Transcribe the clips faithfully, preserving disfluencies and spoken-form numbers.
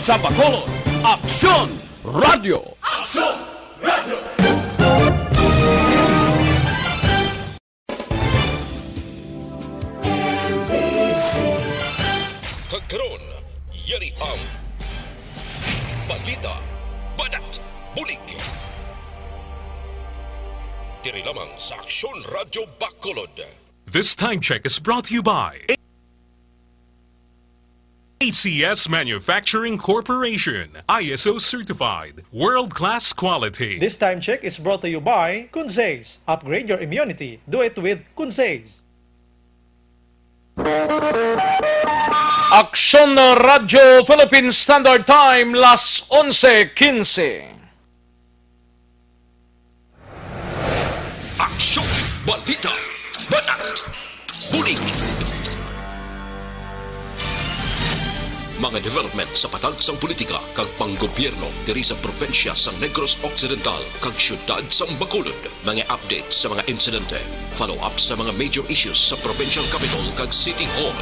Sa Bacolod, Aksyon Radyo. Aksyon Radyo. Kag karon, yari ang balita, banat, bulig. Diri lamang sa Aksyon Radyo Bacolod. This time check is brought to you by A C S Manufacturing Corporation, I S O certified, world-class quality. This time check is brought to you by Kunzes. Upgrade your immunity. Do it with Kunzes. Aksyon Radyo Philippine Standard Time, las onse quince. Aksyon, balita, banat, bulig. Mga development sa patagsang politika kag panggobyerno diri sa probinsya sa Negros Occidental kag siyudad sa Bacolod. Mga update sa mga insidente, follow-up sa mga major issues sa provincial capitol kag city hall.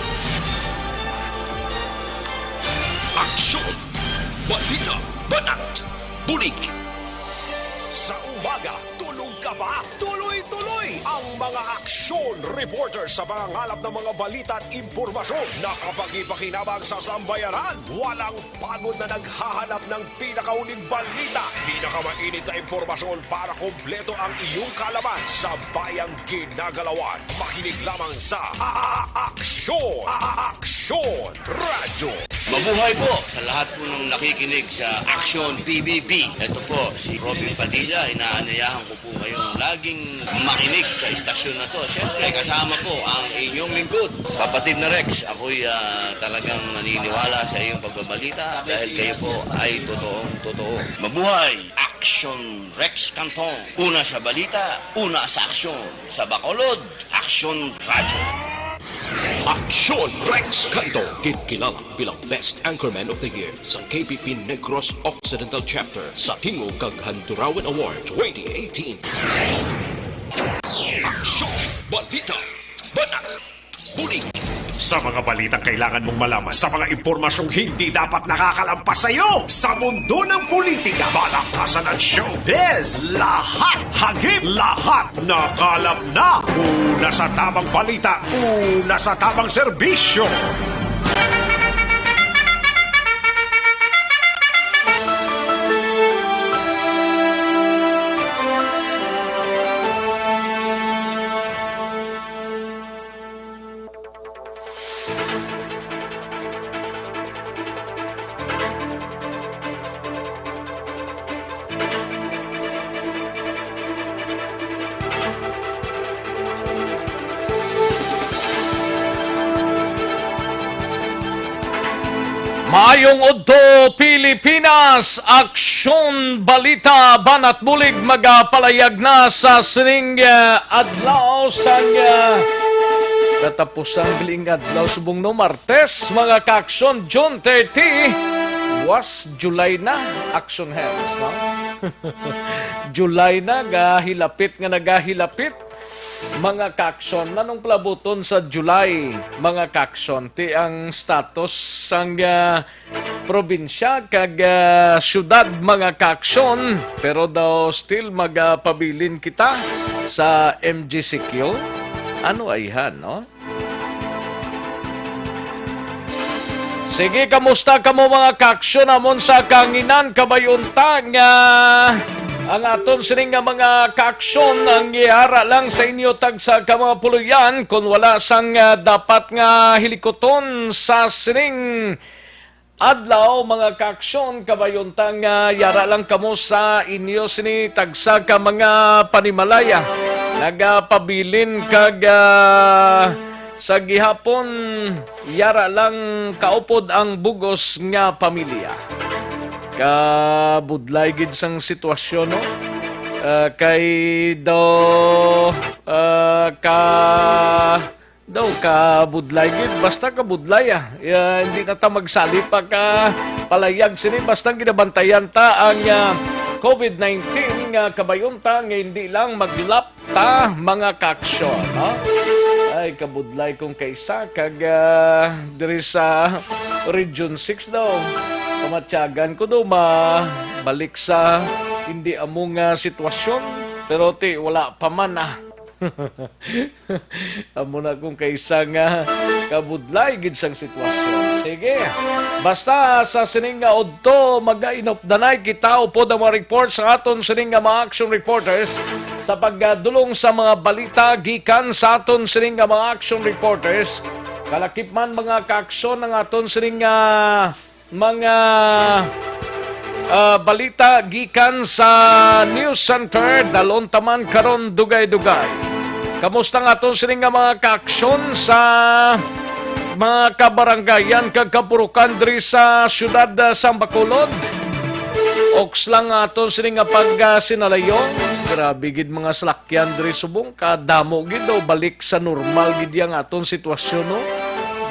Aksyon, balita, banat, bulig. Sa umaga, tulog ka ba? Tuloy-tuloy ang mga aksyon reporter sa pangangalap ng mga balita at impormasyon na kapakipakinabang sa sambayanan. Walang pagod na naghahanap ng pinakauling balita, pinakamainit na impormasyon para kompleto ang iyong kaalaman sa bayang ginagalawan. Makinig lamang sa A-, A-, Aksyon, A-, A-, Aksyon Radyo. Mabuhay po sa lahat po ng nakikinig sa Aksyon P B B. Ito po si Robin Padilla, inaanyayahan ko po kayong laging makinig sa istasyon na to. Siyempre, kasama po ang inyong lingkod, Kapatid na Rex. Ako'y, ah, talagang naniniwala sa iyong pagbabalita dahil kayo po ay totoong totoo. Mabuhay! Aksyon Rex Cantong. Una sa balita, una sa aksyon. Sa Bacolod, Aksyon Radyo. Aksyon Rex Cantong, ginkilala bilang Best Anchorman of the Year sa K P P Negros Occidental Chapter sa Tingog kag Handurawan Award twenty eighteen. Aksyon, balita, banat, bulig. Sa mga balitang kailangan mong malaman, sa mga impormasyong hindi dapat nakakalampas sa iyo, sa mundo ng politika, palakpasan at showbiz, lahat hagip, lahat nakalap na. Una sa tamang balita, una sa tamang serbisyo. Maayong udto, Pilipinas! Aksyon, balita, banat, bulig, magapalayag na sa sining, eh, adlaw sang, eh, katapusang galing adlaw subong, no, Martes, mga kaaksyon, June thirty. Was July na, aksyon hands, no? July na, gahilapit nga nagahilapit. Mga kaaksyon, nanong palabuton sa July, mga kaaksyon? Ti ang status sang, ah, probinsya kag, ah, syudad, mga kaaksyon, pero daw still magapabilin kita sa M G C Q. Ano ayhan, no? Sige, kamusta kamo, mga kaaksyon namon sa kanginan? Kabay-on ta nga ang aton sining nga mga kaaksyon ang yara lang sa inyo tagsa ka mga puloy-an, kon wala sang, ah, dapat nga hilikuton sa sining adlaw, mga kaaksyon. Kabay-on ta nga yara lang kamo sa inyo sini tagsa ka mga panimalaya. Nagapabilin kag, ah, sa gihapon, yara lang kaupod ang bug-os nga pamilya. Kabudlay gid sang sitwasyon, no? Ah, kay daw, ah, ka, daw kabudlay gid, basta kabudlay, ah. Ya, hindi na ta magsalit pa ka palayag sini, basta ginabantayan ta ang, ah, covid nineteen nga kabay-on ta nga hindi lang maglap ta, mga kaaksyon, no? Ay, kabudlay kong kaisa, kag, ah, diri sa Region six daw. Kamatyagan ko do mabalik sa hindi amo nga sitwasyon. Pero ti, wala pa man, ah. Amo na kung kaisa nga kabudlay gid sang sitwasyon. Sige. Basta sa sining nga udto, magainupdanay kita upod ang mga report sa aton sining nga mga action reporters sa pagdulong sa mga balita gikan sa aton sining nga mga action reporters. Kalakip man, mga kaaksyon, ang aton sining nga mga, ah, balita gikan sa News Center. Dalon taman karon dugay-dugay. Kamusta nga aton sini nga mga kaaksyon sa mga kabarangayan kag kapurukan diri sa siyudad, ah, sang Bacolod? Oks lang nga aton sini nga pag, ah, sinalayo. Grabe gid mga salakyan diri subong. Kadamo gid daw balik sa normal gid yang aton sitwasyon, no?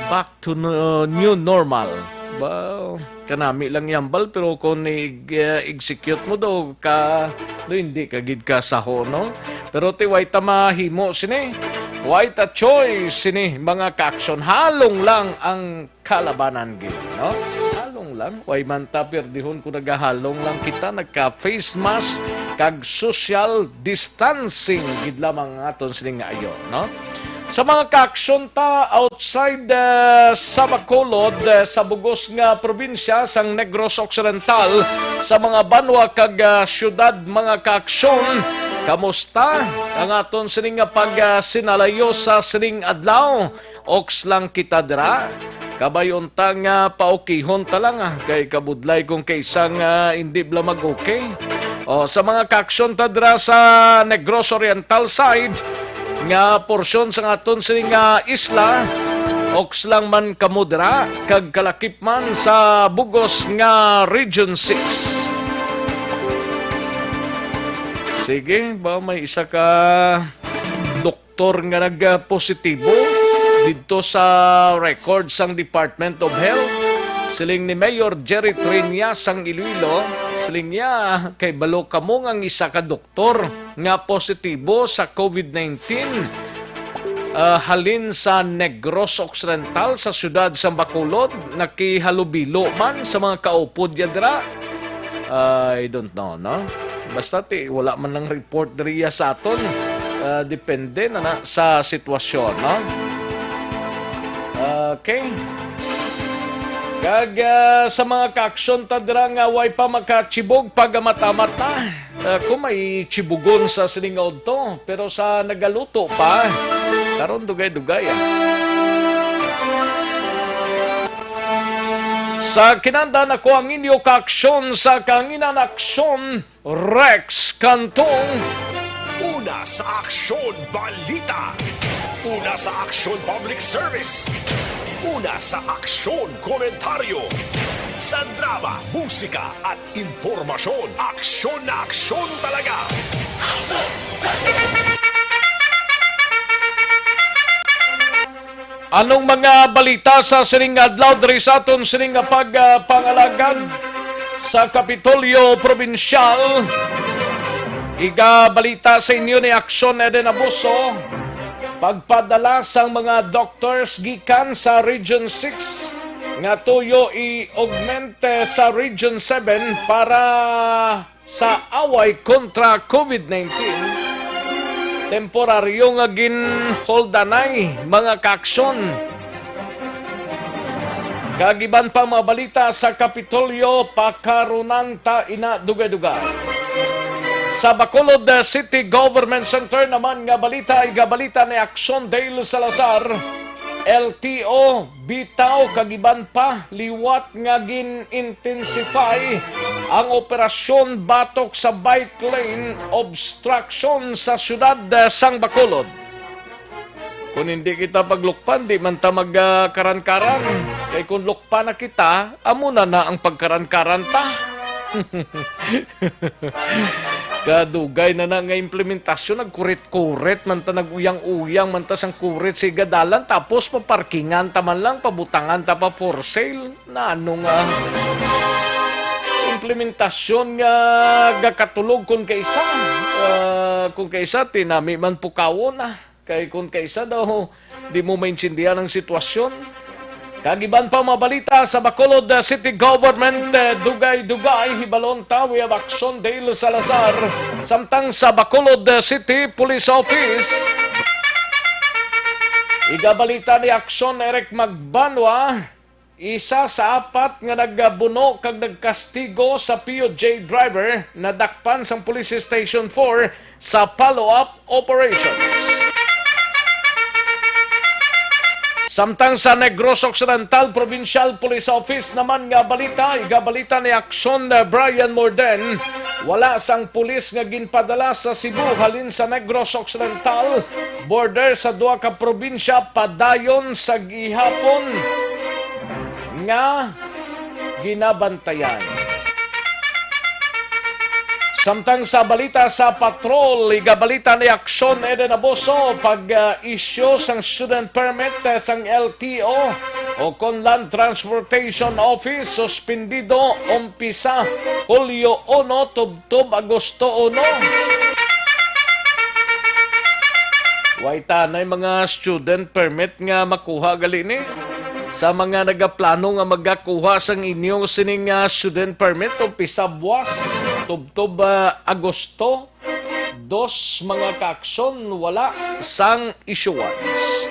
Back to no-, new normal. Ba, kanami lang yambal, pero kung i-, uh, execute mo daw ka, do hindi ka gid kasaho, no? Pero ti, way ta mahimo sini. Way ta choice sini, mga kaaksyon. Halong lang ang kalabanan gid, no? Halong lang. Way man ta pirdihon kung nagahalong lang kita, nagka-face mask, kag social distancing gid lamang ang aton sining nga ayo, no? Sa mga kaaksyon ta outside, eh, sa Bacolod, eh, sa bugos nga probinsya sang Negros Occidental, sa mga banwa kag, ah, syudad, mga kaaksyon, kamusta ang aton sining nga pag, ah, sinalayo sa sining adlaw? Oks lang kita dira. Kabay unta nga paukihon ta lang, ah, kay kabudlay kung kaisa nga hindi bala mag-okay. O, sa mga kaaksyon ta dira sa Negros Oriental side nga porsyon sa aton sini nga isla, oks lang man kamo dira, kag kalakip man sa bugos nga Region six. Sige, ba may isa ka doktor nga nagpositibo didto sa record sang Department of Health. Siling ni Mayor Jerry Triña sang Iloilo, siling niya, kay balo kamo nga ang isa ka doktor nga positibo sa COVID nineteen, ah, halin sa Negros Occidental sa siyudad sang Bacolod, nakihalubilo man sa mga kaupod niya dira. I don't know, no? Basta ti, wala man lang report diriya sa aton. Ah, depende na, na sa sitwasyon, no? Okay. Kag, ah, sa mga kaaksyon ta dira nga way pa makachibog, pag-amat-amat na. Ah, kung may chibugon sa sining nga udto, pero sa nagaluto pa, karon dugay-dugay, ah. Sa kinanda, ako ang inyo kaaksyon sa Kahanginan Aksyon, Rex Cantong. Una sa Aksyon Balita. Una sa Aksyon Public Service. Una sa Aksyon Komentaryo. Sa drama, musika, at impormasyon, aksyon na aksyon talaga. Anong mga balita sa sining adlaw diri sa aton sining nga pag, ah, pangalagad sa Kapitolyo Probinsyal? Igabalita sa inyo ni Aksyon Eden Abuso. Pagpadala sang mga doctors gikan sa Region six nga tuyo i-augment, eh, sa Region seven para sa away kontra COVID nineteen, temporaryo nga ginholdanay, mga kaaksyon. Kag iban pa mga balita sa Kapitolyo, pakarunan ta ina dugay-dugay. Sa Bacolod City Government Center naman nga balita, igabalita ni Aksyon Dale Salazar, L T O, bitaw kag iban pa, liwat nga gin-intensify ang operasyon batok sa bike lane obstruction sa siyudad, eh, sang Bacolod. Kung hindi kita paglukpan, di man ta magkaran-karan. Kay kung lukpa na kita, amo na na ang pagkaran-karan ta. Kadugay na na nga implementasyon, nagkurit-kurit man ta, nag-uyang-uyang man ta sang kurit sa igadalan, tapos paparkingan ta man lang, pabutangan ta pa for sale. Na ano nga implementasyon nga gakatulog kon kaisa? Ah, kon kaisa, tinami man pukawon, ah. Kay kon kaisa daw, di mo maintindihan ang sitwasyon. Kag iban pa mga balita sa Bacolod, uh, City Government, uh, dugay-dugay, hibalon ta, we have action, Dale Salazar. Samtang sa Bacolod, uh, City Police Office, igabalita ni Action Eric Magbanwa, isa sa apat nga nagbuno kag nagkastigo sa P U J driver, nadakpan sang Police Station four sa follow-up operations. Samtang sa Negros Occidental Provincial Police Office naman nga balita, igabalita ni Action, uh, Brian Morden, wala sang pulis nga ginpadala sa Cebu halin sa Negros Occidental, border sa duha ka probinsya, padayon sa gihapon nga ginabantayan. Samtang sa balita sa patrol, igabalita ni Action Eden Abuso, pag, ah, issue sang student permit, eh, sang L T O o kon Land Transportation Office, suspendido umpisa Hulyo uno tubtob Agosto uno. Way tanay mga student permit nga makuha gali ni. Sa mga nagaplano nga magakuha sang inyo sining, ah, student permit, umpisa buwas, tubtob, ah, Agosto, dos mga kaaksyon wala sang issuance.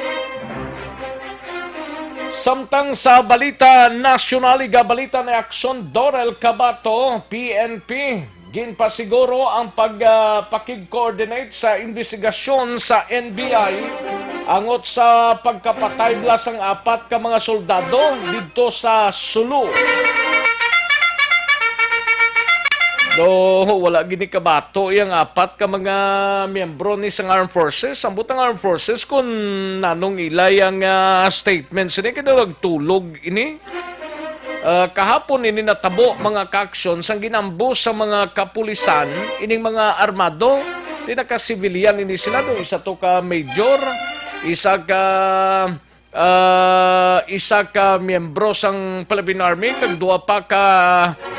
Samtang sa balita nasyonal, igabalita ni Aksyon Dorel Cabato, P N P, ginpasiguro ang pag, ah, pakig-coordinate sa imbestigasyon sa N B I angot sa pagkapatay bala sang apat ka mga soldado didto sa Sulu. Do, wala gini kabato yang apat ka mga miyembro ni sang Armed Forces. Ang butang Armed Forces, kung nanong ilay ang, ah, statement sini, kay daw nagtulog ini. Ah, kahapon ini natabo, mga kaaksyon, sang ginambus sa mga kapulisan, ining mga armado, di naka-civilian ini sila, do isa to ka major, isa ka, ah, isa ka miyembro sang Philippine Army, kag duha pa ka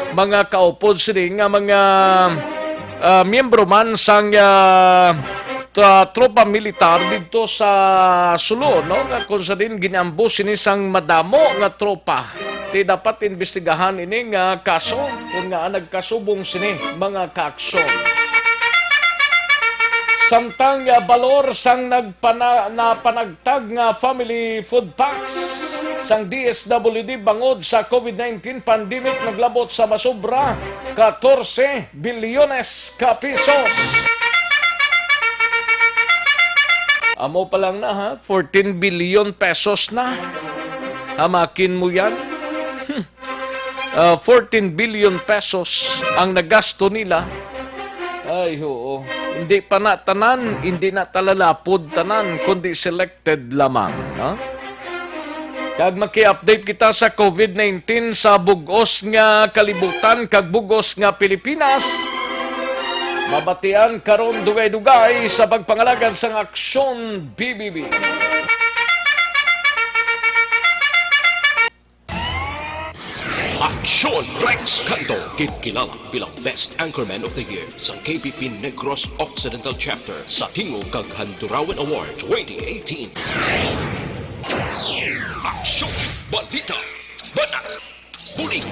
mga kaupod sini nga mga, ah, miyembro man sang, ah, ta-, tropa militar didto sa Sulu, no? Nga kung sa din ginambus sini sang madamo nga tropa. Ti dapat imbestigahan ini nga kaso kung nga nagkasubong sini mga kaaksyon. Samtang, ah, balor sang nagpana-, napanagtag nga family food packs sang D S W D bangod sa COVID nineteen pandemic naglabot sa masobra katorse bilyones ka pesos. Amo pa lang na, ha, fourteen billion pesos na. Hamakin mo yan. Hmm. Ah, fourteen billion pesos ang nagasto nila. Ay, oo. Hindi pa na tanan, hindi na talalapod tanan, kundi selected lamang, no? Kag maki-update kita sa COVID nineteen sa bug-os nga kalibutan kag bug-os nga Pilipinas. Mabatian karon dugay-dugay sa pagpangalagad sang Aksyon B B B. Aksyon Rex Canto, ginkilala bilang Best Anchorman of the Year sa K B P Negros Occidental Chapter sa tingog kag Handurawan Award twenty eighteen. Aksyon, balita, banat, bulig.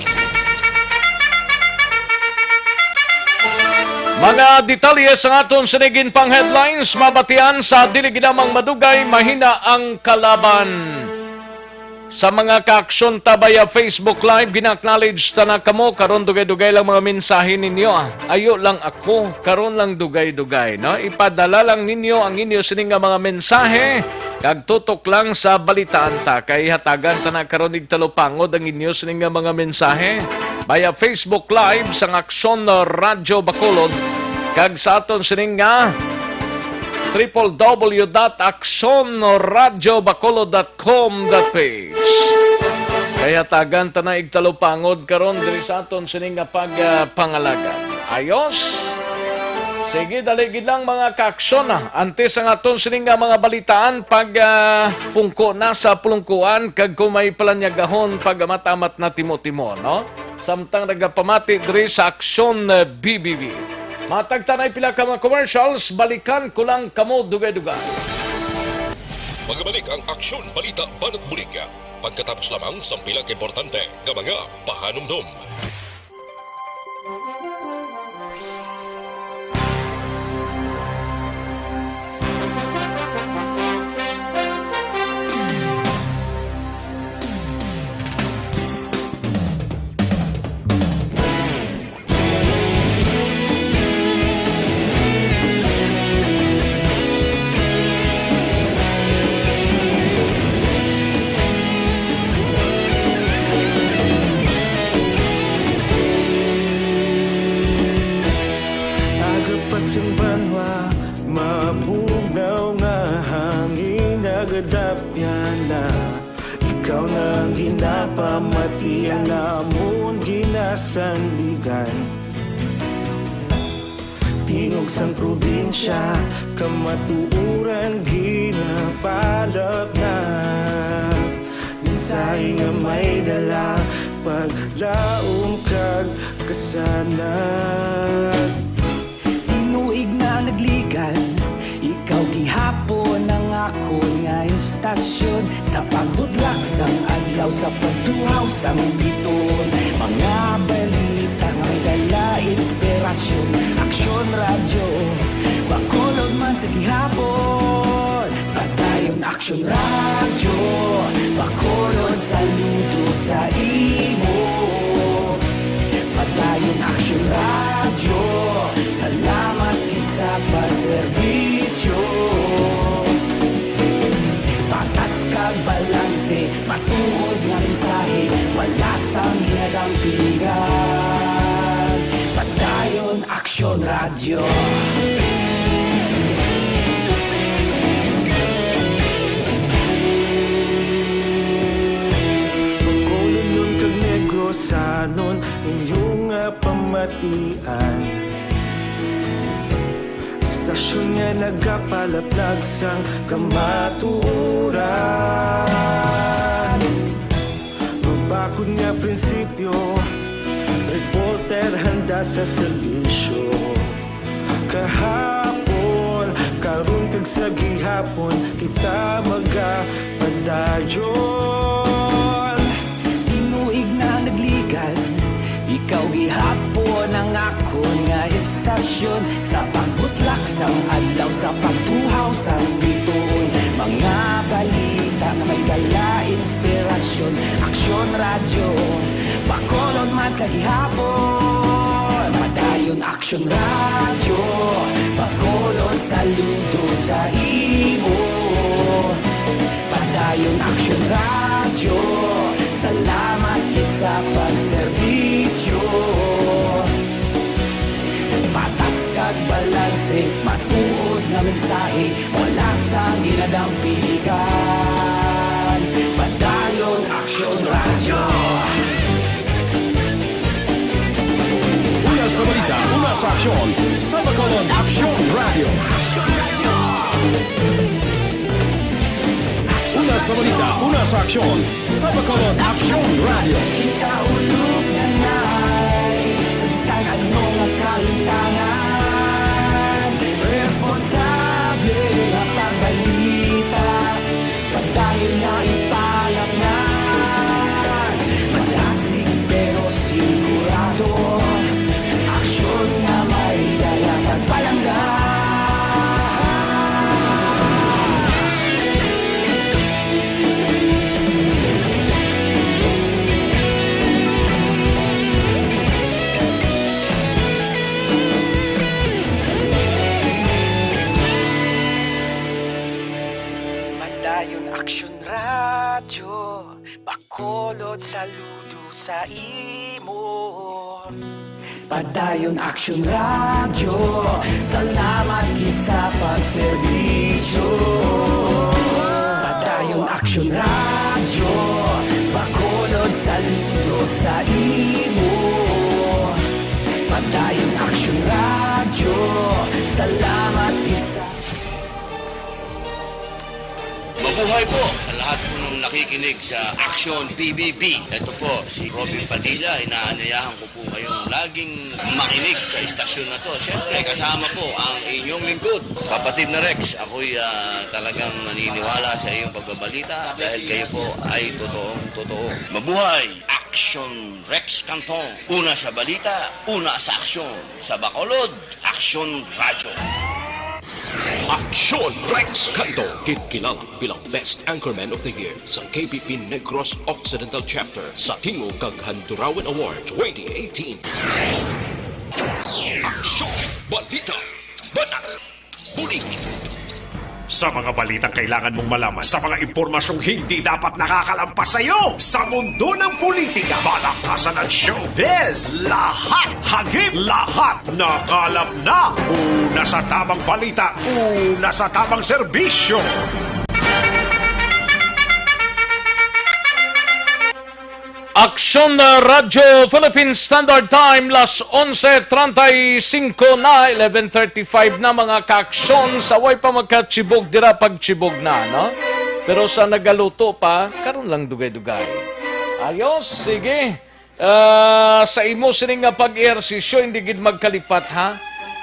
Mga detalye sa aton sining pang headlines, mabatian sa dili ginamang madugay, mahina ang kalaban. Sa mga kaaksyon ta via Facebook Live, gina-acknowledge ta na kamo. Karon dugay-dugay lang mga mensahe ninyo, ah. Ayo lang ako, karon lang dugay-dugay, no? Ipadala lang ninyo ang inyo sini nga mga mensahe, kag tutok lang sa balitaan ta, kay hatagan ta na karon igtalupangod ang inyo sini nga mga mensahe via Facebook Live sang Aksyon Radyo Bacolod, kag sa aton sini nga triple W dot aksyon radyo bacolod dot com dot ph. Kay hatagan ta na igtalupangod karon diri sa aton sini nga pag, ah, pangalagad. Ayos. Sige, dali gid lang, mga kaaksyon, ah. Antes ang aton sini nga mga balitaan, pag, ah, pungko na sa pulungkuan, kag kung may palanyagahon, pag amat-amat na timo-timo, no? Samtang nagapamati diri sa Aksyon, eh, B B B. Matag ta na pila ka mga commercials, balikan ko lang kamo dugay-dugay. Magabalik ang Aksyon Balita Banat Bulig. Pagkatapos lamang sang pila ka importante nga mga pahanumdom. Aga pa sing banwa, mabugnaw nga hangin nagadapyan na. Ikaw na ang ginapamati, ang amon ginasandigan. Tingog sang probinsya, kamatuoran ginapalapnag. Mensahe nga may dala, paglaom kag kasanag. Tinuig na nagligad, ikaw gihapon ang akon nga istasyon. Sa pagbudlak sang adlaw, sa pagtuhaw sang bituon, mga balita nga may dala inspirasyon. Aksyon Radyo, Bacolod man sa gihapon. Padayon Aksyon Radyo, Bacolod, saludo sa imo. Padayon Aksyon Radyo, salamat gid sa pagserbisyo. Patas kag balanse, matuod nga mensahe, wala sang ginadampigan. Padayon Aksyon Radyo. Bacolodnon kag Negrosanon, inyo nga pamatian. Istasyon nga nagapalaplag sang kamatuoran. Mabakod nga prinsipyo, reporter handa sa serbisyo. Kahapon, karon kag sa gihapon, kita magapadayon. Tinuig na nagligad, ikaw gihapon ang akon nga istasyon. Sa pagbutlak sang adlaw, sa pagtuhaw sang bituon, mga balita nga may dala inspirasyon. Aksyon Radyo, Bacolod man sa gihapon. Padayon Aksyon Radyo, Bacolod, saludo sa imo. Padayon Aksyon Radyo, salamat gid sa pagserbisyo. Patas kag balanse, matuod nga mensahe, wala sang ginadampigan. Padayon Aksyon Radyo. Una sa balita, una sa aksyon, sa Bacolod Aksyon Radyo. Una sa balita, una sa aksyon, sa Bacolod Aksyon Radyo. Ikaulog na nay, sa bisan ano nga kahitangan, responsable nga pagbalita, padayon na ipalapngan. Madasig pero sigurado, aksyon nga may dala pagpalangga. Padayon Aksyon Radyo, Bacolod, saludo sa imo. Padayon Aksyon Radyo, salamat gid sa pagserbisyo. Padayon Aksyon Radyo, Bacolod, saludo sa imo. Padayon Aksyon Radyo, salamat gid sa Buhay po sa lahat po ng nakikinig sa Action P B B. Ito po si Robin Padilla. Inaanyayahan ko po kayong laging makinig sa istasyon na to. Siyempre, kasama po ang inyong lingkod, kapatid na Rex. Ako'y ah, talagang naniniwala sa iyong pagbabalita dahil kayo po ay totoong totoo. Mabuhay! Action Rex Canton. Una sa balita, una sa aksyon. Sa Bacolod, Aksyon Radyo. Aksyon Rex Canto, kinkilala bilang Best Anchorman of the Year sa K P P Negros Occidental Chapter sa Tingog kag Handurawan Award twenty eighteen. Aksyon, balita, banat, bulig. Sa mga balitang kailangan mong malaman, sa mga impormasyong hindi dapat nakakalampas sa iyo, sa mundo ng politika, palakasan at showbiz, lahat hagip, lahat nakalap na. Una sa tamang balita, una sa tamang serbisyo. Aksyon na Radyo Philippine Standard Time, las onse treinta y cinco na, eleven thirty-five na, mga kaaksyon. Sa way pa magkachibog dira, pagchibog na, no? Pero sa nagaluto pa, karon lang dugay-dugay. Ayos, sige. Ah, sa imo sini nga pag-ehersisyo, hindi gid magkalipat, ha?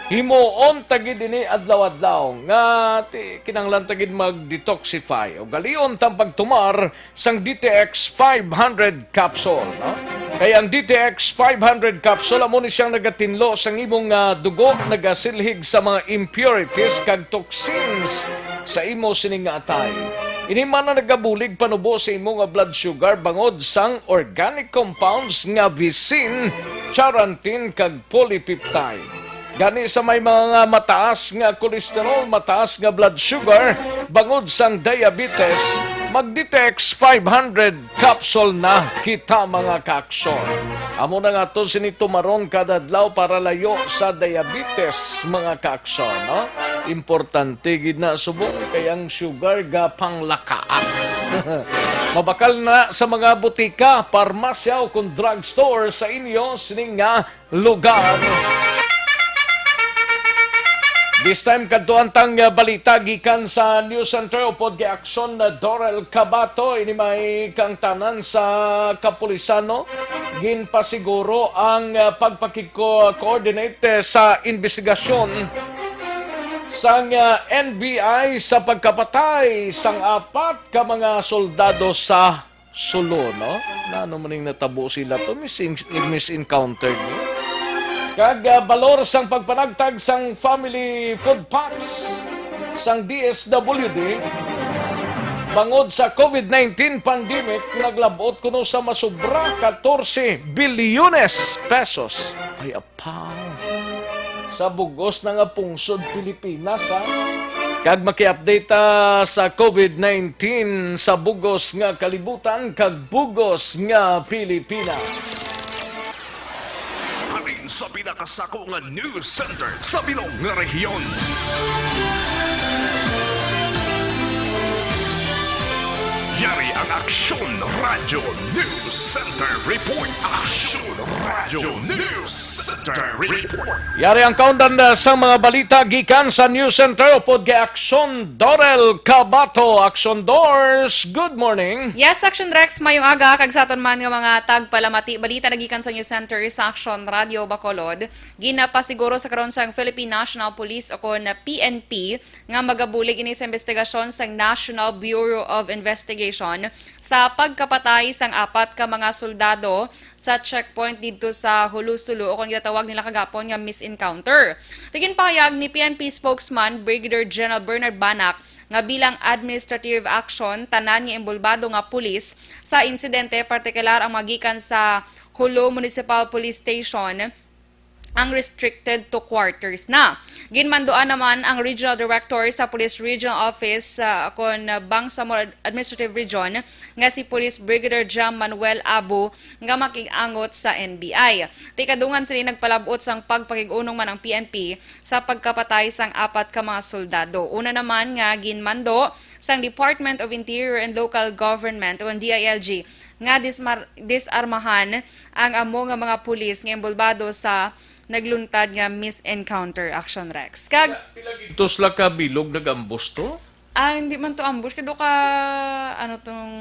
Himuon ta gid ini adlaw-adlaw nga ti-, kinahanglan ta gid mag-detoxify. Ugalion ta ang pagtumar sang D T X five hundred capsule, no? Kay ang D T X five hundred capsule amo ni siyang nagatinlo sang imong, ah, dugo, nagasilhig sa mga impurities kag toxins sa imo sining nga atay. Ini man ang nagabulig panubo sa imo nga blood sugar bangod sang organic compounds nga visin, charantin, kag polypeptide. Gani sa may mga nga mataas nga cholesterol, mataas nga blood sugar, bangod sang diabetes, mag-D T X five hundred capsule na kita, mga kaaksyon. Amo na nga to sini tumaron kada adlaw para layo sa diabetes, mga kaaksyon, no? Importante gid na subong kay ang sugar gapanglakaak. Mabakal na sa mga butika, parmasya o kung drugstore sa inyo sining nga lugar. This time, kadtuan tang, uh, balita gikan sa News Center upod kay Aksyon na Dorel Cabato. Ini may kaangtanan sa kapulisan, no? Ginpasiguro ang, uh, pagpakiko-, coordinate, uh, sa investigasyon sang, uh, N B I sa pagkapatay sang apat ka mga soldado sa Sulu, no? Nano man ning natabo sila to? Mis-, mis-encounter ni. Kag, ah, balor sang pagpanagtag sang family food packs sang D S W D bangod sa COVID nineteen pandemic, naglabot kuno sa masubra katorse bilyones pesos. Ay, apaw. Sa bugos na nga pungsod Pilipinas, ha? Kag maki-update ta sa COVID nineteen sa bugos nga kalibutan kag bugos nga Pilipinas. Halin sa pinakasako nga news center sa bilog nga rehiyon. Yari ang Aksyon Radyo News Center Report. Aksyon Radyo News Center Report. Yari ang kaundan, uh, sang mga balita gikan sa News Center upod kay Aksyon Dorel Cabato. Aksyon Dors, good morning. Yes, Aksyon Rex, mayong aga, kag sa aton man nga mga tagpalamati, balita na gikan sa News Center sa Aksyon Radio Bacolod. Ginapasiguro sa karon sang Philippine National Police o kon P N P nga magabulig ini sa investigasyon sang National Bureau of Investigation sa pagkapatay sang apat ka mga soldado sa checkpoint didto sa Jolo, Sulu, o kon ginatawag nila kagapon nga misencounter. Ti ginpahayag ni P N P spokesman Brigadier General Bernard Banac nga bilang administrative action, tanan nga inbolbado nga pulis sa insidente, partikular ang mga gikan sa Jolo Municipal Police Station, ang restricted to quarters na. Ginmanduan naman ang Regional Director sa Police Regional Office, ah, kon Bangsamoro Administrative Region, nga si Police Brigadier Jam Manuel Abu, nga makig-angot sa N B I. Ti kadungan sini nagpalab-ot sang pagpakig-unong man ang P N P sa pagkapatay sang apat ka mga soldado. Una naman nga ginmando sang Department of Interior and Local Government o ang D I L G nga dismar-, disarmahan ang amo nga mga pulis nga inbolbado sa nagluntad nga misencounter, Aksyon Rex. Kag pila, pila gintos la ka bilog nag-ambos to? Ah, hindi man to ambush, kay do ka, ano tong,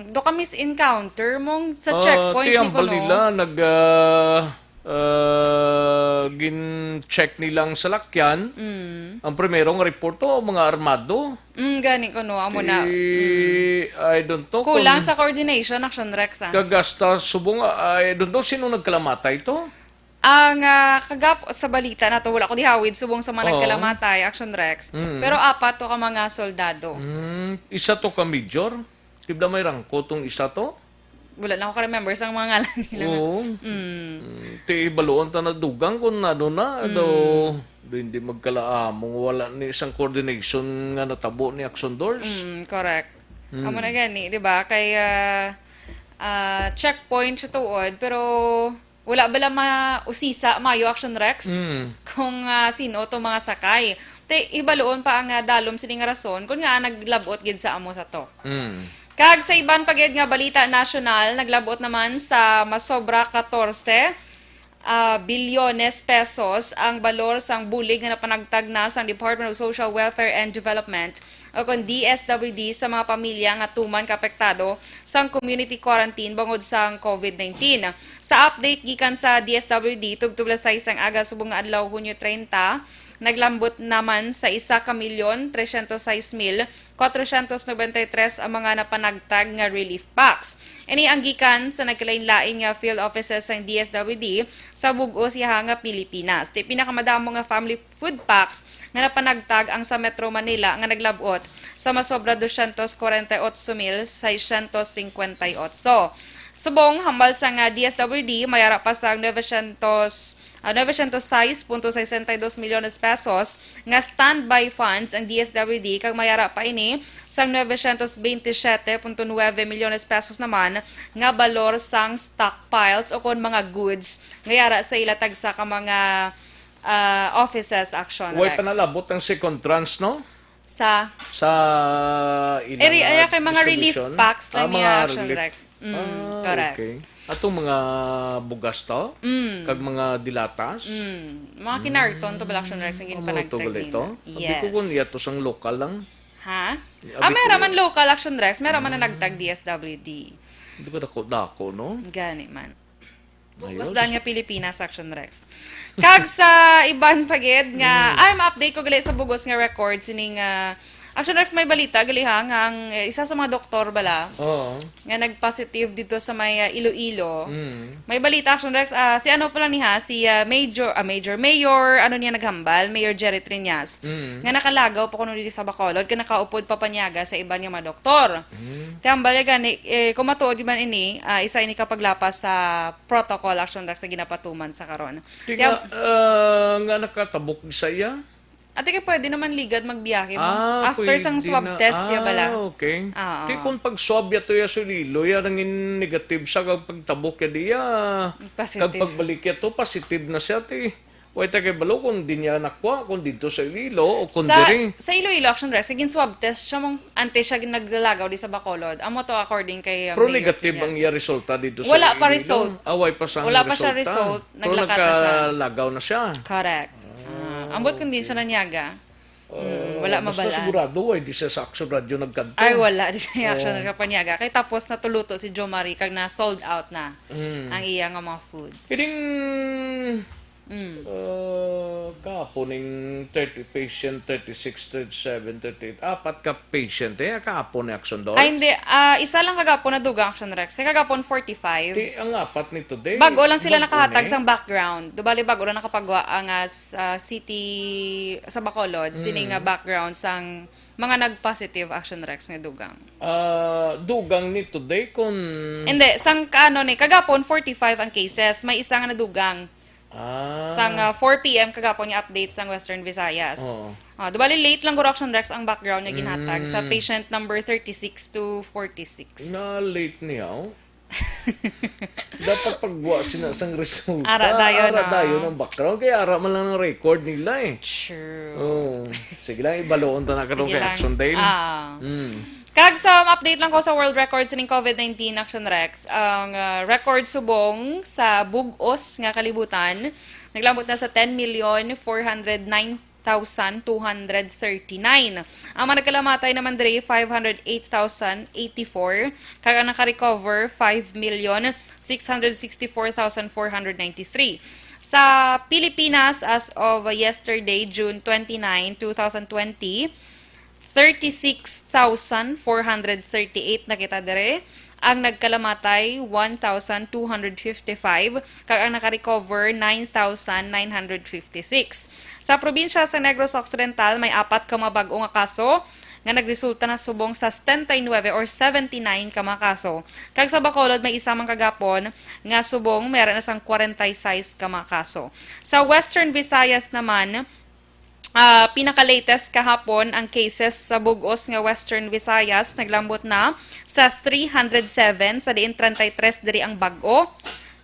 do ka misencounter mong sa Ah, checkpoint ti ni hambal kuno. nila, nag, ah, ah, gin-check nilang salakyan. Mm. Ang primero nga report to, mga armado. Mm, gani kuno, amo na. Ti, Mm. I don't know Kulang kung sa coordination, Action Rex, ah. Kag hasta subong, I don't know sino nagkalamatay to. Ang, ah, kagap-, sa balita na to, wala ko dihawid subong sa mga Oo. nagkalamatay, Action Rex. Mm. Pero apat to ka mga soldado. Mm, isa to ka major? Kibla may rangko tong isa to? Wala na ako ka-remember sa mga ngalan nila nga. Oo. Mm. Mm, ti ibaluon ta na dugang kung ano na, Mm. do, do hindi magkalaamong wala ni isang coordination nga natabo ni Action Dors. Mm, correct. Mm. Amo na gani, di ba? Kay, ah, ah, checkpoint siya tuod, pero wala bala mausisa, mayo, Action Rex, Mm. kung, ah, sino to mga sakay. Te, ibaluon pa ang, ah, dalom sini nga rason, kun nga naglabot gid sa amo sa to. Mm. Kag sa iban pa gid nga balita nasyonal, naglabot naman sa masobra katorse, ah, bilyones pesos ang balor sang bulig nga napanagtag na sang Department of Social Welfare and Development o kon D S W D sa mga pamilya nga tuman ka apektado sang community quarantine bangod sang COVID nineteen. Sa update gikan sa D S W D, tubtob alas sais sang aga subong nga adlaw, Hunyo treinta, naglambot naman sa isa ka milyon tresyentos sais mil kwatrosyentos nobenta y tres ang mga napanagtag nga relief packs. Ini ang gikan sa nagkalain-lain nga field offices sang D S W D sa bug-os yaha nga Pilipinas. Ti pinakamadamo nga family food packs nga napanagtag ang sa Metro Manila nga naglab-ot sa masobra dosyentos kwarenta y otso mil seisyentos singkwenta y otso. Subong, hambal sang D S W D, may ara pa sang novecientos, ah, novecientos sais punto sesenta y dos milyones pesos nga standby funds ang D S W D, kag may ara pa ini sang novecientos veintisiete punto nuebe milyones pesos naman nga balor sang stockpiles o kon mga goods nga yara sa ila tagsa ka mga, ah, offices, Action Way Rex. Panalabot ang second tranche, no? Sa Sa ilang, Area, ah, area kay mga relief distribution? Packs lang Ah, niya, mga Action relief. Rex. Mm, Ah, correct. Okay. Atong mga bugas to? Mm. Kag mga dilatas? Mm. Mga kinarton to, bala, Action Rex, ang Amo to ginpanagtag gali nila. To? Abi ko Yes. Kung iya to sang lokal lang. Ha? Abi Ah, may ko raman lokal, Action Rex. May raman na nagtag D S W D. Hindi ko dako-dako, no? Gani man. Ayos. Bukos lang nga Pilipinas, Action Rex. Kag sa iban pa gid nga, Mm. ay, ma-update ko gali sa bugos nga record sining, ah, Action Rex, may balita gali ha, nga ang, eh, isa sa mga doktor bala Oo. nga nag-positive dito sa may, ah, Iloilo. Mm. May balita, Action Rex, ah, si ano pala ni ha, si, ah, Major, ah, Major, Mayor, ano niya naghambal, Mayor Jerry Triñas, Mm. nga nakalagaw pa kuno dito sa Bacolod, kay nakaupod pa panyaga sa iban nga mga doktor. Mm. Ti hambal niya gani, eh, kung matuod man ini, ah, isa ini ka paglapas sa protocol, Action Rex, na ginapatuman sa karon. Ti Ti nga, ah, nga nakatabok sa iya? Ate, kay pwede naman ligad magbiyahe mo. Ah, after sang pwede swab na. Test, ya bala? Ah, okay. Oo. Ti kung pag-swab ya to ya sa Iloilo, ya nangin negative sa kag pagtabok ya diya. Positive. Kag pagbalik ya to, positive na siya, ti. Way ta kay balo kung di niya nakuha, kung dito sa Iloilo o kung Sa, diri. Sa Iloilo, Action Rex, kay gin-swab test siya mong antes siya naglalagaw di sa Bacolod. Amo to according kay, uh, Pero Mayor negative ang Trias. Iya resulta dito sa Wala pa Iloilo. Result. Ah, way pa sang Wala pa siya resulta. Result. Pero naglakad na siya. Nagkalagaw na siya. Correct. Ah, ambot kung din siya nanyaga. Mm, wala mabala. Ah, basta sigurado, way di siya sa Action Radio nagkadto. Ay, wala. Di siya Action Rex kapanyaga. Kay tapos natuluto si Jo Marie kag na sold out na ang iya nga mga food. Kining Mm. Ah, kahapon ning thirty patient, thirty-six, thirty-seven, thirty-eight. Apat ka patient, eh, kahapon ni Action Doors? Ay, hindi. Ah, isa lang kagapon na dugang, Action Rex. Kay kagapon, forty-five. Ti, ang apat ni today, Bago lang sila nakahatag sang background. Di bali, bago lang nakapagwa ang, ah, s-, ah, city sa Bacolod, sini nga background sang mga nag-positive, Action Rex, nga dugang. Ah, dugang ni today kung Hindi, sang kaano ni, kagapon, forty-five ang cases. May isa nga nadugang. Ah. Sang, ah, four P M kagapon nga update sang Western Visayas. Oo. Ah, di bali late lang guro, Action Rex, ang background nga ginhatag sa Mm. patient number thirty-six to forty-six. Na late niya, oh. Dapat pagwa sina sang resulta. Ara dayon, Ara ah. Dayon ang background. Kaya ara man lang ang record nila, eh. True. Oh. Sige lang, ibaloon ta na Sige katong kay lang. Action Dale. Ah. Mm. Kag sa update lang ko sa world record sining COVID nineteen, Action Rex, ang, ah, record subong sa bug-os nga kalibutan, naglambot na sa ten million four hundred nine, thousand two hundred thirty-nine. Ang mga nagkalamatay naman diri, five hundred eight thousand eighty-four, kag ang naka-recover, five million six hundred sixty-four thousand four hundred ninety-three. Sa Pilipinas, as of yesterday, June twenty-nine, two thousand twenty, thirty-six thousand four hundred thirty-eight na kita dire. Ang nagkalamatay, one thousand two hundred fifty-five, kag ang naka-recover, nine thousand nine hundred fifty-six. Sa probinsya sa Negros Occidental, may apat ka mga bag-o nga kaso nga nagresulta na subong sa setenta y nueve or seventy-nine ka mga kaso. Kag sa Bacolod, may isa man kagapon nga subong may ara na sang kwarenta y seis ka mga kaso. Sa Western Visayas naman, ah, pinaka-latest kahapon ang cases sa bug-os nga Western Visayas naglambot na sa three hundred seven, sa diin treinta y tres diri ang bag-o.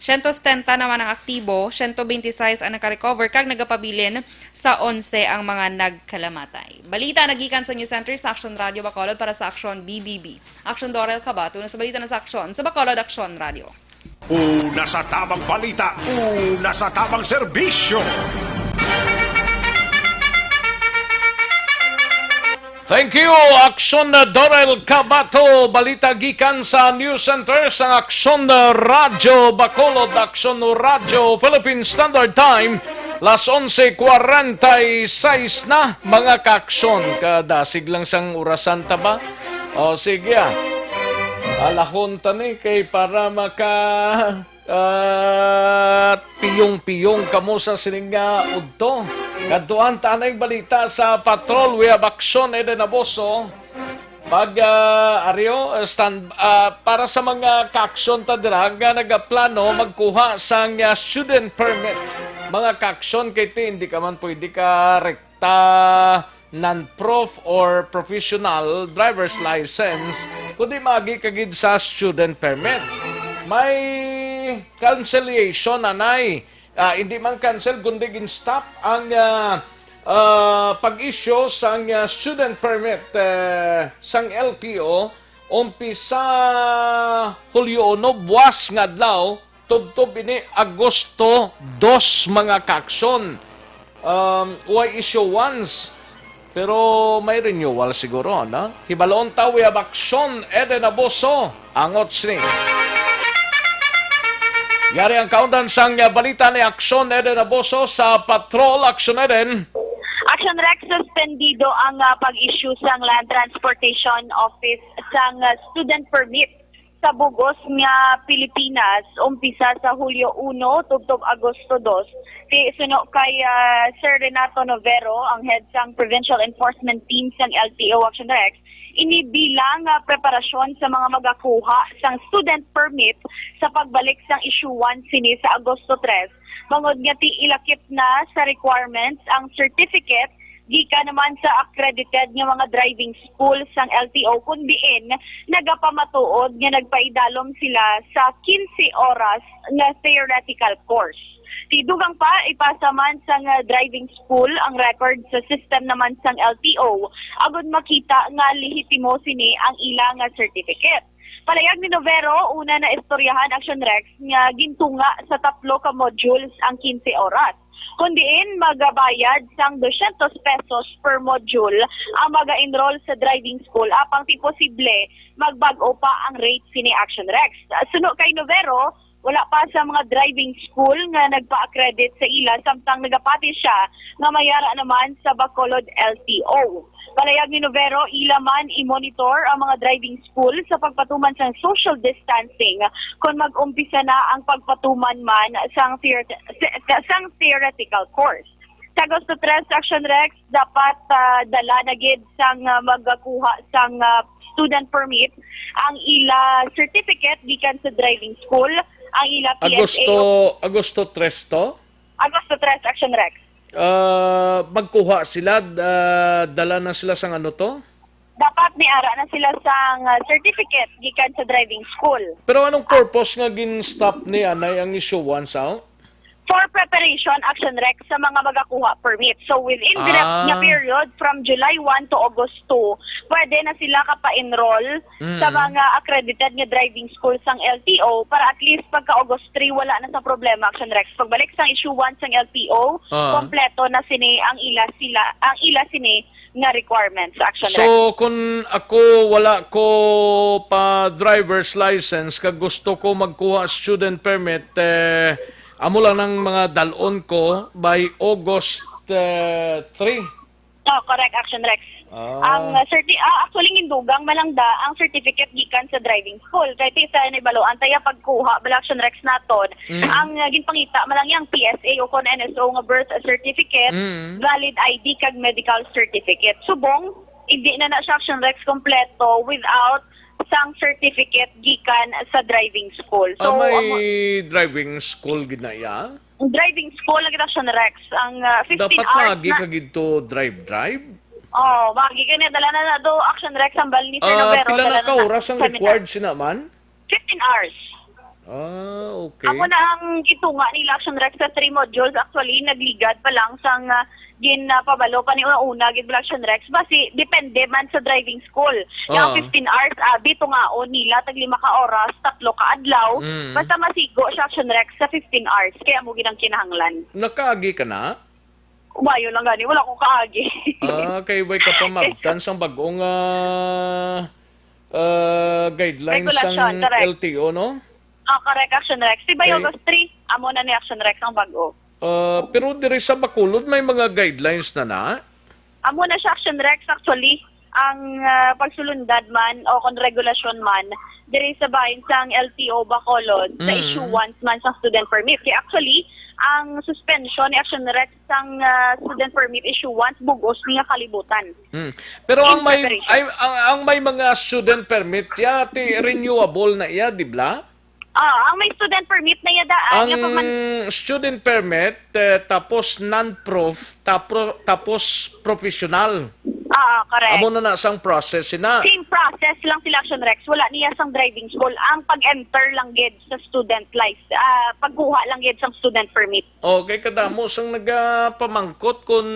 Siyento setenta naman ang aktibo, siyento bente y seis ang naka-recover, kag nagapabilin sa onse ang mga nagkalamatay. Balita nagikan sa News Center sa Action Radio Bacolod para sa Action B B B. Action Dorel Cabato na sa balita na sa Action sa Bacolod Action Radio. Una sa tabang balita, una sa tabang serbisyo. Thank you, Action Dorel Cabato. Balita gikan sa News Center sang Action Radio Bacolod, Action Radio Philippine Standard Time, las onse kwarenta y seis na, mga ka-action. Kadasig lang sang orasan ta ba? O, sige, ah. Alahon ta ni kay para maka at piyong-piyong kamo sa sining nga udto. Kadtuan ta anay balita sa Patrol. We have Action Eden Abuso. Pag, ah, Ario, stand, ah, para sa mga ka-action ta dira nga nagaplano magkuha sang, ah, student permit. Mga ka-action kay ti, hindi ka man pwede ka rekta non-prof or professional driver's license, kundi maagi ka gid sa student permit. May cancellation anay. Ah, hindi man cancel, kundi gin-stop ang, ah, ah, pag-issue sang, ah, student permit, eh, sang L T O, umpisa Hulyo uno, buwas nga adlaw, tubtob ini Agosto dos, mga ka-action. Um, way issuance, pero may renewal siguro, no? Hibalon ta, we have Action Eden Abuso, angot sini. Yari ang kaundan sang, uh, balita ni Action Eden Abuso sa Patrol. Action Eden. Action Rex, suspendido ang, uh, pag-issue sang Land Transportation Office sang, uh, student permit sa bug-os nga Pilipinas, umpisa sa Hulyo uno tubtob Agosto dos. Ti, suno kay, ah, Sir Renato Novero, ang head sang Provincial Enforcement Team sang L T O Action Rex, ini bilang, ah, preparasyon sa mga magakuha sang student permit sa pagbalik sang issuance sini sa Agosto tres, bangod nga ti ilakip na sa requirements ang certificate gikan naman sa accredited nga mga driving school sang L T O, kun diin nagapamatuod nga nagpaidalom sila sa quince oras nga theoretical course. Ti dugang pa, ipasa man sang, ah, driving school ang record sa system naman sang L T O, agud makita nga lehitimo sini ang ila nga certificate. Palayag ni Novero, una na istoryahan, Action Rex, nga gintunga sa tatlo ka modules ang quince oras, kun diin magabayad sang dosyentos pesos per module ang maga-enroll sa driving school, apang ti posible magbag-o pa ang rate sini, Action Rex. Suno kay Novero, wala pa sa mga driving school nga nagpa-accredit sa ila, samtang nagapati sia nga may ara naman sa Bacolod L T O. Palayag ni Novero, ila man i-monitor ang mga driving school sa pagpatuman sang social distancing kon mag-umpisa na ang pagpatuman man sang theor-, sang theoretical course. Sa Agosto tres, Action Rex, dapat, ah, dala na gid sang, ah, magakuha sang, ah, student permit ang ila certificate gikan sa driving school, ang ila P S A. Agosto, Agosto tres to? Agosto tres, Action Rex. Ah, magkuha sila, ah, dala na sila sang ano to? Dapat may ara na sila sang, ah, certificate gikan sa driving school. Pero anong purpose nga gin-stop ni anay ang issuance, aw? For prepar-, registration, Action Rex, sa mga magakuha permit. So, within the Ah. nga period, from July one to August two, pwede na sila kapa-enroll Mm. sa mga accredited nga driving school sang L T O para at least pagka August three, wala na sa problema, Action Rex. Pagbalik sang issuance sang L T O, Ah. kompleto na sini ang ila sila, ang ila sini nga requirements, Action Rex. So, kung ako wala ko pa driver's license kag gusto ko magkuha student permit, eh, amo lang nang mga dalon ko by August, eh, three. Oh, correct, Action Rex. Ah. Ang, uh, certi-, ah, actually, gindugang man lang da ang certificate gikan sa driving school. Kay ti sa nibaloan tayo pagkuha bala, Action Rex, naton, Mm. ang, uh, ginpangita man lang yang P S A o kon N S O nga birth certificate, Mm. valid I D kag medical certificate. Subong, hindi na na siya, Action Rex, kompleto without sang certificate gikan sa driving school. So, Ah, may ang driving school gid na iya? Driving school lagi, Action Rex. Ang, ah, fifteen Dapat hours maagi na. Ka gid to drive, drive? Oh, maagi ka niya. Dala na na do, Action Rex, ang bal ni Sir Ah, Novero. Pila Dala na na ka oras ang seminar. Required sina man? Fifteen hours. Ah, okay. Amo na ang gitunga nila, Action Rex, sa three modules. Actually, nagligad pa lang sang, ah, gin, ah, pabalo pa ni una-una gid, Action Rex. Basi, depende man sa driving school. Yung Ah. fifteen hours, abi, tungaon nila, tag lima ka oras, tatlo ka adlaw. Mm. Basta masigo siya, Action Rex, sa fifteen hours. Kaya mo gid ang kinahanglan. Nakaagi ka na? Umayo lang gani, wala ko kaagi. Ah, kay way ka pa mabtan sang bag-ong, ah, ah, guidelines Regulasyon, sang correct. L T O, no? Ah, correct, Action Rex. Di ba Kay yung August three? Amo na ni Action Rex ang bag-o. Ah, pero diri sa Bacolod, may mga guidelines na na? Amo na siya, Action Rex, actually, ang, ah, pagsulundad man o kung regulasyon man, diri sa bahin sang L T O Bacolod, sa Mm. issuance man sa student permit. Kaya actually, ang suspension ni Action Rex sang, ah, student permit issuance bugos ni nga kalibutan. Hmm. Pero ang In may, preparation. Ay, ang, ang may mga student permit, ya, ti, renewable na iya, di bla? Ah, ang may student permit na iya daan, Ang nga pa man student permit, eh, tapos non-prof, tapro-, tapos professional. Ah, correct. Amo na na sang process sina. Same process lang sila, Action Rex. Wala niya sang driving school. Ang pag-enter lang gid sa student life, ah, pagkuha lang gid sang student permit. Okay, kadamo sang nagapamangkot kung,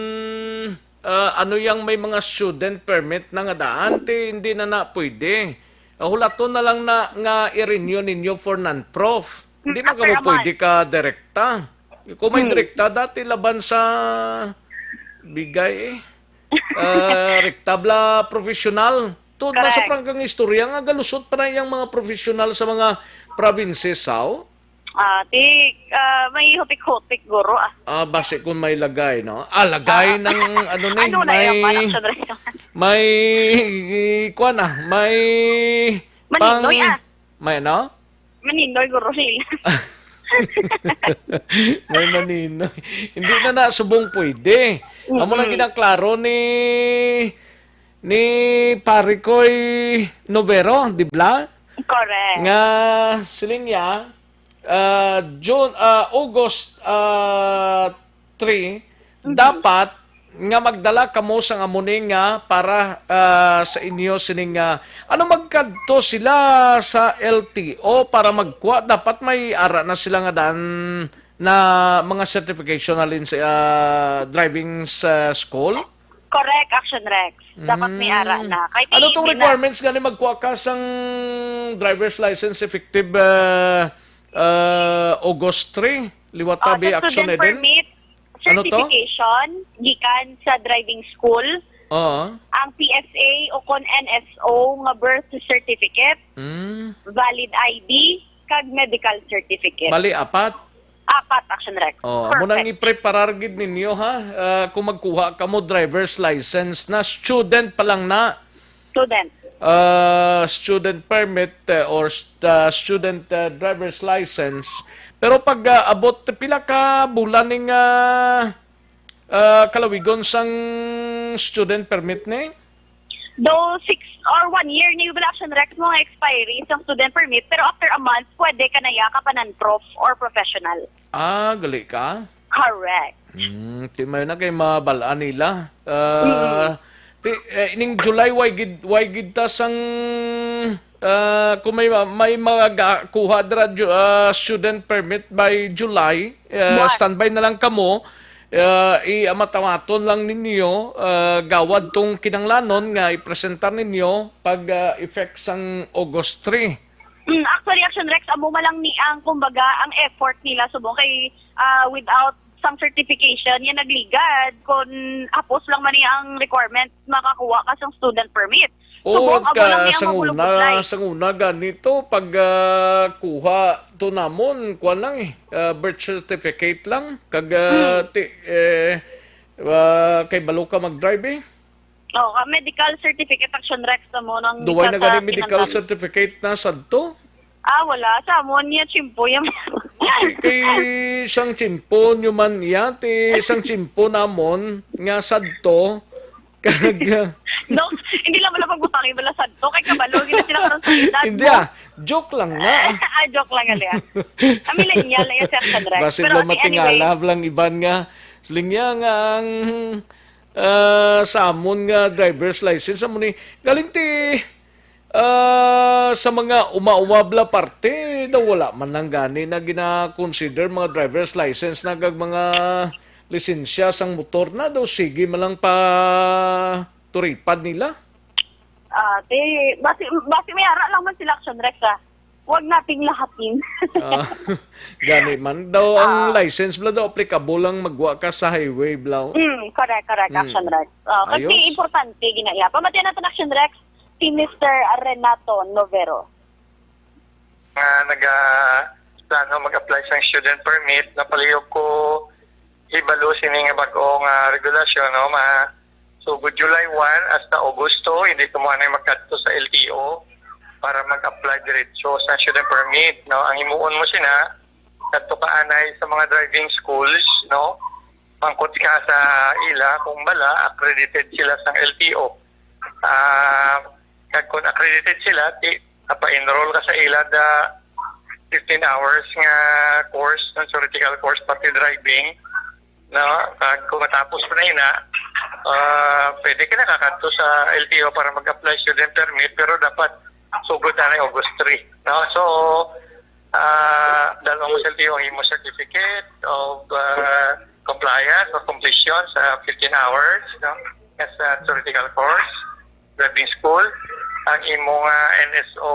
ah, ano yang may mga student permit na nga daan, ti hindi na na pwede. Ah, hulaton na lang na nga i-renew ninyo for non-prof. Hindi Mm, man after kamo a pwede month. Ka direkta. Kung may Hmm. direkta, dati laban sa bigay eh. Ah, rekta bla professional. Tuod man sa Correct. Pranggang istorya nga galusot pa na iyang mga professional sa mga provinces, sao? Ah, ti, ah, may hutik-hutik, guro, ah. Ah, basi kung may lagay, no? Ah, lagay Ah. ng ano ni, Ano na may, yung parang sa dress? May, kuwan ah, may Maninoy, pang-, ah. May ano? Maninoy, guro, sila. May maninoy. Hindi na na subong pwede. Amo lang Mm-mm. Ginaklaro ni, ni Pare Koy Novero, di bla? Correct. Nga, siling niya, ah, June, ah, August, ah, three, Mhm. Dapat nga magdala kamo sang amo ni nga para, ah, sa inyo sining, ah, ano, magkadto sila sa L T O para magkuha, dapat may ara na sila nga daan na mga certification halin sa, ah, driving sa school? Correct, Action Rex. Dapat may ara Mm. na. Kay Ano tong hindi na requirements gani magkuha ka sang driver's license effective, ah, ah, August three? Liwat ta Ah, bi sa action student edin? Permit, Ano to? Certification gikan sa driving school, Oo. Ang P S A o kon N S O nga birth certificate, Mm. Valid I D, kag medical certificate. Bali, apat? Apat, Action Rex. Oh, amo nang Perfect. Ipreparar gid ninyo, ha? Ah, kung magkuha ka mo driver's license na student pa lang na. Student. Ah, student permit, eh, or st-, ah, student, ah, driver's license. Pero pag, ah, abot, pila ka bulan ning, ah, ah, kalawigon sang student permit ni? Do six or one year ni wala, Action Rex, mo nga expiry sang student permit, pero after a month, pwede ka na ya ka pa non-prof or professional. Ah, gali ka? Correct. Hmm, ti mayo na kay mabal-an nila. Ah, Mm. Ti, eh, ining July, why gid, why gid ta sang, ah, kung may, may magakuha dira, Ju-, ah, student permit by July, ah, Buwan. Standby na lang kamo, ah, i-amatawaton lang ninyo, ah, gawad tong kinanglanon nga i-presentar ninyo pag, ah, effect sang August three. Mm, actually, Action Rex, amo man lang ni ang, kumbaga, ang effort nila subong kay, ah, without sang certification, yan nagligad. Kung hapos lang man ni ang requirement, makakuha ka sang student permit. Oo, Subong, amo lang ka, ni ang sang una, mabulog-budlay. Sang una ganito, pag, ah, kuha to namon, kuwan lang eh, ah, birth certificate lang, kag, ah, Hmm. ti-, eh, ah, kay balo ka mag-drive eh. Oh, ah, medical certificate, Action Rex, na mo nang Duway isa na sa gani medical kinanglan. Certificate na sadto? Ah, wala. Sa amon niya, tiyempo yan. Kay sang tiyempo nyo man iya, ti sang tiyempo namon nga sadto, kag, ah, Dok, hindi lang wala pagbutangi, wala sadto. Kay kabalo, hindi sila karon sa edad Hindi mo. Ah. Joke lang na. Ah, joke lang, gali, ah. Ang millennial na yan, Sir Sandra. Basin Pero lang okay, matingala anyway. Lang iban nga. Siling niya nga ang, ah, sa amon nga driver's license, amo ni, galing ti, ah, sa mga uma-uma bala parte, daw wala man lang gani na gina-consider mga driver's license na kag mga lisensya sang motor na, daw sige man lang pa turipad nila. Ah, ti, basi, basi may ara lang man sila, Action Rex, ah. Huwag nating lahatin. Ah, gani man. Daw ang Ah. License bala daw applicable lang magwa ka sa highway, bala. Mm, correct, correct, Mm. Action Rex. Ah, kasi Ayos. Importante, ginaya. Pamatian natin, Action Rex, si Mister Renato Novero. Nga naga-, plano mag-apply sang student permit, napalihog ko hibalo sini nga bag-o nga regulasyon, no? Ma-, so, good July one hasta Agosto, hindi ka mo anay magkadto sa L T O para mag-apply diretso sa student permit, no? Ang himuon mo sina, kadto ka anay sa mga driving schools, no? Mangkot ka sa ila kung bala, accredited sila sa L T O. Ah, kag kung accredited sila, ti, apa-enroll ka sa ila da fifteen hours nga course, nga theoretical course, pati driving, no? Kag kung matapos mo na ina, ah, pwede ka nakakadto sa L T O para mag-apply student permit, pero dapat sugod na ni August three, no? So, ah, dala mo sa L T O ang imo certificate of, ah, compliance or completion sa fifteen hours, no? Sa theoretical course, driving school, ang imo nga N S O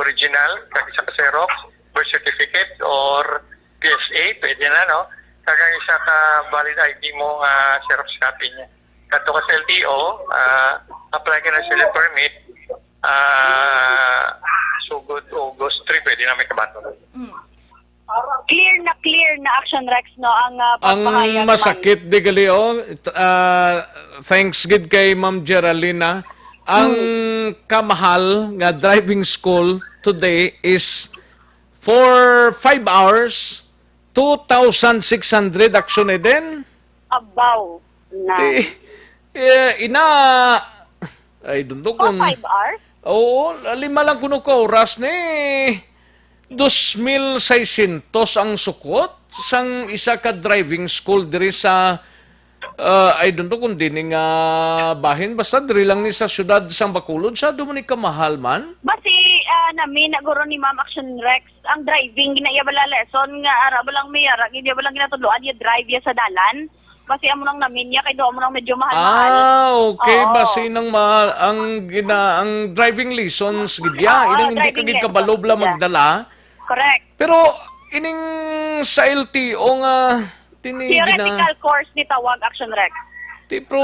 original, kag isa ka xerox, birth certificate, or P S A, pwede na, no? Kag ang isa ka valid I D mo nga xerox copy niya. Kadto ka sa L T O, ah, apply ka na sa permit, ah, sugod August three, pwede na may kabaton. Mm. Clear na clear na, Action Rex, no, ang, ah, Ang pagpahayag man. Masakit di gali, oh, it-, ah, thanks gid kay Ma'am Geraldine, ah. Ang Mm. Kamahal nga driving school today is for five hours, two thousand six hundred, Action Eden. Abaw na. Ti, eh, ina, I don't know For kung five hours? Oo, lima lang kuno ka oras ni dos mil seiscientos ang sukot sang isa ka driving school diri sa, ah, I don't know kung dini nga bahin, basta diri lang ni sa siyudad sang Bacolod, sa duman ni kamahal man. Basi, ah, nami na guro ni Ma'am Action Rex, ang driving, gina-, iya bala lesson nga ara ba lang may ara, gid iya ba lang ginatudloan, iya drive iya sa dalan. Basi amo nang namin niya, kay do amo nang medyo mahal-mahal. Ah, okay. Oo. Basi nang mahal ang gina-, ang driving license gid ya, Oo, inang hindi ka driving gid license kabalo bala gid ya. Magdala. Correct. Pero ining sa L T O nga, dini gina- Theoretical course ni tawag, Action Rex. Ti, pero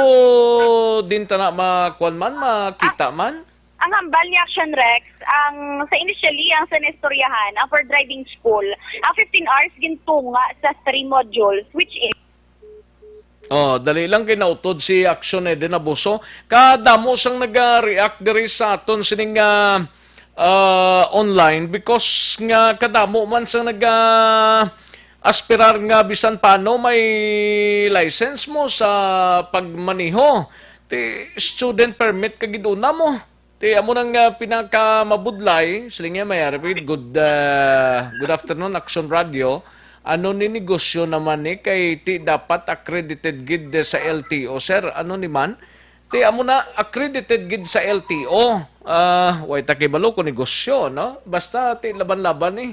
din ta na makuan man, makita Ah. man? Ang hambal ni Action Rex, ang sa initially, ang sa naistoryahan, ang for driving school, ang fifteen hours gintunga sa three modules, which is Oh, dali lang kay nautod si Action Eden Abuso. Kadamo sang naga-react diri sa aton sining, ah, ah, online because nga kadamo man sang naga-aspirar nga bisan paano may license mo sa pagmaneho. Ti student permit ka gid una mo. Ti, amo nang, ah, pinakamabudlay, siling niya, may ari pa gid, good, ah, good afternoon, Action Radio. Ano ni negosyo naman ni kay ti dapat accredited gid sa L T O, sir? Ano ni man? Ti amo na, accredited gid sa L T O. Ah, way ta kibalo kung negosyo, no? Basta ti laban-laban ni.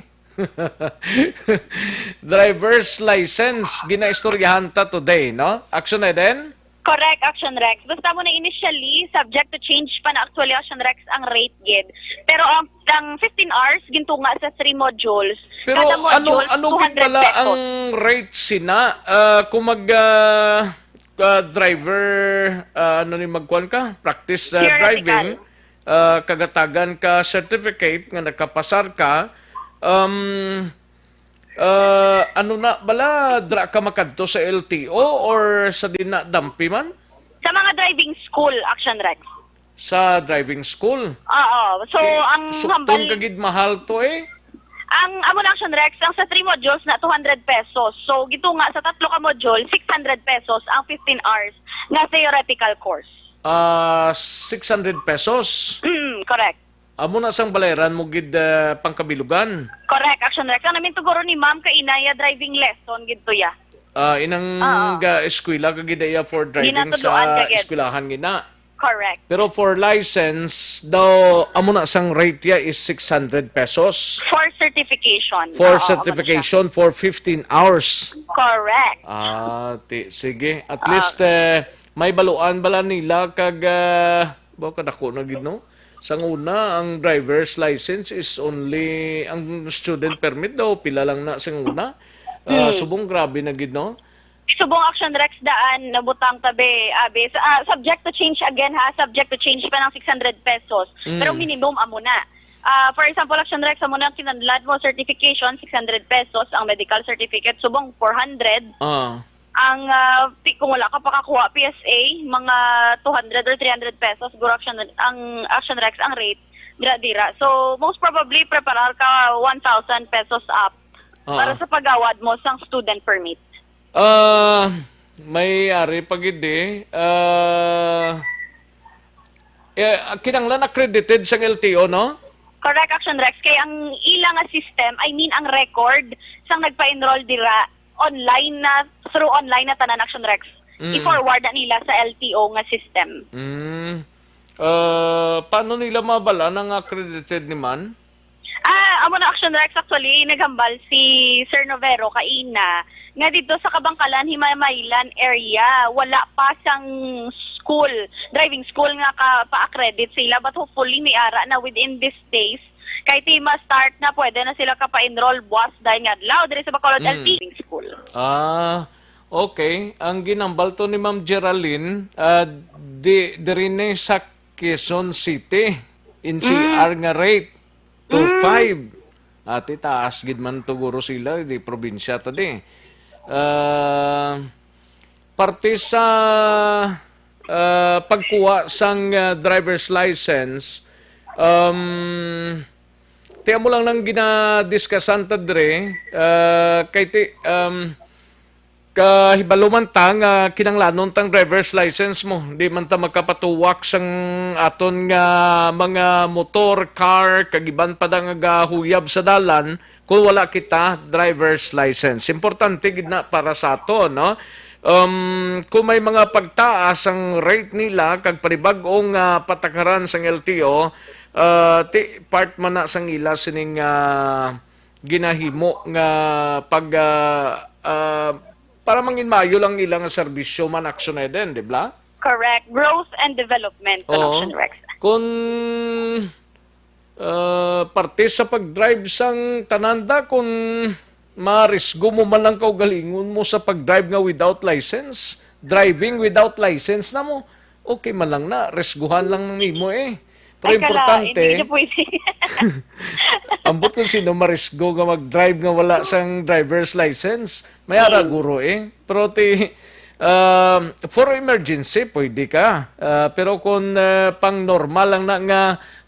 Driver's license, ginaistoryahan ta today, no? Action Eden? Correct, Action Rex. Basta mo na initially, subject to change pa na actually, Action Rex, ang rate gid. Pero ang, ang fifteen hours, gintunga sa three modules. Pero Kada ano module, ano gid two hundred pala pesos. Ang rate sina? Ah, kung mag ah, ah, driver, ah, ano ni magkuan ka? Practice ah, Theoretical. Driving, ah, kagatagan ka certificate nga nakapasar ka, um, ah, ano na bala, dra ka makadto sa L T O or sa di na dampi man? Sa mga driving school, Action Rex. Sa driving school? Oo. So, ang Sukton hambal, ka gid mahal to eh. Ang amo na, Action Rex, ang sa three modules na two hundred pesos. So, gitunga sa tatlo ka module, six hundred pesos ang fifteen hours nga theoretical course. Ah, six hundred pesos. Mm, correct. Amo na sang balayran mo gid ah, pangkabilugan. Correct, Action Rex. Ang namin tuguro ni Ma'am kay inaya driving lesson gid to ya. Ah, inang Oo. ga eskwela ka gid iya for driving Ginatuduan ka sa gid. Eskwelahan gina. Correct. Pero for license daw, amo na sang rate ya is six hundred pesos. For certification. For Oo, certification for fifteen hours. Correct. Ah, ti, sige. At least eh, may baluan bala nila kag ah, ba kadako na gid no? Sang una, ang driver's license is only ang student permit daw pila lang na sang una. Ah, subong grabe na gid no? Subong, Action Rex, daan nabutang tabi, abi. Sa- ah, subject to change again, ha, subject to change pa ng six hundred pesos. Mm. Pero minimum amo na. Ah, for example, Action Rex, amo na ang kinanlad mo, certification, six hundred pesos, ang medical certificate, subong four hundred. Ah. Ang ah, ti- kung wala ka pakakuha P S A, mga two hundred or three hundred pesos siguro, Action, ang Action Rex ang rate dira dira. So most probably preparar ka one thousand pesos up Oo. Para sa pagawad mo sang student permit. Ah, may ari pa gid eh. Ah, eh, kinahanglan accredited sang L T O, no? Correct, Action Rex. Kay ang ila nga system, I mean ang record sang nagpa-enroll dira, online na, through online na tanan, Action Rex. Mm. I-forward na nila sa L T O nga system. Mm. Ah, paano nila mabala nga accredited ni man? Ah, amo na, Action Rex, actually, naghambal si Sir Novero kaina nga dito sa Kabangkalan, Himamaylan area, wala pa sang school, driving school nga ka pa-accredit sila, but hopefully may ara na within these days. Kay ti ma-start na, pwede na sila kapa-enroll buwas dahil nga adlaw diri sa Bacolod Mm. L P School. Ah, okay. Ang ginambal to ni Ma'am Geraldine, ah, di, diri ni sa Quezon City, N C R nga rate, two five. Ati taas gid man to guro sila, di probinsya to di. Ah, parte sa ah, pagkuha sang ah, driver's license, um, ti amo lang nang ginadiscuss-an ta dre, ah, kay ti, um, kahibalo man ta nga kinanglanon tang driver's license mo. Di man ta makapatuwak sang aton nga mga motor, car, kag iban pa da nga gahuyab sa dalan kung wala kita driver's license. Importante gid na para sa aton, no? Um, kung may mga pagtaas ang rate nila kag panibag-ong ah, patakaran sang L T O, ah, ti part man na sang ila sining ah, ginahimo nga pag ah, ah, para mangin maayo lang ila nga serbisyo man, Action Eden, di ba? Correct. Growth and development, Oo. Action Rex. Kung ah, parte sa pag-drive sang tanan da, kung marisgo mo man lang kaugalingon mo sa pag-drive nga without license, driving without license na mo, okay man lang na, risguhan lang nimo eh. Pero Ay, kala, importante, hindi niya pwede. Ambot kung sino marisgo nga mag-drive nga wala sang driver's license, may ara guro eh. Pero ti, um, for emergency, pwede ka. Ah, pero kung ah, pang normal lang na nga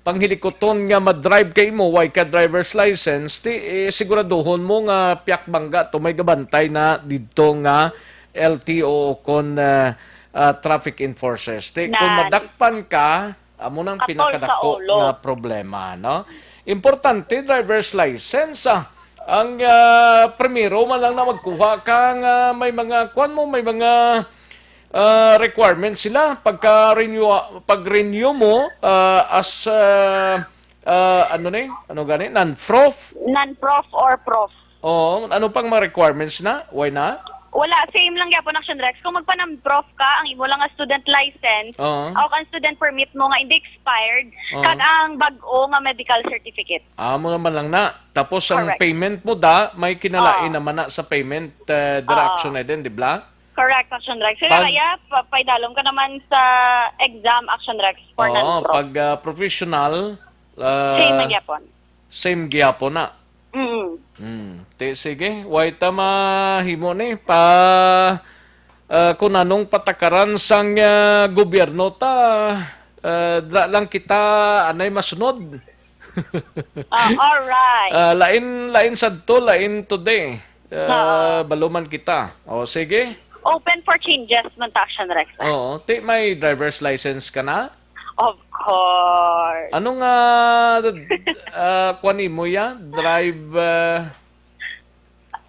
panghilikuton nga ma-drive kay mo, way ka driver's license, ti eh, siguraduhon mo nga piyak bangga to may gabantay na didto nga L T O o kon ah, ah, traffic enforcers. Ti kung Na- madakpan ka, amo nang Atol sa pinakadako ulo. Nga problema, no? Importante driver's license ah. Ang ah, primero man lang na magkuha ka nga may mga kuan mo, may mga ah, requirements sila pagka-renew, pag-renew mo, ah, as, ah, ah, ano ni? Ano gani? Non-prof? Non-prof or prof. Oo, ano pang mga requirements na? Why na? Wala, same lang gyapon, Action Rex. Kung magpa-non-prof ka, ang imo lang nga student license, Oo. o kang student permit mo nga hindi expired, Oo. kag ang bag-o nga medical certificate. Ah, mo naman lang na. Tapos ang Correct. payment mo da, may kinalain Oo. naman na sa payment, eh, dira Oo. Action Eden, di ba? Correct, Action Rex. So, Pag kaya, pa-, paidalom ka naman sa exam, Action Rex, for Oo, non-prof. pag, ah, professional, ah, Same man gyapon. same gyapon na. Mm. Hmm. Ti, sige, way ta mahimo ni pa, ah, kung anong patakaran sang, ah, gobyerno ta, ah, dra lang kita anay masunod. Ah, alright. Ah, lain, lain sadto, lain today. Ah, Oo. Baluman kita. O, sige. Open for changes man ta, Action Rex, ah. Oo. Ti, may driver's license ka na? Of course. Ano nga, ah, kwan nimo ya? Drive, ah,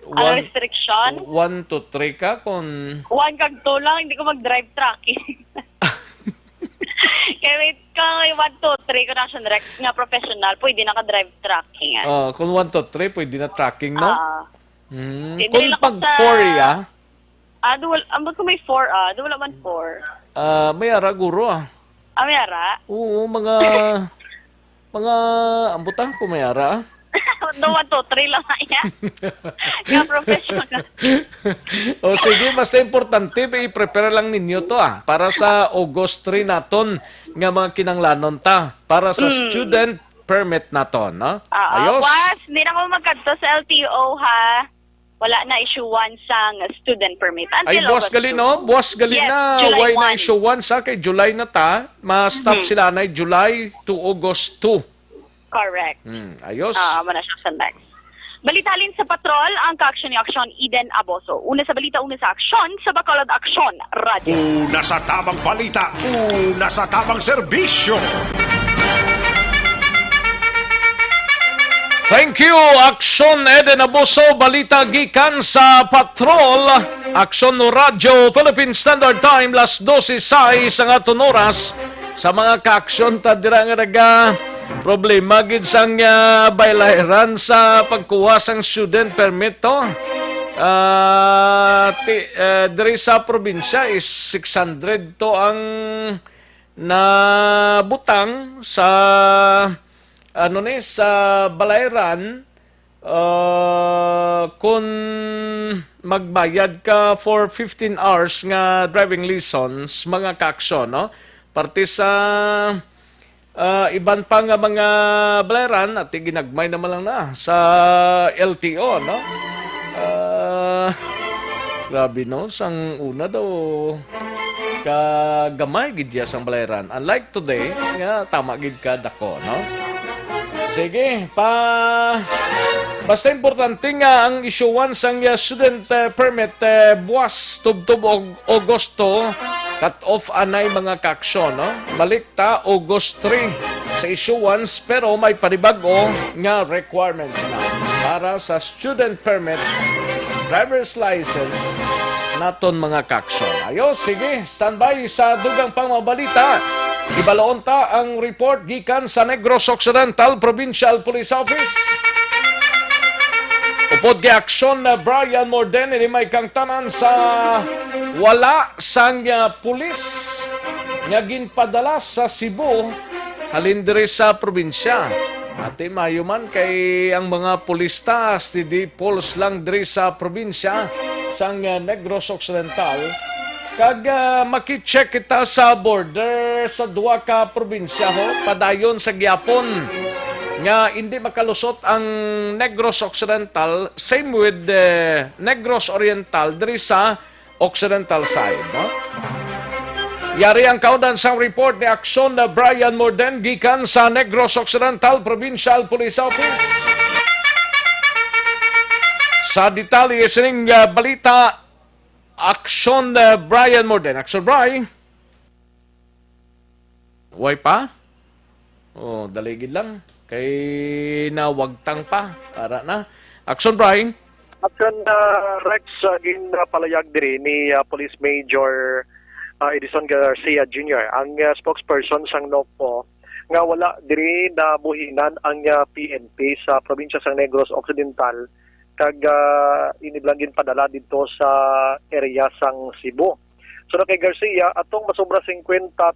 Ano one, restriction? one to three ka kung One kag two lang, hindi ko mag-drive trucking. Kaya wait, kung may one, two, three ko na, Action Rex, nga professional, pwede na ka-drive trucking, ah. Oh, kung one to three, pwede na trucking, no? Ah. Hmm. Hindi Kung lang ako pag sa four, ya? Ah, duwal, ambot ko may four, ah. Duwal man four. Ah, may ara, guro, ah. Ah, may ara? Oo, mga, mga, ambot, ah, kung may ara, ah. No, one, two, three lang na yan. Nga professional. O, sige, basta importante, i-prepare lang ninyo to, ah, para sa August three naton nga mga kinanglanon ta para sa Mm. student permit naton, no? Oo, Ayos. Buwas, hindi na ko magkadto sa L T O, ha? Wala na issuean sang student permit until Ay, buwas August gali, two. no? Buwas gali Yes, na, July why na one. issuean sa kay July na ta? Ma-stop Mhm. sila na July to August two. Correct. Hmm, ayos. Ah, amo na siya sa next. Balita halin sa patrol, ang kaaksyon ni Aksyon Eden Aboso. Una sa balita, una sa aksyon, sa Bacolod Aksyon, Radyo. Una sa tamang balita, una sa tamang serbisyo. Thank you, Aksyon Eden Aboso. Balita gikan sa patrol. Aksyon Radyo Philippine Standard Time, las dose sais ang aton oras. Sa mga kaaksyon ta dira nga naga problema gid sang, ah, baylahiran sa pagkuha sang student permit to. Ah, ti-, ah, diri sa probinsya is six hundred to ang nabutang sa, ano ni, sa balayran. Ah, kun magbayad ka for fifteen hours nga driving lessons, mga kaaksyon, no? Parte sa, ah, iban pa nga mga balayran, ati ginagmay naman lang na sa L T O, no? Ah, grabe, no? Sang una daw, kagamay gid ya sang balayran. Unlike today, nga tama gid ka dako, no? Sige, pa, basta importante nga ang issuean sang, uh, student, uh, permit, uh, buwas tubtob og Agosto, cut off anay, mga kaaksyon, no? Balik ta August three sa issuance, pero may panibag-o nga requirements na para sa student permit, driver's license, naton, mga kaaksyon. Ayo, sige, standby sa dugang pang mga balita. Ibaloon ta ang report gikan sa Negros Occidental Provincial Police Office. Upod kay Aksyon na Brian Morden, ini may kangtanan sa wala sang, ah, pulis nga ginpadala sa Cebu halin diri sa probinsya. Ati, maayo man kay ang mga pulis ta, steady pulse lang diri sa probinsya sang, ah, Negros Occidental. Kag, ah, maki-check kita sa border sa duha ka probinsya, ho, padayon sa gihapon nga indi makalusot ang Negros Occidental, same with, eh, Negros Oriental diri sa Occidental side, no? Yari ang kaundan sang report ni Aksyon na Brian Morden gikan sa Negros Occidental Provincial Police Office. Sa detalye sining, ah, balita, Aksyon, eh, Brian Morden. Aksyon, Bri. Way pa? Oh, dali gid lang. Kay nawagtang pa. Ara na. Aksyon, Bri. Aksyon, ah, Rex, ah, ginpalayag diri ni, ah, Police Major Ah, Edison Garcia Junior, ang ah, spokesperson sang NOCPO, nga wala diri nabuhinan ang ah, P N P sa probinsya sang Negros Occidental, kag ah, ini lang ginpadala didto sa area sang Cebu. So, kay Garcia, atong masobra fifty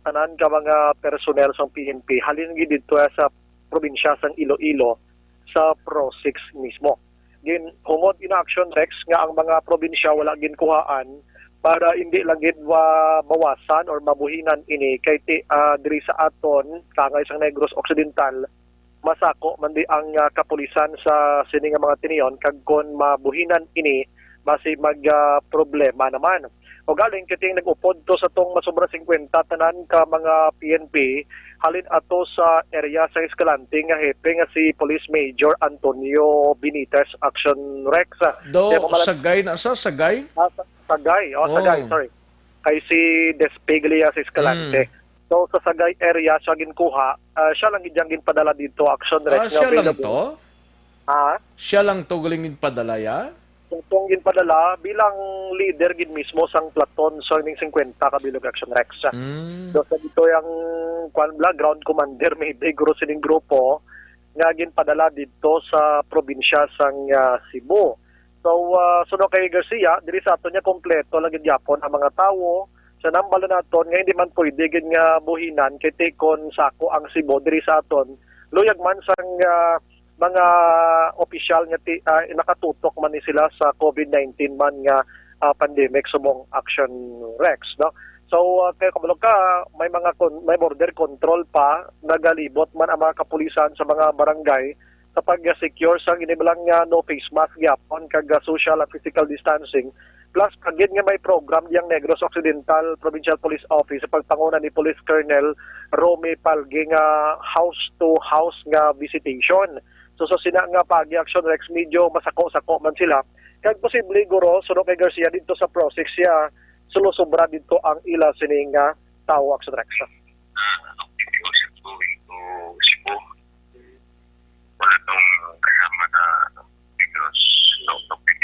tanan ka mga personnel sang P N P halin gid didto sa probinsya sang Iloilo, sa Pro Six mismo. Ginhungod ina, Action Rex, nga ang mga probinsya wala ginkuhaan para hindi lang gid mabawasan or mabuhinan ini kay ti, ah, diri sa aton, kaangay sang Negros Occidental, masako man di ang ah, kapulisan sa sini nga mga tinion, kag kon mabuhinan ini, basi mag ah, problema naman. O galing kay ti nag-upod to sa tong masobra fifty tanan ka mga P N P halin ato sa area sa Escalante nga hepe nga si Police Major Antonio Benitez, Action Rex. Ah, Do, kaya mamalat- Sagay na sa Sagay? Ah, sa- Sagay, oh, Sagay, Oh. sorry. Kay si Despeglia sa Escalante. Mm. So sa Sagay area siya ginkuha, ah, siya lang gid yang ginpadala dito, Action Rex, Ah, nga siya lang available. To? Ha? Siya lang to galing ginpadala ya? Itong ginpadala bilang leader gid mismo sang platon sa ning fifty ka bilog, Action Rex. Mm. So sa dito yung kwan bla, ground commander maybe guro sining grupo nga ginpadala dito sa probinsya sang ah, Cebu. So ah, suno kay Garcia, diri sa aton niya kompleto lang gid gyapon ang mga tawo sa nambala naton nga hindi man pwede gid nga buhinan kay ti kon sako ang Cebu diri sa aton, luyag man sang ah, mga opisyal nga ti, ah, nakatutok man ni sila sa COVID nineteen man nga ah, pandemic subong, Action Rex, no? So ah, kay kabalo ka, may mga kon- may border control pa, nagalibot man ang mga kapulisan sa mga barangay sa pag-secure sa ginibalang nga no face mask gyapon kag ah, social and physical distancing. Plus kagid nga may program diyang Negros Occidental Provincial Police Office sa pagpanguna ni Police Colonel Romy Palgi nga house to house nga visitation. So sa sina nga pagi, Action Rex, medyo masako-sako man sila. Kag posible guro, suno kay Garcia, dito sa Pro Six siya, sulosobra dito ang ila sini nga tawo, Action Rex. Uh, activity also going to Cebu. Wala tong kasama na because no topic.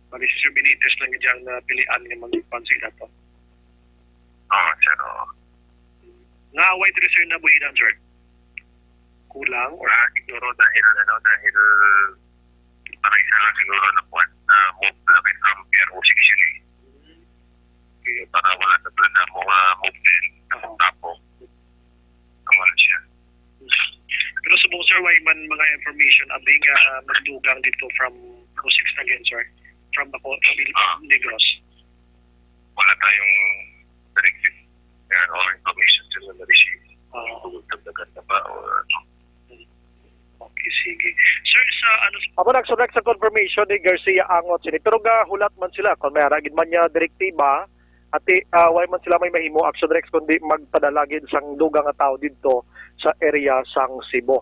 Bali si Sir Benitez lang gid ang napilian nga magpansin ato. Ah, sir, oo. Nga away diri, sir, nabuhinan, sir? Kulang or Wala siguro dahil, ano, dahil para isa lang siguro na kuwan na move lang kay from Pier O six yun eh. Kaya para wala na doon na mga movement. Tapos, naman siya. Pero subong, sir, way man mga information abi nga ah, magdugang dito from Pro Six again, sir? From Baco, from Il- Ah. Negros. Wala tayong directed na or information sila na receive. Ah, Kung tagdagan na ba or ano. Okay, sige. Sir, sa ano Amo na, Action Rex, sa confirmation ni Garcia Angot sini. Pero gahulat man sila kung may ara gid man niya direktiba, ati ah, way man sila may mahimo, Action Rex, kundi magpadala gid sang dugang nga tawo didto sa area sang Cebu.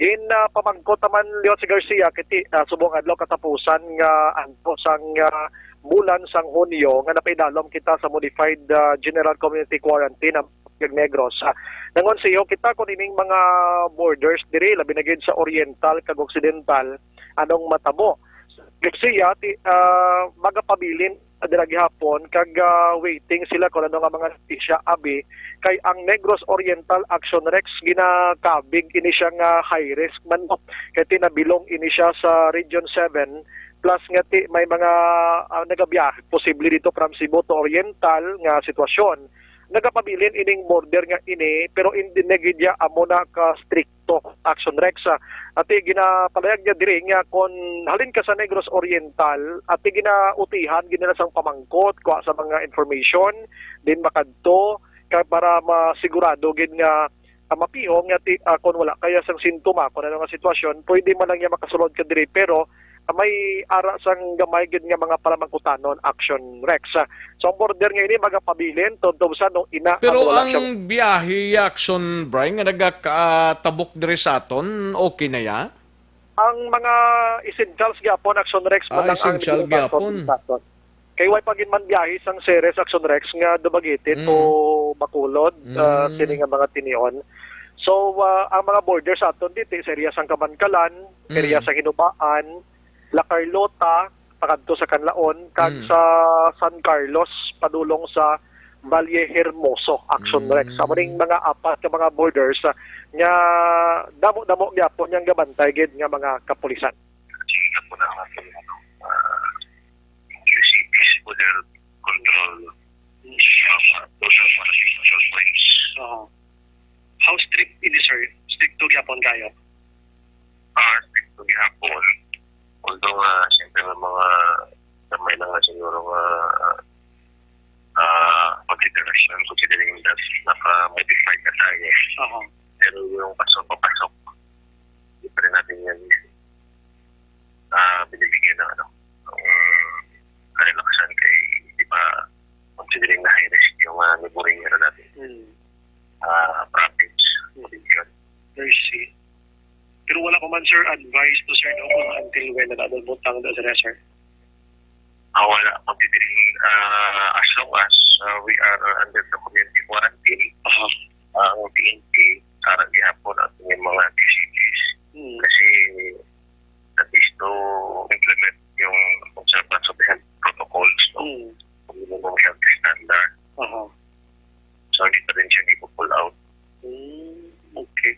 Gin ah, pamangkot naman liwat si Garcia kiti ah, subong adlaw katapusan nga adto sang ah, bulan sang Hunyo nga napaidalom kita sa modified ah, general community quarantine ang Negros. Ah, nangon siyo kita kung ining mga borders diri, labi na gid sa oriental kag occidental, anong matabo. Garcia, ti, ah, magapabilin dira gihapon kag ah, waiting sila kung ano nga mga notisya abi kay ang Negros Oriental, Action Rex, ginakabig ini siya nga high risk man, no? Kay tinabilong ini siya sa Region seven, plus nga ti may mga ah, nagabiyahe posible dito from Cebu to Oriental nga sitwasyon. Nagapabilin ining border nga ini, pero hindi na gid ya amo na ka stricto, Action Rex. Ah, ati ginapalayag niya diri nga kon halin ka sa Negros Oriental, ati ginautihan gid nila sang pamangkot, kuha sa mga information, din makadto ka para masigurado gid nga ah, mapihong nga ti, ah, kon wala kaya sang sintoma, kon ano nga sitwasyon, pwede man lang niya makasulod ka diri, pero ah, may ara sang gamay gid nga mga palamangkutanon, Action Rex. Ah, so ang border nga ini magapabilin tubtob sa no ina Pero ang wala ang siya. Biyahe, Action Brian, nga nagakatabok diri sa aton, okay na ya? Ang mga essentials gyapon, Action Rex, man Ah, lang ang essential nagpapasok gyapon. sa aton. Kay way pa gid man biyahe sang series, Action Rex, nga Dumaguete Mm. to Bacolod, ah, Mm. sini nga mga tinion. So ah, ang mga border sa aton dito sa area sang Kabankalan, Mm. area sa Hinubaan, La Carlota, pakadto sa Canlaon, kag Mm. sa San Carlos padulong sa Valle Hermoso, Action Rex. Mm. Amo ning mga apat ka mga borders, ah, nga damo-damo gyapon yang gabantay gid nga mga kapulisan. Sige po na ang ating, ano, ah, Q C Ps, border control, ah, border control points. Oo. How strict ini, sir? Stricto gyapon kayo? Ah, stricto gihapon. Although, ah, siyempre, may mga gamay lang na siguro nga, ah, consideration, considering that naka-modified na tayo. Aha. Pero yung pasok-papasok, hindi pa rin natin yan, ah, binibigyan ng, ano, ng karelaksan kay, di ba, considering na high risk yung, ah, neighboring, ano, natin, Hmm. ah, province, Hmm. provincial. I see. Pero wala pa man, sir, advice to, sir, no, kung until when na naabot ang da, sir, sir? Ah, wala. Considering, ah, as long as, ah, we are under the community quarantine, Aha. ang P N P, karang gihapon ang inyong mga Q C Ps. Hmm. Kasi that is to implement yung observance of the health protocols, no? Hmm. Minimum health standard. Aha. So, hindi pa rin siya ipo-pull out. Hmm, okay.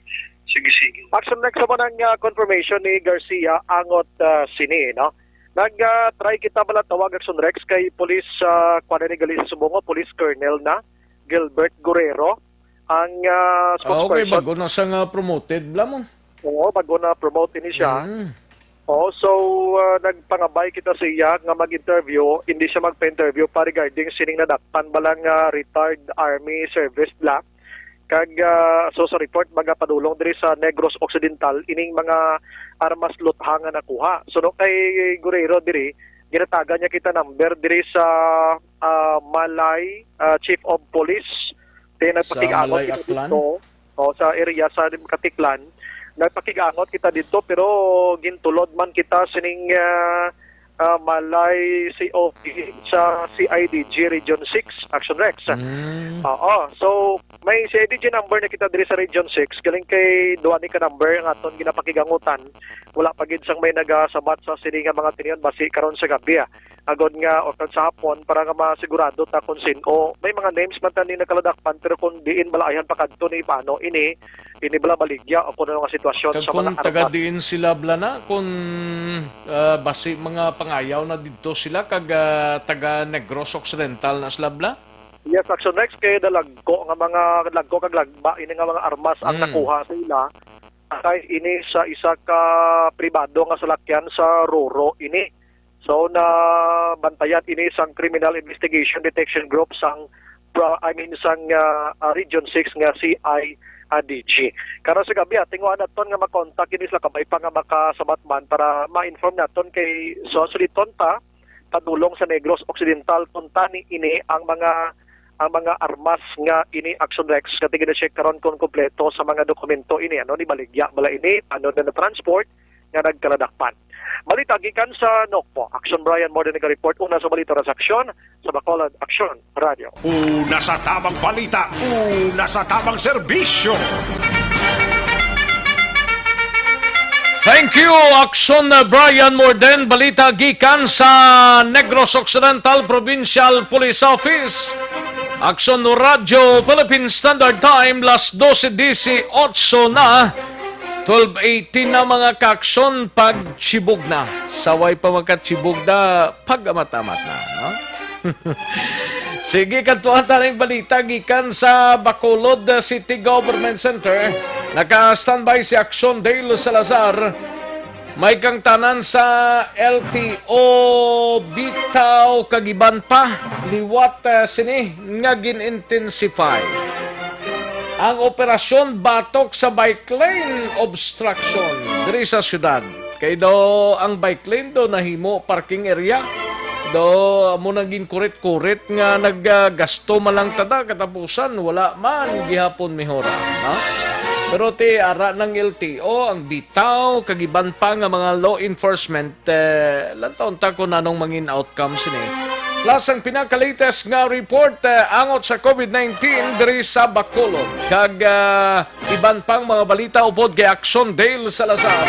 Sige, sige. Action Rex, amo nang, ah, confirmation ni Garcia angot, ah, sini, no? Nag, ah, try kita bala tawag, Action Rex, kay Police, ah, kuwan ni gali sa Sumbongo, Police Colonel na, Gilbert Guerrero, ang, ah, Ah, okay, spokesperson. Bago na sa nga promoted, bala mo. Oo, bago na promote ini siya. Mm. Oo, so, ah, nagpangabay kita sa iya nga mag-interview, hindi siya magpa-interview pa regarding sining nadakpan bala nga retired army service bala. Kag, ah, so sa report, magapadulong diri sa Negros Occidental ining mga armas lutha nga nakuha. So, no, kay Guerrero diri, ginatagan niya kita number diri sa, ah, Malay, ah, Chief of Police. Then, Sa nagpakig-angot Malay, kita Aklan? dito, o, sa area sa Caticlan. Nagpakig-angot kita dito, pero gintulod man kita sining, ah, ah, Malay C O P sa C I D G Region six, Action Rex. Mm. Oo. So, may C I D G number na kita diri sa Region six. Galing kay duha ni ka number ang aton ginapakigangutan. Wala pa gid sang may nagasabat sa sini nga mga tinion basi karon sa gabi, ah. Agod nga, o sa hapon, para nga masigurado ta kung sin-o. May mga names man tani nagkaladakpan, pero kung diin bala ayhan pakadto ni paano ini, ini bala baligya o kung ano nga sitwasyon Kag sa kung mga taga armas. diin sila, bala na, kung, ah, basi mga pangayaw na didto sila, kag, ah, taga Negros Occidental na sila, bala? Yes, Action Rex, kay dalagko nga mga lagko kag lagba ini nga mga armas ang Mm. nakuha sa ila. Kay ini sa isa ka pribado nga salakyan sa Roro ini. So, nabantayan ini sang Criminal Investigation Detection Group sang pro-, I mean, sang, ah, ah, Region six nga C I D G. Karon sa gabi, ah, tinguhaan naton nga makontak ini sila kabay pa nga makasabat man para ma-inform naton kay so suliton ta padulong sa Negros Occidental kung tani ini ang mga, ang mga armas nga ini, Action Rex, nga tigina-check karon kung kompleto sa mga dokumento ini, ano, ni baligya bala ini, ano na na-transport nga nagkaladakpan. Balita gikan sa Nokpo. Action Brian Morden naga-report. Una sa balita, sa aksyon sa Bacolod Action Radio. Una sa tabang balita, una sa tabang serbisyo. Thank you, Action Brian Morden. Balita gikan sa Negros Occidental Provincial Police Office. Action Radio Philippine Standard Time, las dose dieciocho na. Twelve eighteen na, mga ka-aksyon, pagchibog na. Sa way pa makachibog na, pag-amat-amat na, no? Sige, kadtuan ta ning balita gikan sa Bacolod City Government Center. Naka-standby si Action Dale Salazar. May kangtanan sa L T O bitaw kag iban pa liwat, eh, sini nga gin-intensify ang operasyon batok sa bike lane obstruction diri sa syudad. Kay daw ang bike lane daw nahimo parking area. Daw amo nang ginkurit-kurit nga nagagasto man lang tada, katapusan wala man gihapon mihora, no? Pero ti ara ng L T O ang bitaw kag iban pa nga mga law enforcement, eh, lantaw ta kung anong mangin outcome sini. Plus ang pinaka-latest nga report, eh, angot sa COVID nineteen diri sa Bacolod. Kag, ah, iban pang mga balita upod kay Action Dale Salazar.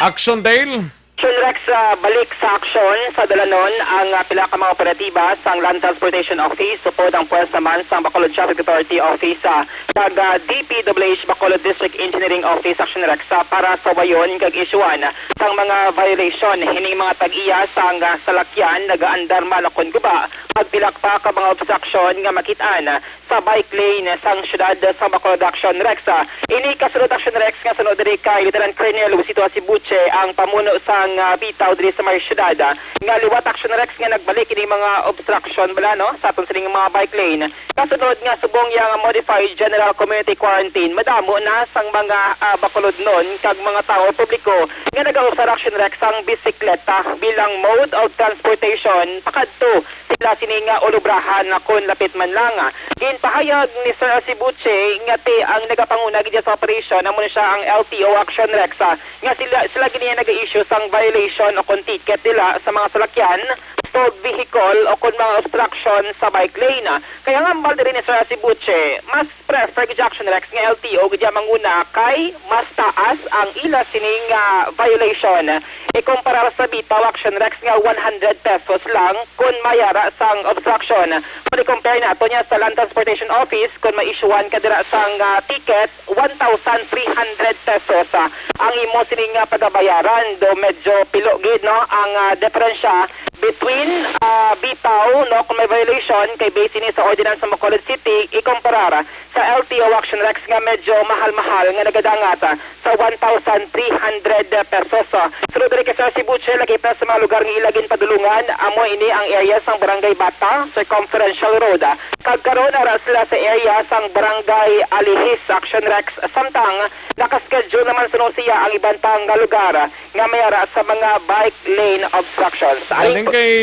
Action Dale. Sunod Rex, ah, balik sa aksyon sa dalanon ang, ah, pila ka mga operatiba sang Land Transportation Office upod ang puwersa man sang Bacolod Traffic Authority Office, ah, kag, ah, D P W H Bacolod District Engineering Office Action Rex, ah, para sawayon kag isyuan sang mga violation. Hining mga tag-iya sang, ah, salakyan nagaandar man o kon guba, kag pila pa ka mga obstruction nga makit-an sa bike lane sang siyudad sa Bacolod Action Rex. Ah, ini kasunod Action Rex nga suno diri kay Lieutenant Colonel Luisito Asibuche, ang pamuno sang, ah, bitaw diri sa may siyudad, ah, nga liwat Action Rex nga nagbalik ini mga obstruction bala, no, sa aton sining mga bike lane. Kasunod nga subong iya nga modified general community quarantine, madamo na sang mga, ah, Bacolodnon kag mga tawo publiko nga nagausar Action Rex sang bisikleta bilang mode of transportation pakadto sila sini nga ulubrahan kon lapit man lang. Ginpahayag ni Sir Asibuche nga ti ang nagapanguna gid sa operasyon amo na siya ang L T O Action Rex, ah, nga sila, sila gid niya nag-issue sang violation o kon ticket nila sa mga salakyan, stalled vehicle o kon mga obstruction sa bike lane. Kay ang hambal diri ni Sir Asibuche, mas prefer gid Action Rex nga L T O gid ang manguna kay mas taas ang ila sining, ah, violation. Ikumparar sa bitaw Action Rex nga one hundred pesos lang kon mayara sang obstruction. Kung i-compare nato niya sa Land Transportation Office, kung ma-issuean ka dira sang, ah, ticket, one thousand three hundred pesos, ah, ang imo sining, ah, pagabayaran. Do medyo pilo gid, no, ang, ah, diferensya between, ah, bitaw, no, kung may violation kay base ini sa ordinance sa Bacolod City, ikumparar sa L T O Action Rex nga medyo mahal-mahal nga nagadangat, ah, sa one thousand three hundred pesos. Sunod diri kay Sir Sibuche, lakip na sa mga lugar nga ila ginpadulungan, amo ini ang area sang Barangay Bata, Circumferential Road, kag karon ara sila sa area sang Barangay Alihis. Action Rex, samtang nakaschedule naman suno siya ang iban pa nga lugar nga mayara sa mga bike lane obstructions. Galing kay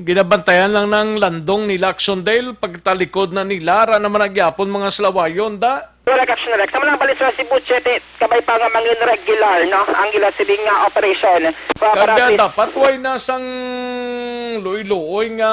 ginabantayan lang ng landong nila Action Dale, pagtalikod na nila, ara naman nagyapon mga salawayon, da? Correct, Action Rex. Sa mga balis sa Cebu City, kabay pa nga mangin regular, no, ang ila sining nga operation. Kag, ah, dapat way na sang luoy-luoy nga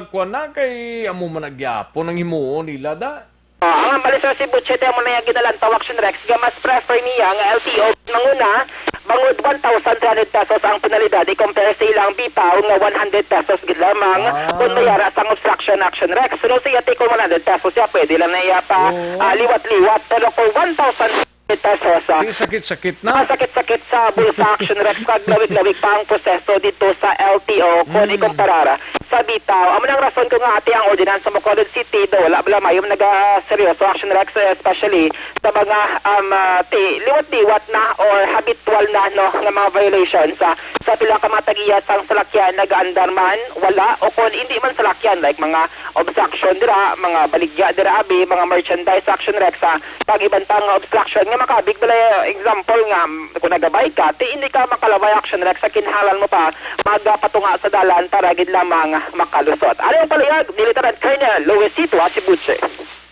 kuwan na kay amo man nagyapon ang himuon nila, da? Ah, ang balis sa Cebu City, amo na yung ginalantaw, Action Rex, nga mas prefer niya nga L T O manguna, bangod one thousand three hundred pesos ang penalidad, i-compare sa ilang bitaw nga one hundred pesos gid lamang. Ah. Kung mayara sang obstruction, Action Rex. Pero sa iya, kung one hundred pesos siya, pwede lang na iya pa, ah, liwat-liwat. Pero kung one thousand pesos, ah, sakit-sakit na. Ah, sakit-sakit sa bulsa, Action Rex, kag lawig-lawig pa ang proseso dito sa L T O kung ikumparar sa bitaw. Amo nang rason ko nga ati ang ordinance sa Bacolod City, do wala bala mayom nagaseryoso, Action Rex, especially sa mga, um, ah, ti-, liwat-liwat na or habitual na, no, nga mga violations. Ah, sa pila ka mga tag-iya sang salakyan, nagaandar man, wala, o kung hindi man salakyan, like mga obstruction dira, mga baligya dira, abi, mga merchandise, Action Rex, ah, pag iban pa nga obstruction nga makabig bala, example nga, mm, kung nagabay ka, ti hindi ka makalaway, Action Rex, sa kinahanglan mo pa magpatunga sa dalan para gid lamang makalusot. Ari ang palihag ni Lieutenant Colonel Luisito Asibuche.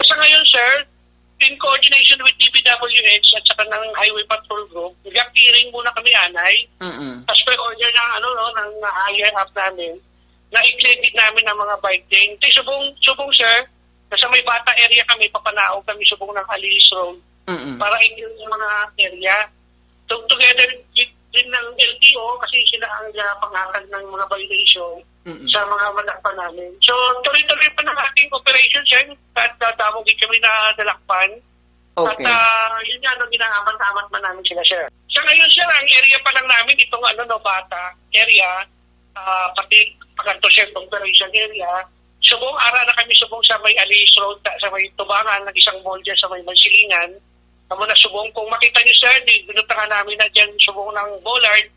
Sa ngayon, sir, in coordination with D P W H at saka ng Highway Patrol Group, nag-clearing muna kami, anay. Mm-mm. As per order ng, ano, no, ng higher up namin, na i-clear gid namin ang mga bike lane. Kay subong, subong, sir, nasa may Bata area kami, papanaog kami subong ng Alice Road, mm-mm, para i-clear yung mga area. So, together with, din ng L T O, kasi sila ang, ah, panghatag ng mga violation, mm-mm, sa mga madakpan namin. So, tuloy-tuloy pa ng ating operation, sir. At, ah, damo din kami na dalakpan. Okay. At, ah, yun nga, ano, ginaamat-amat man namin sila, sir. Sa ngayon, sir, ang area pa lang namin, itong ano, no, Bata area, ah, pati pagkanto, sir, Confederation area. Subong, ara na kami subong sa may Alice Road, sa may Tubangan, ng isang mall dyan sa may Mansilingan. Amo na subong, kung makita niyo, sir, di, binutangan namin na dyan subong ng bollard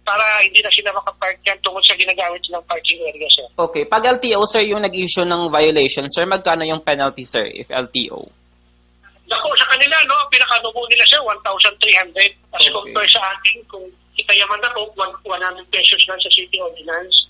para hindi na sila makapark dyan tungod sa ginagamit nilang parking area, sir. Okay. Pag L T O, sir, yung nag-issue ng violation, sir, magkano yung penalty, sir, if L T O? Dako sa kanila, no? Ang pinakanubo nila, sir, one thousand three hundred. As, okay, compare sa atin, kung kita yaman dako, one, one hundred pesos lang sa city ordinance.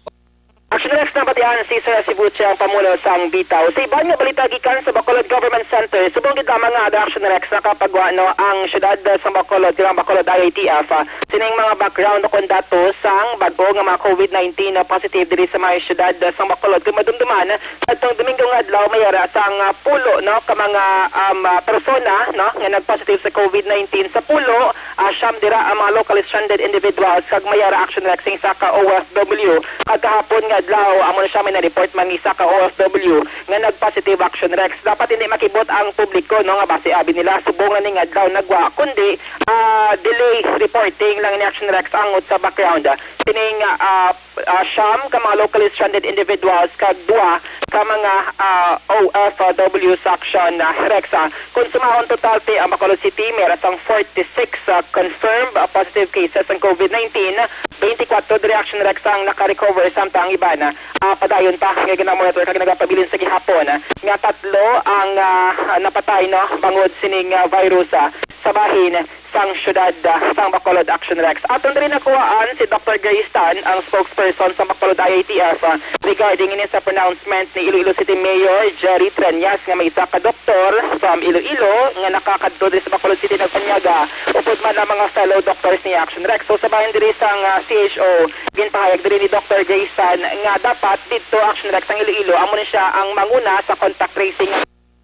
Action Rex, nabatian si Sir Sibuche ang pamulo sang bitaw. Sa iban nga balita gikan sa Bacolod Government Center, subong gid lamang nga ada Action Rex nakapagwa, no, ang siyudad sa Bacolod, kanang Bacolod I A T F, ah, sining mga background o kung datos sang bag-o nga mga COVID nineteen na positive diri sa mga siyudad sa Bacolod. Kung madumduman, kadtong Domingo nga adlaw, may ara sang, ah, pulo, no, ka mga, um, ah, persona, no, nga nag-positive sa COVID nineteen. Sa pulo, ah, siyam dira ang mga locally stranded individuals kag may ara Action Rex sing isa ka O F W. Kag kahapon nga adlaw, amo na siya, may na-report man isa ka O F W nga nag-positive Action Rex. Dapat hindi makibot ang publiko, no, nga basi abi nila subong na ning adlaw nagwa, kundi, ah, delay reporting lang ni Action Rex angot sa background. Sining, ah, ah, siyam ka mga locally stranded individuals kag duha ka mga, ah, O F W sa Action, ah, Rex. Ah, kung sumahon total ti ang Bacolod City, may ra sang forty-six, ah, confirmed, ah, positive cases sang COVID nineteen, twenty-four diri Action Rex ang naka-recover, samtang ang iban, ah, padayon pa nga gina-monitor kag nagapabilin sa gihapon, ah, nga tatlo ang, ah, napatay, no, bangod sining, ah, virus, ah, sa bahin sang siyudad, ah, sang Bacolod, Action Rex. Aton diri nakuhaan si Doctor Grace Tan, ang spokesperson sa Bacolod I A T F, ah, regarding ini sa pronouncement ni Iloilo City Mayor Jerry Treñas nga may isa ka doktor from Iloilo nga nakakadto diri sa Bacolod City nagpanyaga, upod man ang mga fellow doctors ni Action Rex. So, sa bahin diri sang, ah, C H O, ginpahayag diri ni Doctor Grace Tan nga dapat didto Action Rex ang Iloilo, amo ni siya ang manguna sa contact tracing.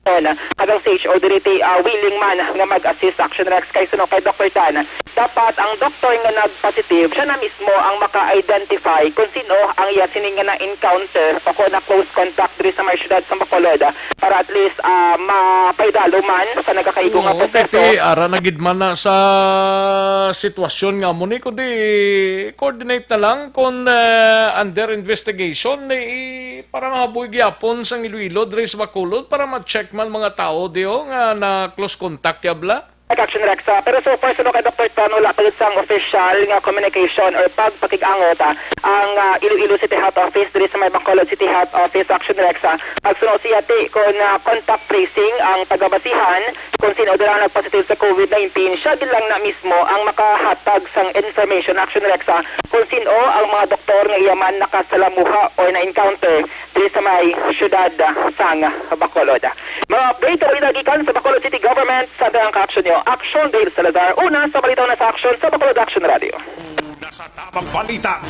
Kag ang C H O diri ti, ah, willing man nga mag-assist Action Rex, kay suno kay Doctor Tan, dapat ang doktor nga nag-positive, siya na mismo ang maka-identify kung sino ang iya sini nga na-encounter o kung na-close contact diri sa may siyudad sa Bacolod, para at least, ah, mapaidalo man sa nagakaigo nga Oo, proseso. Kay ara na gid man na sa sitwasyon nga amo ni, kundi coordinate na lang kung, eh, under investigation, eh, para mahaboy gyapon sang Iloilo diri sa Bacolod para ma-check man mga tao diho nga na close contact ya bala. Action Rex, ah, pero so far, suno kay Doctor Tan, wala pa gid sang official nga communication or pagpakig-angot, ah, ang, ah, Iloilo City Health Office diri sa may Bacolod City Health Office, Action Rex, ah. Pagsuno siya ti kon, ah, contact tracing ang tagabasihan, kung sino dira nag-positive sa COVID nineteen, siya gid lang na mismo ang makahatag sang information, Action Rex, ah, kung sino ang mga doktor nga iya man nakasalamuha or na-encounter diri sa may siyudad, ah, sang Bacolod. Mga update o balita gikan sa Bacolod City Government, sa ang ka-action niyo. Action, Dale Salazar, una sa balita, una sa action sa Bacolod Action Radio. Una sa tamang balita,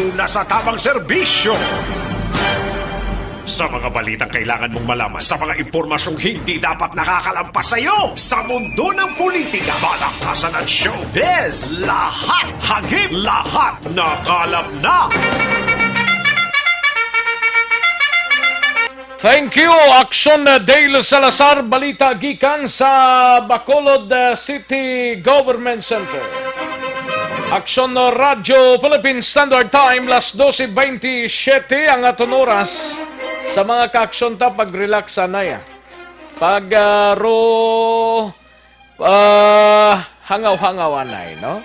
una sa tamang serbisyo. Sa mga balitang kailangan mong malaman, sa mga impormasyong hindi dapat nakakalampas sa iyo, sa mundo ng politika, balaktasan at showbiz, lahat hagip, lahat nakalap na. Thank you, Action, uh, Dale Salazar. Balita gikan sa Bacolod, uh, City Government Center. Action, uh, Radyo Philippine Standard Time, las doce veintisiete ang aton oras. Sa mga ka-action ta, pag-relax anay, ah. Pag, ah, ro-, ah, hangaw-hangaw anay, no?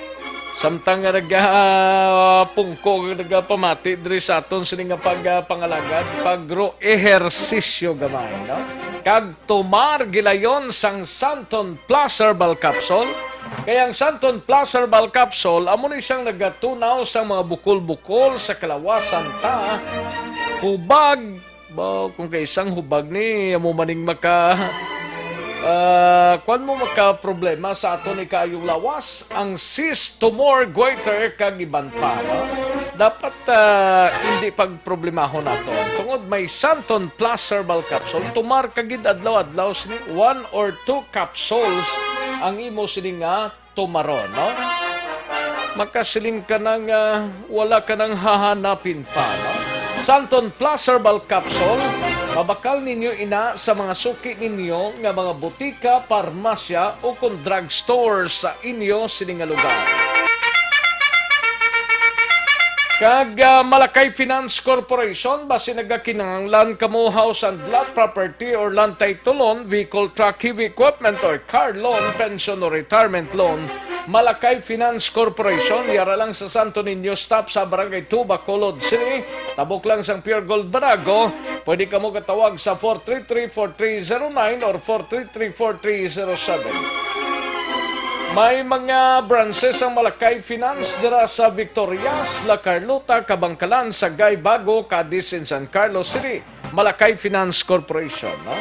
Samtang nga nagapungko, nagapamati diri sa aton sini nga pagpangalagad, pagro-ehersisyo gamay, no? Kag tumar gilayon sang Santon Plus Herbal Capsule. Kay ang Santon Plus Herbal Capsule, amo ni siyang nagatunaw sa mga bukol-bukol sa kalawasan ta, hubag, ba, kung kay isang hubag ni, amo maning maka, ah, kuwan mo, maka problema sa aton ni kaayong lawas, ang cyst, tumor, goiter, kag iban pa, no? Dapat, ah, hindi pagproblemahon nato. Tungod may Santon Plus Herbal Capsule, tumar ka gid adlaw-adlaw sini, one or two capsules ang imo sini nga tumaron, no? Makasiling ka na nga wala ka nang hahanapin pa, no? Santon Plus Herbal Capsule, mabakal ninyo ina sa mga suki ninyo nga mga butika, parmasya, o kon drugstore sa inyo sini nga lugar. Kag, ah, Malakay Finance Corporation, basi nagakinahanglan kamo house and lot, property or land title loan, vehicle, truck, heavy equipment or car loan, pension or retirement loan, Malakay Finance Corporation, yara lang sa Santo Niño Stop sa Barangay two, Bacolod City, tabok lang sang Pure Gold Banago. Pwede kamo katawag sa four three three, four three zero nine or four three three, four three zero seven. May mga branches ang Malakay Finance dira sa Victorias, La Carlota, Kabangkalan, Sagay, Bago, Cadiz, and San Carlos City. Malakay Finance Corporation, no?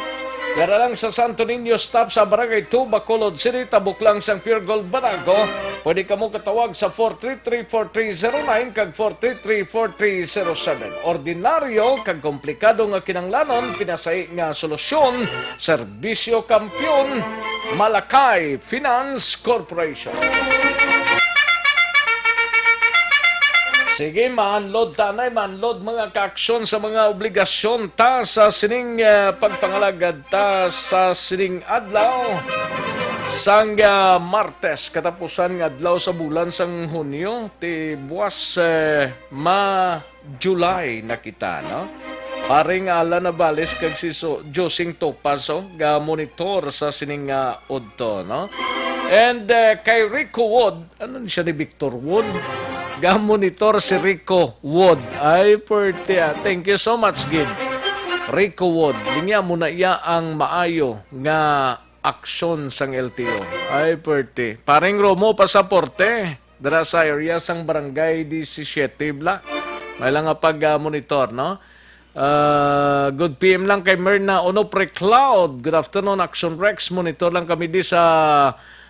Dira lang sa Santo Niño Stop sa Barangay two, Bacolod City, tabok lang sang Pure Gold Banago. Pwede kamo katawag sa four three three, four three zero nine kag four three three, four three zero seven. Ordinaryo kag komplikado nga kinahanglanon, pinasahi nga solusyon, serbisyo kampiyon, Malakay Finance Corporation. Sige, ma-unload ta anay, ma-unload mga kaaksyon sa mga obligasyon ta sa sining, ah, pagpangalagad ta sa sining adlaw sang, ah, Martes, katapusan nga adlaw sa bulan sang Hunyo, ti buwas, eh, ma July na kita, no? Paring Alan Navales kag si So-, Josing Topaz, oh, ga monitor sa sining nga udto, no? And, eh, kay Rico Wood, ano ni siya ni Victor Wood? Ga monitor si Rico Wood. Ay, perte, ah. Thank you so much, gid. Rico Wood. Niya mo na iya ang maayo nga aksyon sang L T O. Ay, perte. Paring Romo, pasaporte. Dira sa area sang Barangay disisiete bala. May lang nga pag, ah, monitor, no? Ah, good P M lang kay Merna Onofre Cloud. Good afternoon, Action Rex. Monitor lang kami di sa,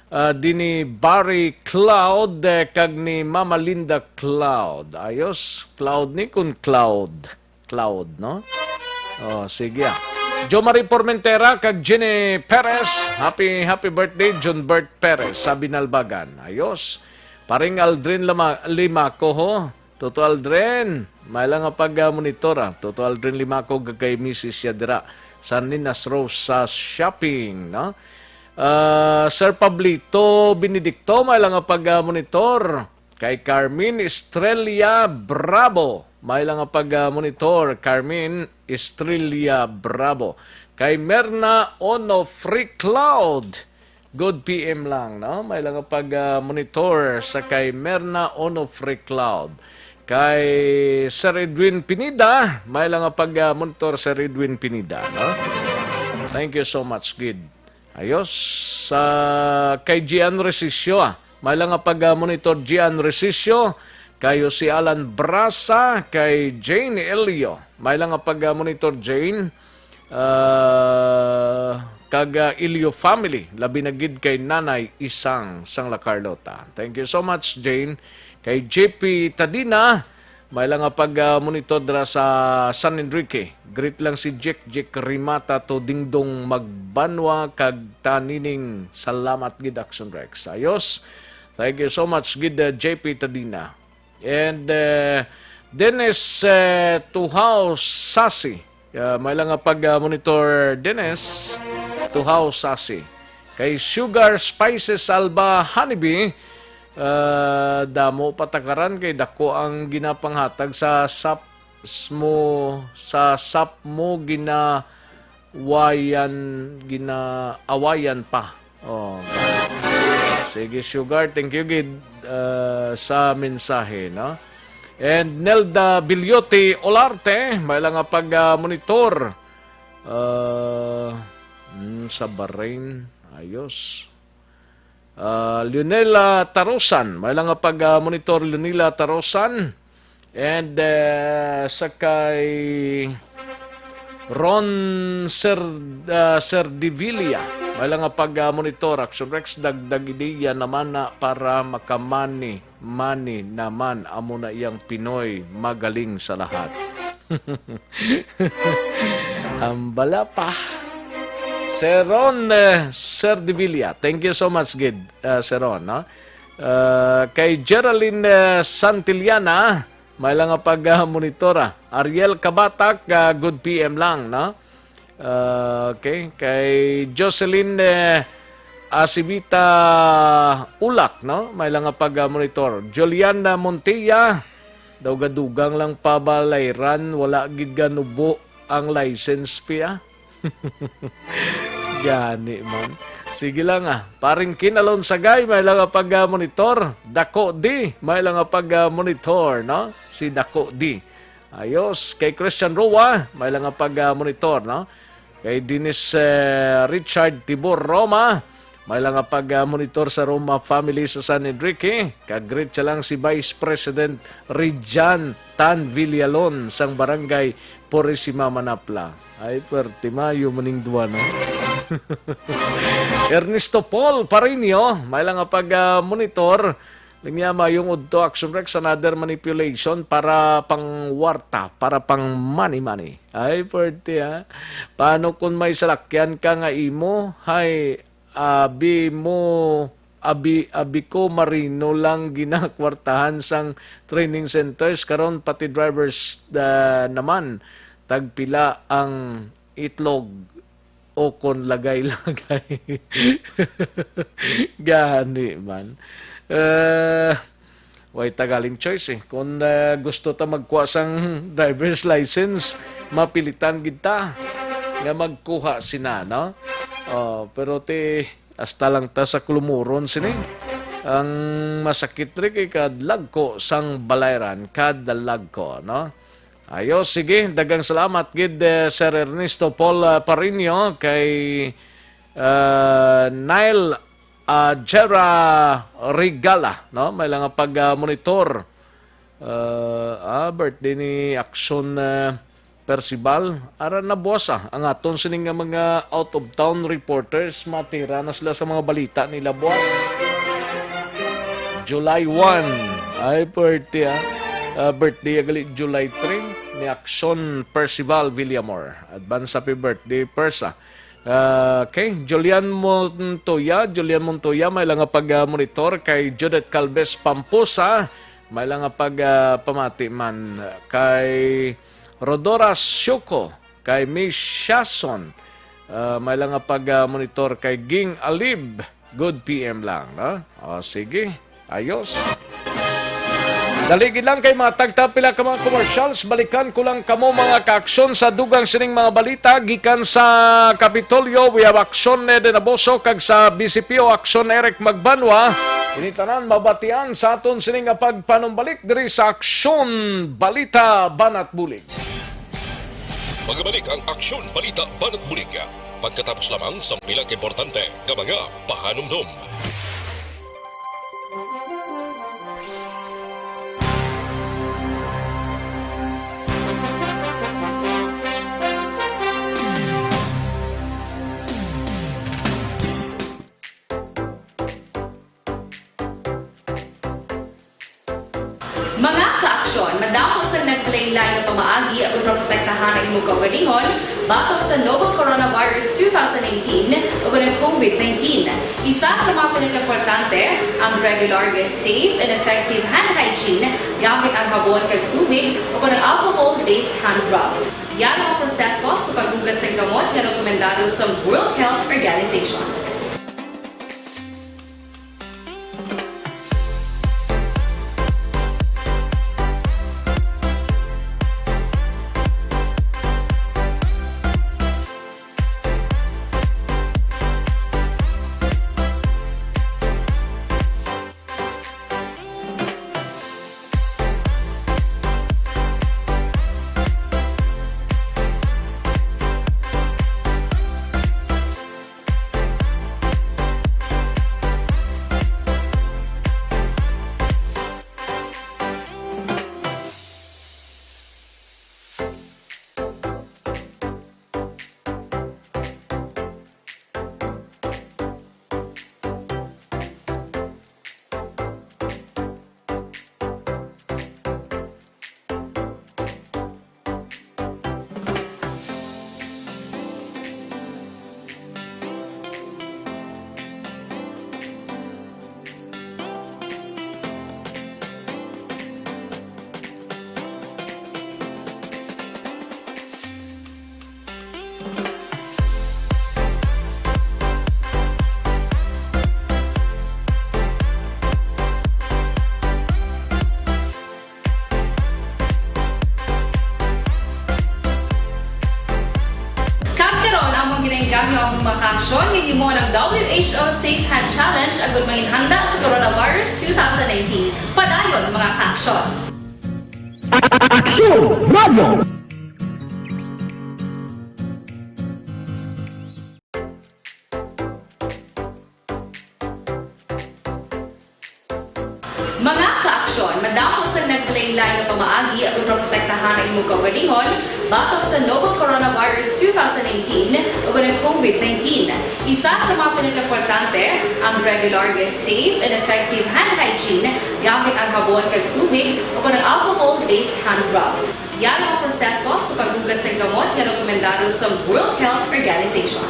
ah, di ni Barry Cloud, eh, kag ni Mama Linda Cloud. Ayos, Cloud ni kun Cloud. Cloud, no? Oh, sige, ah. Jo Marie Formentera kag Jenny Perez. Happy, happy birthday, John Bert Perez, sa Binalbagan. Ayos. Paring Aldrin Lama-, Limaco, ho. Toto Aldrin, may lang nga pag, ah, monitor, ah. Toto Aldrin Limaco, kag kay misis siya dira sa Ninas Rose sa shopping, no? Ah, Sir Pablito Benedicto, may lang nga pag, ah, monitor. Kay Carmen Estrella Bravo, may lang nga pag, ah, monitor. Carmen Estrella Bravo. Kay Merna Onofre Cloud, good P M lang, no? May lang nga pag, ah, monitor sa kay Merna Onofre Cloud. Kay Sir Edwin Pineda, may lang nga pag, ah, monitor, Sir Edwin Pineda, no? Thank you so much, gid. Ayos. Sa kay Gian Resisio, ah. May lang nga pag, ah, monitor Gian Resisio, kay Jose Alan Brasa, kay Jane Elio. May lang nga pag, ah, monitor Jane, ah, kag, ah, Elio family, labi na gid kay Nanay Isang sang La Carlota. Thank you so much, Jane. Kay J P Tadina, may lang nga pag, ah, monitor dira sa San Enrique. Greet lang si Jack, Jack Rimata to Dingdong Magbanwa kag Tanining. Salamat gid, Action Rex. Ayos. Thank you so much gid, ah, J P Tadina. And, ah, Dennis, ah, Tuhao Sasi. Ah, may lang nga pag, ah, monitor, Dennis Tuhao Sasi. Kay Sugar Spices Alba Honeybee, ah, damo patakaran kay dako ang ginapanghatag sa sap mo, sa sap mo ginawayan, ginaawayan pa. Oh. Sige, Sugar, thank you gid, ah, sa mensahe, no? And Nelda Bilyote Olarte, may lang nga pag, ah, monitor. Ah, mm, sa Bahrain, ayos. Ah, Leonela Tarosan, may lang nga pag, ah, monitor, Leonela Tarosan. And, eh, sa kay Ron Ser-, ah, Serdevilla, may lang nga pag, ah, monitor, Action Rex, dagdag ideya naman na para makamani. Money naman, amo na iyang Pinoy, magaling sa lahat. Hambala pa. Sir Ron, eh, Sir Devilla, thank you so much, gid, eh, Sir Ron, no? Eh, kay Geraldine, eh, Santillana, may lang nga pag, ah, monitor, ah. Ariel Kabatak, ah, good P M lang, no? Ah, okay. Kay Jocelyn, eh, Asibita Ulak, no? May lang nga pag-monitor. Juliana Montilla, daw gadugang lang pabalayran, wala gid ganubo ang license fee, ah. Gani man. Sige lang, ah. Paring Kinalon Sagay, may lang nga pag-monitor. Dako di, may lang nga pag-monitor, no? Si Dako di. Ayos. Kay Christian Roa, may lang nga pag-monitor, no? Kay Dennis, eh, Richard Tibor Roma, May lang nga pag-, ah, monitor sa Roma family sa San Enrique. Kag-greet siya lang si Vice President Rijan Tan Villalon sang Barangay Purisima, Manapla. Ay, pwerte, mayo maning duwa, no? Ernesto Paul Parinio, may lang nga pag, ah, monitor. Linya, mayong udto, Action Rex, another manipulation para pang warta, para pang money-money. Ay, pwerte, ha? Paano kung may salakyan ka nga imo? Hay, abi mo, abi, abi ko, marino lang ginakwartahan sang training centers. Karon, pati drivers, ah, naman, tagpila ang itlog o kon lagay-lagay. Gani man. Eh, way ta galing choice, eh. Kung, eh, gusto ta magkuha sang driver's license, mapilitan gid ta nga magkuha sina, no? Oh, pero ti, hasta lang ta sa klumuron sini. Ang masakit ri kay kadlagko sang balayran, kadlagko, no? Ayo, sige, daghang salamat gid, eh, Sir Ernesto Paul, ah, Parinio, kay, ah, Nile, ah, Jera Regala, no? May lang nga pag, ah, monitor. Ah, ah, birthday ni Action, ah, Percival. Ara na buwas, ah, ang aton sining nga mga out of town reporters, matira na sila sa mga balita nila buwas. July one. Ay, birthday, ah. Ah, birthday gali July three ni Action Percival Villamor. Advance happy birthday, Pers, ah. Ah, okay, Julian Montoya, Julian Montoya, may lang nga pag, ah, monitor kay Judith Calves Pampusa, may lang nga pag, ah, pamati man kay Rodora Siuko, kay Miss Shason, ah, may lang nga pag, ah, monitor kay Ging Alib, Good P M lang, no? O, sige. Ayos. Dali gid lang kay mga tagta pila ka mga commercials. Balikan ko lang kamo, mga kaaksyon, sa dugang sining mga balita gikan sa Kapitolyo. We have Aksyon Eden Aboso kag sa B C P O Aksyon Eric Magbanwa. Ini tanan mabatian sa aton sining nga pagpanumbalik diri sa Aksyon Balita Banat Bulig. Magabalik ang Aksyon Balita Banat Bulig pagkatapos lamang sa pila ka importante nga mga pahanumdom. Mga kaaksyon, madamo sang nagkalainlain nga pamaagi agud maprotektahan ang imong kaugalingon batok sa novel coronavirus two thousand nineteen ug ang COVID nineteen. Isa sa mga pinakaimportante ang regular nga safe and effective hand hygiene gamit ang habon kag tubig o kon ang alcohol-based hand rub. Yan ang proseso sa paghugas sang kamot nga rekomendado sa World Health Organization. Kag karon, amon ginaengganyo ang mga kaaksyon nga himo ng W H O Safe Hand Challenge agud manginhanda sa coronavirus two thousand nineteen. Padayon, mga kaaksyon. Aksyon Radio! Mga kaaksyon, madamo sang naglain-lain nga pamaagi aron maprotektahan ang imong kaugalingon batok sa novel coronavirus two thousand nineteen ug ang COVID nineteen. Isa sa mga pinakaimportante ang regular nga safe and effective hand hygiene gamit ang habon kag tubig o ang alcohol-based hand rub. Yara ang proseso sa paghugas sang kamot nga rekomendado sa World Health Organization.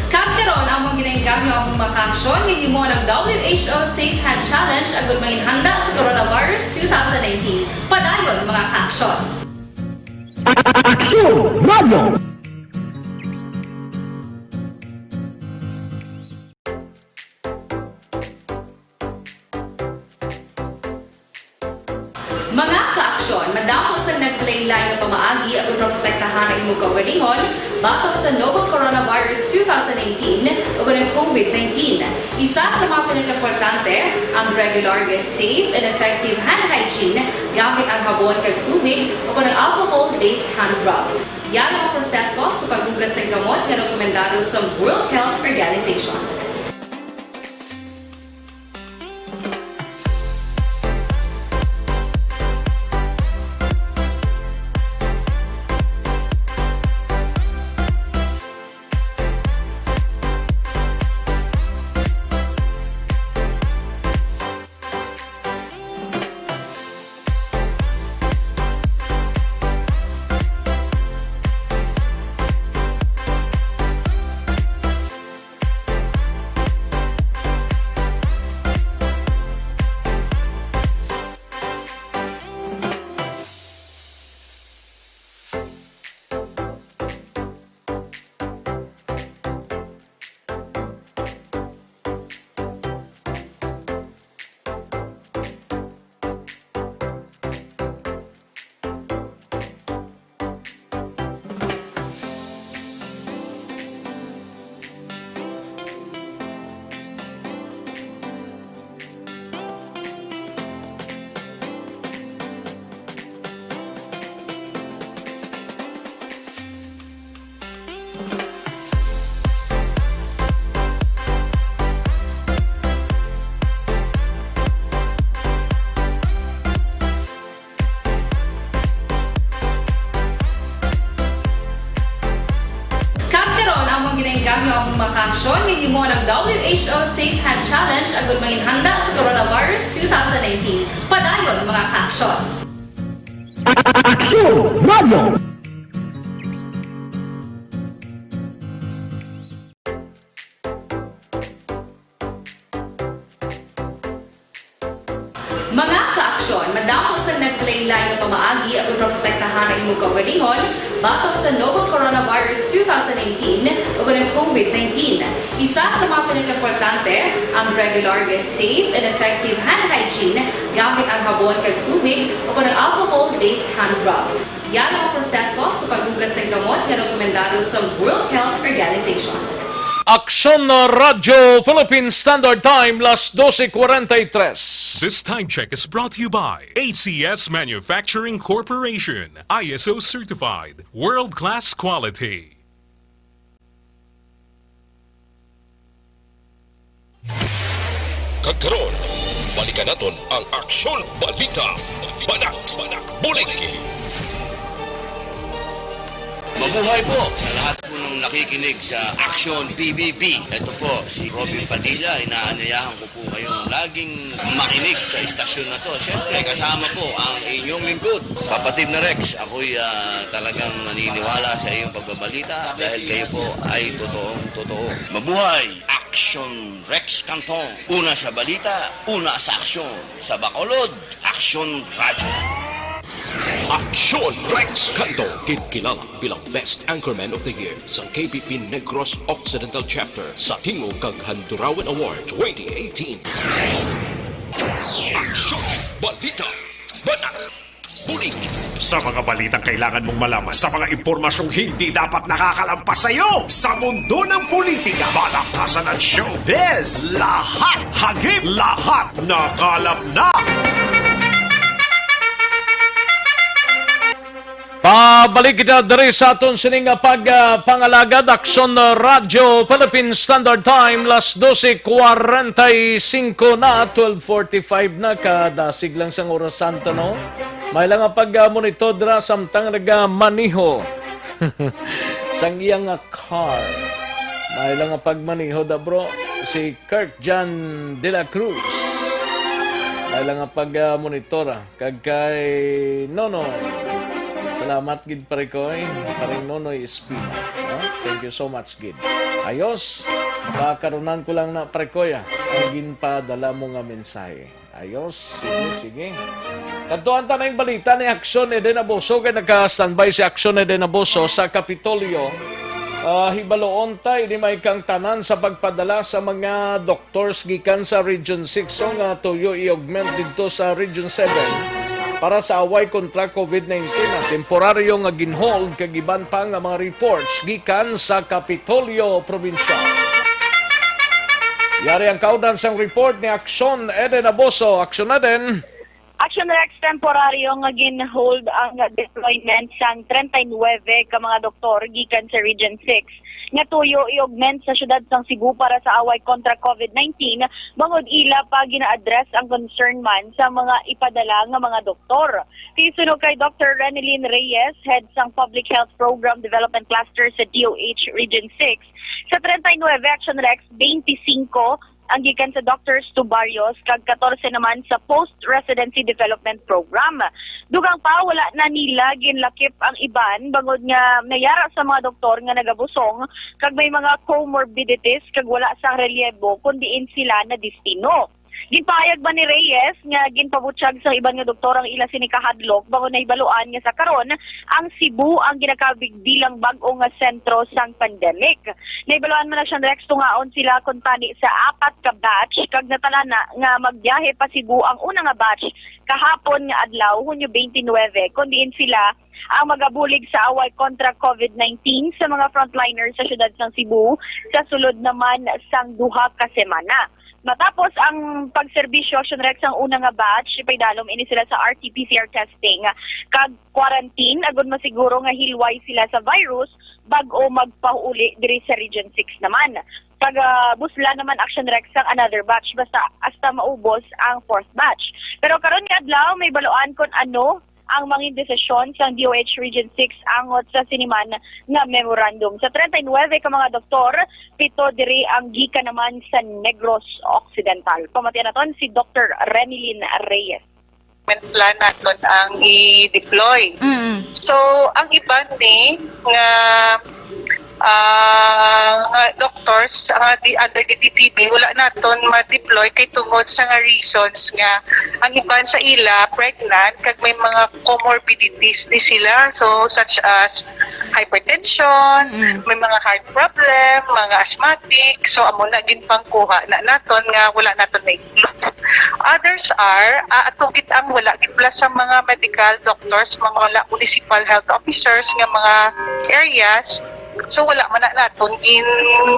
Kag karon, among ginainggangyo ang mga kaaksyon nga himo ng W H O Safe Hand Challenge agud manginhanda sa coronavirus two thousand nineteen. Padayon, mga kaaksyon. Aksyon Radio! Mga kaaksyon, madamo sang naglain-lain nga pamaagi aron maprotektahan ang imong kaugalingon batok sa novel coronavirus two thousand nineteen ug ang COVID nineteen. Isa sa mga pinakaimportante ang regular nga safe and effective hand hygiene gamit ang habon kag tubig o ang alcohol-based hand rub. Yara ang proseso sa paghugas sang kamot nga rekomendado sa World Health Organization. Kag karon, among ginainggangyo ang mga kaaksyon nga himo ng W H O Safe Hand Challenge agud manginhanda sa coronavirus two thousand nineteen. Padayon, mga kaaksyon. Aksyon Radio! Mga kaaksyon, madamo sang naglain-lain nga pamaagi aron maprotektahan ang imong kaugalingon batok sa novel coronavirus two thousand nineteen ug ang COVID nineteen. Isa sa mga pinakaimportante ang regular nga safe and effective hand hygiene gamit ang habon kag tubig o ang alcohol-based hand rub. Yara ang proseso sa paghugas sang kamot nga rekomendado sa World Health Organization. Aksyon Radyo Philippine Standard Time, las doce cuarenta y tres. This time check is brought to you by A C S Manufacturing Corporation, I S O certified, world-class quality. Kag karon, balikan naton ang Aksyon Balita. Banat, Banat, Bulig. Mabuhay po sa lahat po ng nakikinig sa Aksyon P B B. Ito po si Robin Padilla. Inaanyayahan ko po kayong laging makinig sa istasyon na to. Siyempre, kasama po ang inyong lingkod, Kapatid na Rex. Ako'y, ah, talagang naniniwala sa iyong pagbabalita dahil kayo po ay totoong totoo. Mabuhay! Aksyon Rex Canton. Una sa balita, una sa aksyon. Sa Bacolod, Aksyon Radyo. Aksyon Rex Canton, kinkilala bilang Best Anchorman of the Year sa K B P Negros Occidental Chapter sa Tingog kag Handurawan Award twenty eighteen. Aksyon Balita. Banat. Bulig. Sa mga balitang kailangan mong malaman, sa mga impormasyong hindi dapat nakakalampas sa iyo, sa mundo ng politika, balakasan at showbiz, lahat hagip, lahat nakalap na. Pabalik kita diri sa aton sining nga pag, ah, pangalagad. Aksyon Radyo Philippine Standard Time, las doce cuarenta y cinco na, twelve forty-five na, kadasig lang sang oras santo, no? May lang nga pag, ah, monitor dira samtang naga-maniho sang iya nga car. May lang nga pagmaniho da, bro. Si Kirk John de la Cruz. May lang nga pag, ah, monitor, ah. Kag kay Nonoy. Salamat gid, pare ko, eh. Pareng Nonoy Espina. Ah, thank you so much gid. Ayos. Pakarunan ko lang na, pare ko, ah, ang ginpadala mo nga mensahe. Ayos. Sige, sige. Kadtuan ta na yung balita ni Aksyon Eden Abuso kay naka-standby si Aksyon Eden Abuso sa Kapitolyo. Ah, hibaloon ta, ini may kang tanan sa pagpadala sa mga doctors gikan sa Region six nga tuyo i-augment didto sa Region seven para sa away kontra COVID nineteen, ang temporaryo nga ginhold kag iban pa nga mga reports gikan sa Kapitolyo Provincial. Yari ang kaudan sang report ni Aksyon Eden Abuso. Aksyon Eden. Action Rex, temporaryo nga gin-hold ang deployment sang treinta y nuebe ka mga doktor gikan sa Region six nga tuyo i-augment sa siyudad sang Cebu para sa away kontra COVID nineteen, bangod ila pa gina-address ang concern man sa mga ipadala nga mga doktor. Kay suno kay Doctor Renelyn Reyes, head sang Public Health Program Development Cluster sa D O H Region six, sa treinta y nuebe, Action Rex, twenty-five ang gikan sa Doctors to Barrios kag katorse naman sa Post Residency Development Program. Dugang pa, wala na nila ginlakip ang iban bangod nga may ara sa mga doktor nga nagabusong kag may mga comorbidities kag wala sang relyebo kon diin sila nadestino. Ginpahayag man ni Reyes nga ginpabutyag sang iban nga doktor ang ila sini kahadlok bangod nahibaluan nga sa karon ang Cebu ang ginakabig bilang bag-o nga sentro sang pandemic. Nahibaluan man na siya, Rex, tungaon sila kuntani sa apat ka batch kag natalana nga magbiyahe pa Cebu ang una nga batch kahapon nga adlaw, Hunyo twenty-nine, kon diin sila ang magabulig sa away kontra COVID nineteen sa mga frontliners sa siyudad sang Cebu sa sulod naman sang duha ka semana. Matapos ang pagserbisyo, Action Rex, ang una nga batch, ipaidalom ini sila sa R T P C R testing kag quarantine agud masiguro nga hilway sila sa virus bag-o magpauli diri sa Region six naman. Pag, ah, busla naman, Action Rex, ang another batch basta hasta maubos ang fourth batch. Pero karon nga adlaw, mahibaluan kon ano ang mangin desisyon sang D O H Region six angot sa sini man nga memorandum. Sa treinta y nuebe ka mga doktor, pito diri ang gikan naman sa Negros Occidental. Pamatian naton si Doctor Renilyn Reyes. Plan naton ang i-deploy. Mm. So, ang iban ni nga, ah, nga doctors nga di, under D T T B, wala naton ma-deploy kay tungod sa nga reasons nga ang iban sa ila pregnant kag may mga comorbidities ni sila. So, such as hypertension, Mm. may mga heart problem, mga asthmatic. So, amo na ginpangkuha na naton nga wala naton na Others are, ah, ato gid ang wala gid pala sa mga medical doctors, mga wala municipal health officers nga mga areas, So, wala man na naton gin,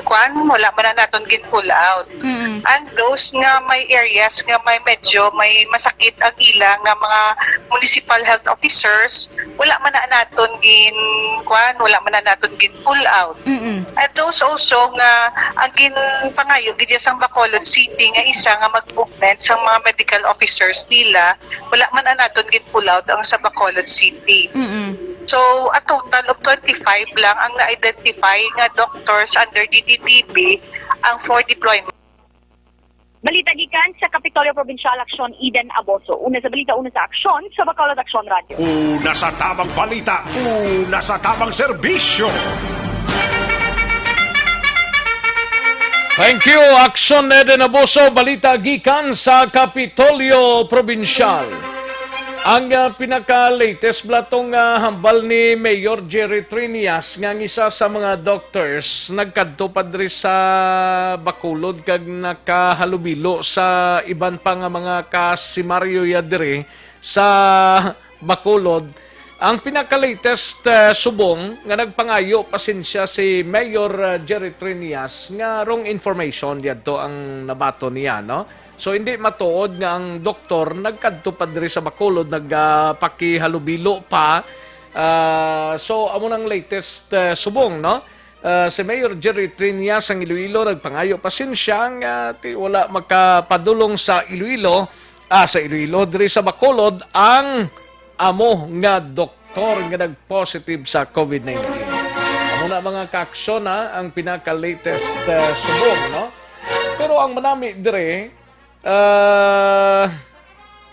kwan, wala man na naton gin pull out. Mm. And those nga may areas nga may medyo may masakit ang ila nga mga municipal health officers, wala man na naton gin, kwan, wala man na naton gin pull out. Mm-mm. And those also nga ang ginpangayo gid sang Bacolod City nga isa nga mag-augment sang mga medical officers nila, wala man na naton gin pull out ang sa Bacolod City. Mm-mm. So, a total of twenty-five lang ang na-identify nga doctors under D D T B ang for deployment. Balita gikan sa Kapitolyo Provincial, Aksyon, Eden Aboso. Una sa balita, una sa aksyon, sa Bacolod Aksyon Radio. Una sa tamang balita, una sa tamang serbisyo. Thank you, Aksyon Eden Aboso. Balita gikan sa Kapitolyo Provincial. Ang, ah, pinaka-latest bala tong, ah, hambal ni Mayor Jerry Triñas nga ang isa sa mga doctors nagkadto pa diri sa Bacolod kag nakahalubilo sa iban pa nga mga kasimaryo ya diri sa Bacolod. Ang pinaka-latest, ah, subong nga nagpangayo pasensya si Mayor, ah, Jerry Triñas nga wrong information diadto ang nabaton niya, no? So, hindi matuod nga ang doktor nagkadto pa diri sa Bacolod, nag, ah, pakihalubilo pa. Ah, so, amo nang latest, ah, subong, no? Ah, si Mayor Jerry Triñas sang Iloilo nagpangayo pasensya nga ti wala makapadulong sa Iloilo, ah, sa Iloilo, diri sa Bacolod ang amo nga doktor nga nag-positive sa COVID nineteen. Amo na, mga kaaksyon, ha, ang pinaka-latest, ah, subong, no? Pero ang manami diri, ah,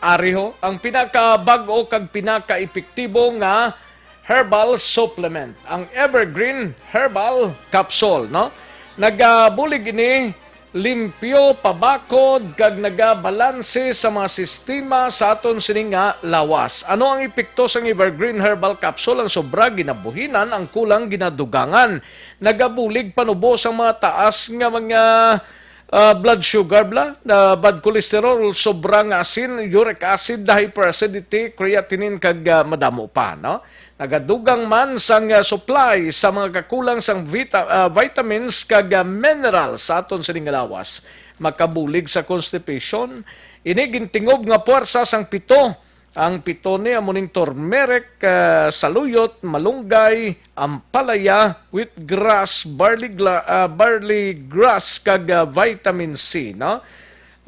ari ho, ang pinakabag-o kag pinakaepektibo nga herbal supplement, ang Evergreen Herbal Capsule, no? Nagabulig ini limpyo, pabakod, kag nagabalanse sa mga sistema sa aton sini nga lawas. Ano ang epekto sang Evergreen Herbal Capsule? Ang sobra ginabuhinan, ang kulang ginadugangan. Nagabulig panubo sang mga taas nga mga, ah, blood sugar, bala, na bad cholesterol, sobra nga asin, uric acid, hyperacidity, creatinine, kag, ah, madamo pa, no? Nagadugang man sang, ah, supply sa mga kakulang sang vita-, ah, vitamins kag, ah, mineral sa aton sining lawas. Makabulig sa constipation. Ini gintingob nga puwersa sang pito. Ang pito ni amo ning turmeric, ah, saluyot, malunggay, ampalaya, wheatgrass, barley gla-, ah, barley grass, kag, ah, vitamin C, no?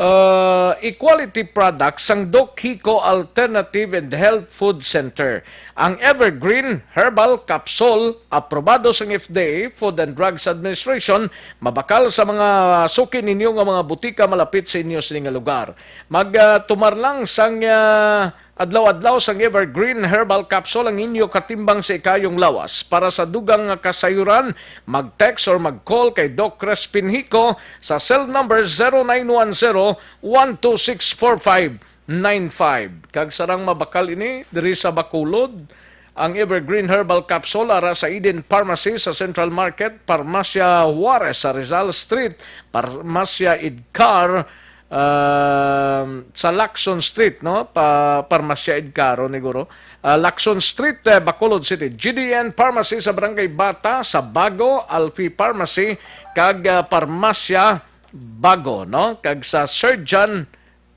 Uh, equality products sang Doc Hico Alternative and Health Food Center. Ang Evergreen Herbal Capsule, aprobado sang F D A, Food and Drugs Administration, mabakal sa mga suki ninyo nga mga butika malapit sa inyo sini nga lugar. Mag, uh, tumar lang sang, uh, adlaw-adlaw sang Evergreen Herbal Capsule ang inyo katimbang sa ikayong lawas. Para sa dugang nga kasayuran, mag-text or mag-call kay Doc Crispin Hico sa cell number zero nine one zero, one two six, four five nine five. Kag sarang mabakal ini diri sa Bacolod, ang Evergreen Herbal Capsule ara sa Eden Pharmacy sa Central Market, Farmacia Juarez sa Rizal Street, Farmacia Edcar, um, sa Lacson Street, no? Pa, Farmacia Edcaro ni guro. Ah, Lacson Street, eh, Bacolod City. G D N Pharmacy sa Barangay Bata, sa Bago, Alfie Pharmacy, kag, ah, Farmacia Bago, no? Kag sa Surgeon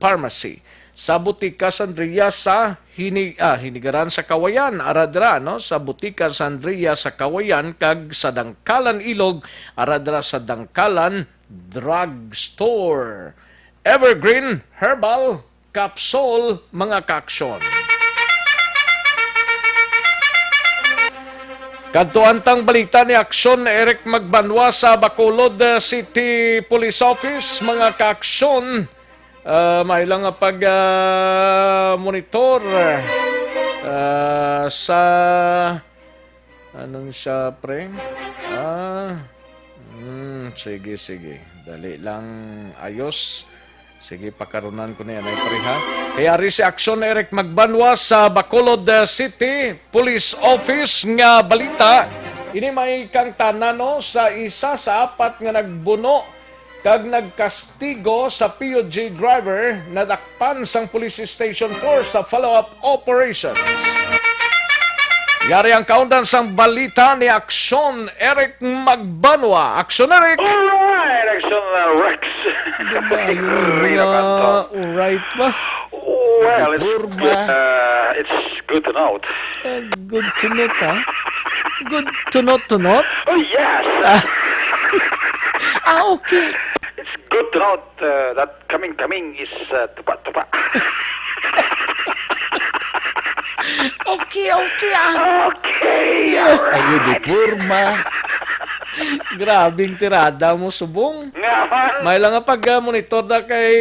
Pharmacy. Sa Butika Sandria sa Hini-, ah, Hinigaran sa Kawayan, ara dira, no? Sa Butika Sandria sa Kawayan, kag sa Dangkalan Ilog, ara dira sa Dangkalan Drug Store. Evergreen Herbal Capsule, mga kaaksyon. Kadto antang balita ni Aksyon Eric Magbanwa sa Bacolod, uh, City Police Office, mga kaaksyon. Uh, may lang nga pag, uh, monitor, uh, sa Anong siya, pre? Ah, hmm, sige, sige. Dali lang, ayos. Sige, pakarunan ko na yan, ay, pre, ha? Kay ari si Aksyon Eric Magbanwa sa Bacolod, uh, City Police Office nga balita. Ini may kang tanan, no, sa isa sa apat nga nagbuno kag nagkastigo sa P U G driver, nadakpan sang Police Station four sa follow-up operations. Yari ang kaundan sang balita ni Aksyon Eric Magbanwa. Aksyon Eric! Alright, Aksyon, uh, Rex. Ganda, yun, Rina uh, Canton. Alright ba? Well, it's Forma. Good, uh, it's good to note. Uh, good to note, ha? Good to note, to note? Oh, yes! Ah, okay. It's good to note uh, that coming, coming is uh, tupa-tupa. Okay, okay, ah. Okay, alright. Ayo di forma. Grabing tirada mo, subong. Nga man. May lang nga pag-monitor na kay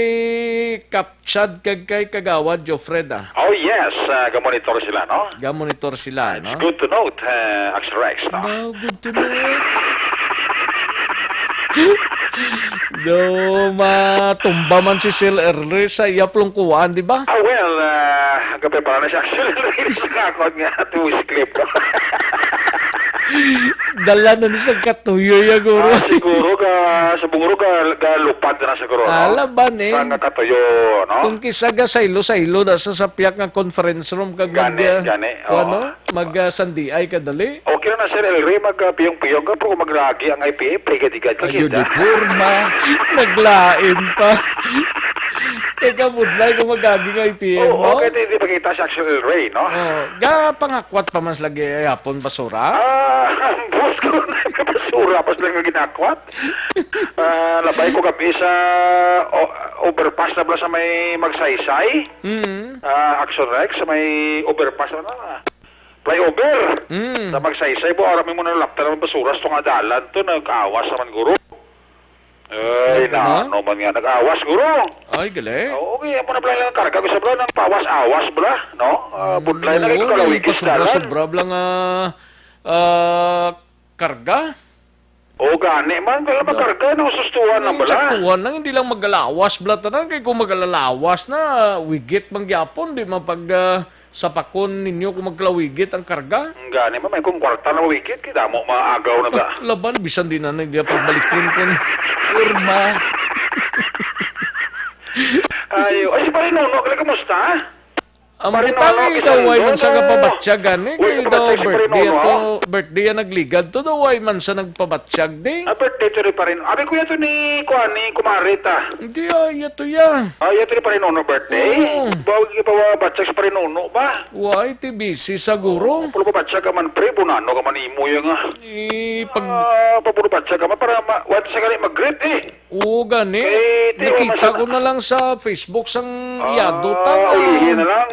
Capchad kag kay Kagawad Jofred, ah. Oh, yes. Ah, ga-monitor sila, no? Ga-monitor sila, no? It's good to note, uh, Axel Rex, no? Wow, good to note. Do, matumba man si Sir Erle sa iya plungkuan, di ba? Ah, well, ah, nagaprepara na siya. Actually, narinig sa akon nga tuwis clip ko. Dala na ni sa katuyo ya, guro. Ah, siguro ka, sa bungro ka, galupad na siguro, no? Ah, laban, eh. Sa nga katuyo, no? Kung kisa ga saylo-saylo na sa, sa piyak nga conference room, kag Gani, mag, ah, gani, oo. ano? Mag, ah, sandiay ka dali. Okay na na, Sir Elry, mag, ah, piyong-piyong ka, pero kung maglagi ang I P M, pligad-igad ka Ayo kita. Di forma. Naglain pa. Kay kabudlay kung magagi nga I P M, Oo, no? Okay, di, di pakita si Axel Elry, no? Oh, ga pangakwat pa man lagi yapon basura. Ah, ang boss ko na basura pa sila nga ginakwat. Ah, labay ko gabi sa o, overpass na bala sa may Magsaysay. Mm. Ah, Action Rex, sa may overpass na na. Flyover. Mm. Sa Magsaysay po, arami mo na lapta naman basura sa nga dalan to, nag-awas naman guro. Ay, Nagkano? na, ano man nga, nag-awas guro. Ay, gali. Oo, okay, amo na pala lang karga, gusto pala nang pawas-awas bala, no? Ah, budlay na Oo, kayo kalawigis dalan. Pasobra-sobra lang, ah, ah, karga. O gani man, kaya Da- makarga, no, sustuhan na Ang bala. Saktuhan lang, hindi lang magalawas bala tanan, kay kung magalawas na, wigit man gyapon, di man pag, ah, sapakon ninyo kung magkalawigit ang karga. Ang gani man, may kung kwarta na wigit, kay damo maagaw na ta. Ah, laban, bisan di na, na, di na pagbalikon kun Pirma. Ayo, ay, si Pare Nono, kaya kumusta? Ang Pare butang Nono, eh, daw way man sa Quezon, kapabatyagan, eh, uy, kay daw kapabatyagan si Pare birthday Nono. Ato, birthday ang nagligad to, daw way man sa nagpabatyag, di? Ah, birthday to ni Pare Nono. Abi ko yato ni, kuan, ni Kumare ta. Hindi, ah, yato ya. Ah, yato ni Pare Nono birthday? Oo. Bawal ka pa batyag sa Pare Nono ba? Way, ti busy sa guro. Oh, pulo pa batyag ka man, pre, bunano ka man imo ya nga. Eh, pag Ah, papulo batyag ka man, para ma-, what sa gali mag-greet, eh. Oo, gani. Eh, di ko Nakita masama. ko na lang sa Facebook sang Ah, iyado ta nga ulihi na lang.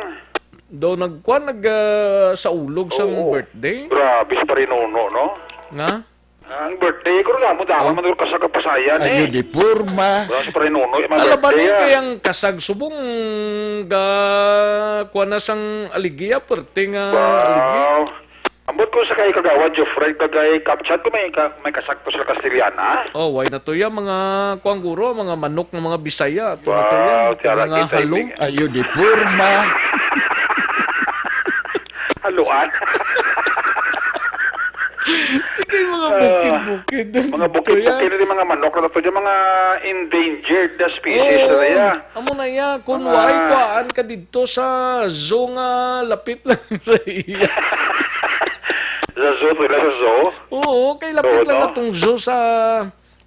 daw nagkuan, nag, ah, sa ulog sang Oo. birthday. Grabe si Pare Nono, no? Nga? Ang birthday ko, damo-damo Oh. man ko kasag kapasayan, Ayo eh. di forma. Wala si Pare Nono, eh, my Ala ba birthday, ni ah. kay ang kasag subong ga kuan na sang aligiya, perti nga Wow. aligiya. Ambot ko sa kay Kagawad Jeffrey, kag kay Kapchat ko may ka-, may kasakto sila Castellana. Oh, way na to ya, mga kuan guro, mga manok ng mga Bisaya. Ato na to ya, Wow, tiara mga kita, halong. Ibig. Ayo di forma. Haluan. Di kay mga Ah, bukid-bukid na mga to ya. bukid-bukid, di mga manok na to ya, mga endangered na species na Oo. ya. Amo na ya, kung Mga way kuhaan ka didto sa zoo nga lapit lang sa iya. Sa zoo, pila sa zoo? Oo, kay lapit Oo, lang no? na tong zoo sa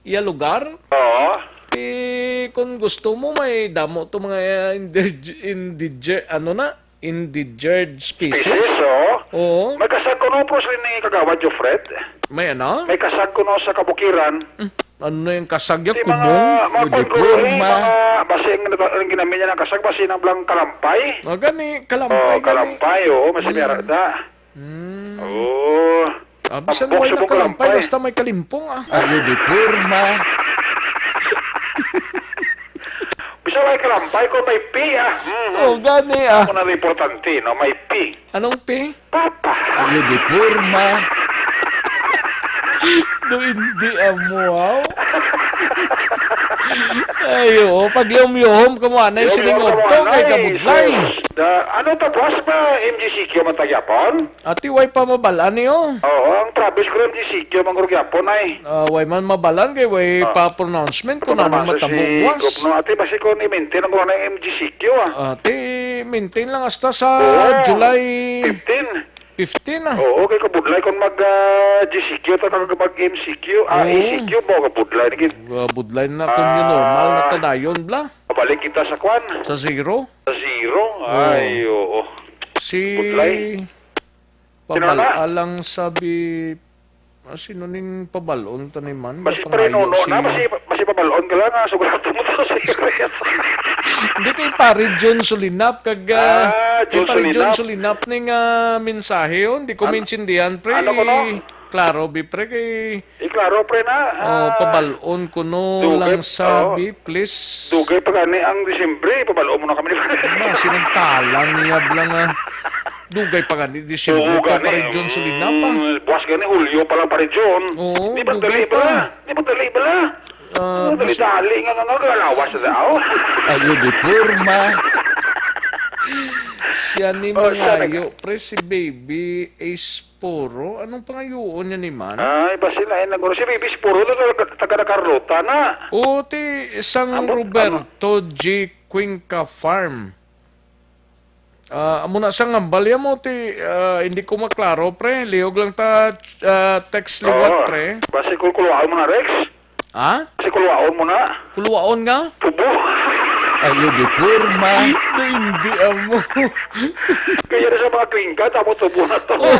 iya lugar. Oo. Eh, kung gusto mo, may damo to mga, eh, indig-, indige-, ano na, endangered species. Species, oo. Oo. May kasag kuno, Pros, ni Kagawad Jofred. May ano? May kasag kuno sa kabukiran. Hmm. Ano na yung kasag ya? Di mga, Kumong? mga Uniforma. Mga, basi ang, ang ginamit niya ng kasag, basi ng blang kalampay. Ah, gani, kalampay, Oh, gani. kalampay, oo, mas Mm. meron na. Mm. Oo. Ah, bisan Tambok way sa na mong kalampay, kalampay. basta may kalimpong, ah. Ayo di forma. Bisan may kalampay, kung may P, ah. Mm. Oh, gani, ah. Ako na importante, no? May P. Anong P? Papa. Ayo di forma. Do hindi amo, aw. Ay, oo. Pag yum-yum, kamo anay Yum-yum, siling kamo udto, kay anay. kabudlay. Sus. Da, ano ta, boss, ba M G C Q man ta gyapon? Ati, way pa mabalan niyo? Oo, ang province ko M G C Q man guro gyapon ay. Ah, way man mabalan kay way Ah. pa pronouncement kung Kung anong masa matabo si buwas. Gov, no? Ati, basi ko ni maintain ang mga M G C Q, ah. Ati, maintain lang hasta sa Oo, July. fifteen. Fifteen na. Oo, kay kabudlay kung mag, ah, G C Q ta kag mag M C Q. Ah, Oo. A C Q mo, kabudlay na gid. Ah, budlay na kung yung normal na Ah. tadayon, bla. Pabalik kita sa kwan. Sa zero? Sa zero? Oo. Ay, oo. Si Budlay. Pabal-, Sino na? Alang sabi, ah, sino ning pabalon tani man? Basi Pangayo parenuno si na, basi, basi pabalon ka lang, ah, sugurado mo to sa Hindi, kay Pare John Sulinap, kag, ah, Ah, kay John Pare John Sulinap. Sulinap ning, ah, mensahe, oh. Hindi ko An-, maintindihan, pre. Ano ko, no? Klaro, bi, pre, kay Eh, klaro, pre, na, Oh, ah, pabalon ko, no, dugay, lang sabi, oh. Please. Dugay pa gani ang Disyembre, pabalon mo na kami ni Pare. Ba, sinagtalang niya lang, ah. Dugay pa gani, Disyembre Oo, pa, gani. Pare John Sulinap, ah. Mm, buwas gani, Hulyo pa lang, Pare John. Oo, Di ba dugay dali pa. Bala? Di ba dali bala? Ah, Oh, dali, basi- dali nga, nga, nga, galawas na daw. Ayo di porma. Siya ni Oh, siya Mangayo, nag- pre, si Baby Ace Puro. Anong pangayuon niya ni man? Ay, basi na, eh, naguro. Si Baby Ace Puro, taga, taga na Carlota na. Oo, ti, isang Ambot, Roberto G Cuenca Farm. Ah, amo na sa ngambal ya mo, ti, ah, hindi ko maklaro, pre. Lihog lang ta, ah, text liwat, Oo. pre. Basi kul-, kuluwaon mo na, Rex. Ha? Basi kuluwaon mo na. Kuluwaon nga? Tubo. Ayo di porma. Hindi, hindi, amo. Kaya na sa mga klingka, tamo tubo na to. Oh.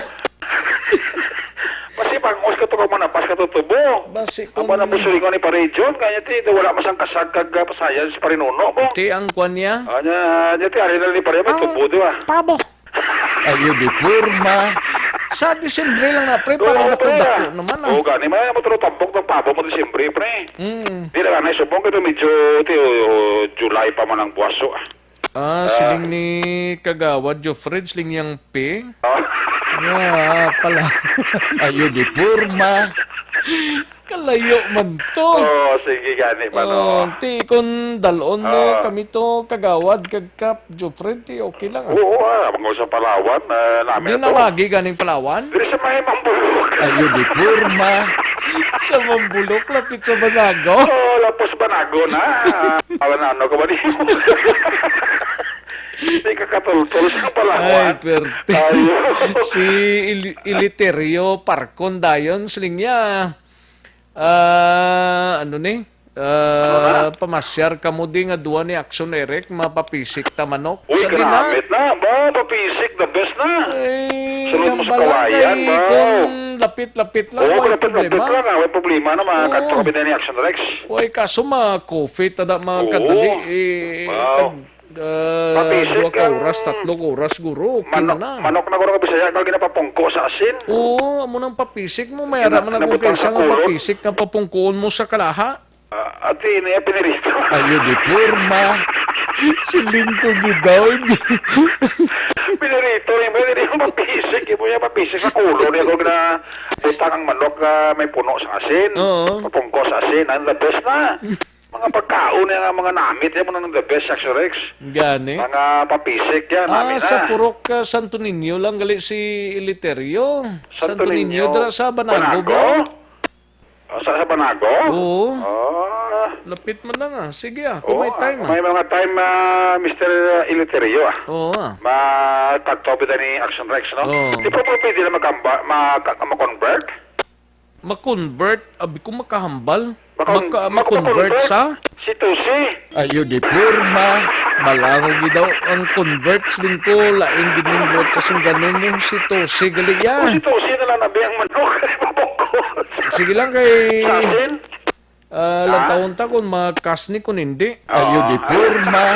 Basi bangos ka to, kung manapas ka to, tubo. Basi Ang kung mga busulingon ni Pare John, kaya ti, wala masang kasag kag, ah, pasayan si Pare Nuno mo. Ti ang kwan niya? Ah, nya, nya, ti, ari na ni Pare, may Ang tubo, di ba? pabo. Ayo di porma. Sa Disyembre lang na, pre, Oo, parang pre, dako-dako ah. naman, ah. Oo, gani, may mo tulo tampok ng pabo mo Disyembre, pre. Mm. Di na nga, naisubong ka to, medyo, ti, o, o, July pa man ang buwaso, ah. Ah, Ah. siling ni Kagawad Jofred, siling yang pe. Ah. Ah, pala. Ayo di porma. Kalayo man to. Oh, sige gani man, Oh, oh. ti, kung dalon mo Ah. kami to, Kagawad, kag Kap Jofred, ti, okay lang, ah. Oo, ah, mga sa Palawan, ah, namin Di na to. Nawagi ganing Palawan? Diri sa may Mambulok. Ayo di porma. Sa Mambulok, lapit sa Banago. Oh, lapos Banago na. Awan na, ano ka ba di? Di ka katultol sa Palawan. Ay, perte. Ayo. Si Ili-, Iliterio Parkon dayon, siling niya. Ah, ano ni? Ah, Ano na? pamasyar kamo di nga duwa ni Action Eric, mapapisik ta manok. Uy, Sa di na. Ginamit na. Ba, papisik, the best na. Ay, Sunod mo ang sa balay kawayan, kay ba? Kung lapit-lapit lang, Oo, way lapit-lapit problema. lang, ah, way problema na, mga Oo. kadto kami na ni Action Rex. Way, kaso ma-coffee, tada mga Oo. kadali, eh, Wow. tag, ah, Papisik duha ka ang oras, tatlo ka oras, guro, okay Manok, na na. manok na guro ka Bisaya, nga ginapapungko sa asin. Oo, amo nang papisik mo, may Gina-, ara man ako nabutang kaysa sa nga kulot. papisik nga papungkuon mo sa kalaha. Ah, ati niya pinirito. Ayo di porma. Siling ko gid daw, hindi. Pinirito rin ba? Hindi mo mapisik. Hindi mo niya mapisik sa kulo. Niya kung na butang ang manok nga may puno sa asin. Oo. Papungko sa asin. Ang the best na. Mga pagkaon niya nga mga namit. Yan mo nang the best, Saxo Rex. Gani? Mga papisik yan. Ah, Namit sa na. Purok, ah, Santo Niño lang gali si Eleuterio. Santo Santo Niño, Niño. dira sa Banago, Banago? bro? Ah, sa, sa Banago? Oo. Ah. Lapit man lang, ah. Sige, ah, kung Oo, may time, ah, ah. may mga time, ah, Mister Eleuterio, ah. Oo, ah. Makatobit ni Action Rex, no? Oo. Di pa po pwede na magamba-, maka-, ma-convert? Ma-convert? Abi ko makahambal. Maka-, Maka-, maka-, ma-convert ma-convert? sa? Si Tusi. Ayo di porma. Balango gid daw ang converts din ko, lain gid ning botsa sing ganun mo, si Tose gali ya. O, si Tose na lang nabi ang manok. Mabukod. Sige lang kay, Sa asin? ah, lang Ha? taon ta kung makas ni kung hindi. Ayo di Ah. porma.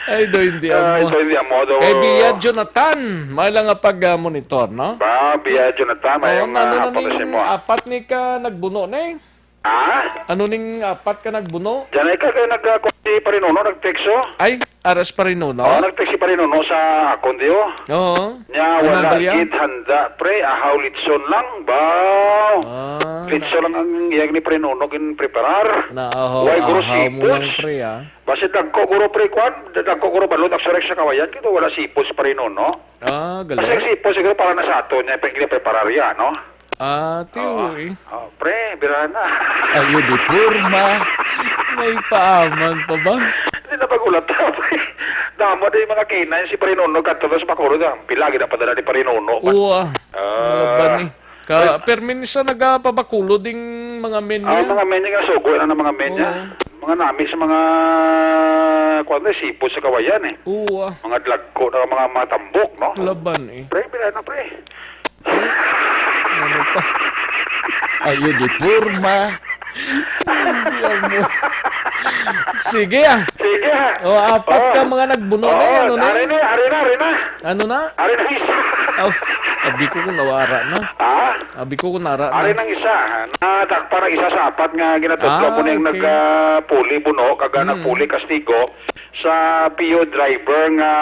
Ay, do, hindi Ay, amo. do, hindi amo, do. Kay Bia Jonathan, may lang nga pag, ah, monitor, no? Ba, Bia Jonathan, may Oh, yung, ano ah, na hapon na ning simo, ah. apat ni ka nagbuno, ne? Ha? Ano ning apat ka nagbuno? Diyan ay ka, kaya nag-, ah, si Parinuno, nag-text, oh. Ay, aras Parinuno? Oh, nag-text si Parinuno sa akon, di, oh. Oo. Nya, Ano wala ba yan? gid handa, pre. Ahaw litson lang, baw. Ah, Litson na- lang ang iyang ni Parinuno gin preparar. Naahaw, Way guro ahaw mo sipos. lang, pre, ah. Basi dagko guro, pre, kwan. Dagko guro balod, aksurex sa kawayan. Kito wala sipos si Parinuno. Ah, Basi galing. ang sipos siguro para na sa ato niya, pre, ginapreparar yan, no? Ah, Oo. tiyoy. Oh, pre, bira na. Ayo di porma. May paaman pa ba? Hindi na pag-ulat na, pre. Damo din mga kinay si Parinuno kadto sa Bacolod, ah. Pila gid ang padala ni Parinuno, man. Uwa. Ah. Malaban ni. Ka, Ay. Permi ni sa nagapabakulo ding mga men Ah, niya. Mga men niya, sugo na ng mga men niya. Oo. Mga nami sa mga, kuwan na, sipot sa kawayan, eh. Uwa. Mga dlagko na mga, mga tambok, no? Laban, eh. Pre, pila na, pre? Ano pa? Ayo di porma. Hindi mo. Sige, ah. Sige, ah. Oh, apat Oh. ka mga nagbuno na Oo, yan, ano na ari yan? na, ari na, ari na. Ano na? Ari na isa. Aw, abi ko kung nawara na. Ha? Abi ko kung nara na. Ari nang isa. Nadakpan ang isa sa apat nga ginatudlo Ah, mo ning okay. nag, ah, puli buno, kag, ah, Mm. nagpuli kastigo sa P U driver nga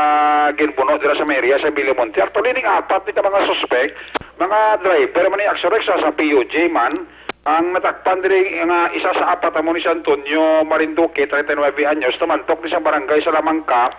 ginbuno dira sa may area sa Villamonte. Actually, ning apat ni ka mga suspek, mga driver man ni Axorex sa, sa P U J man, ang natakpan diri nga isa sa apat amo ni si Antonio Marinduque, treinta y nueve anyos, tumantok ni sa barangay Salamanca,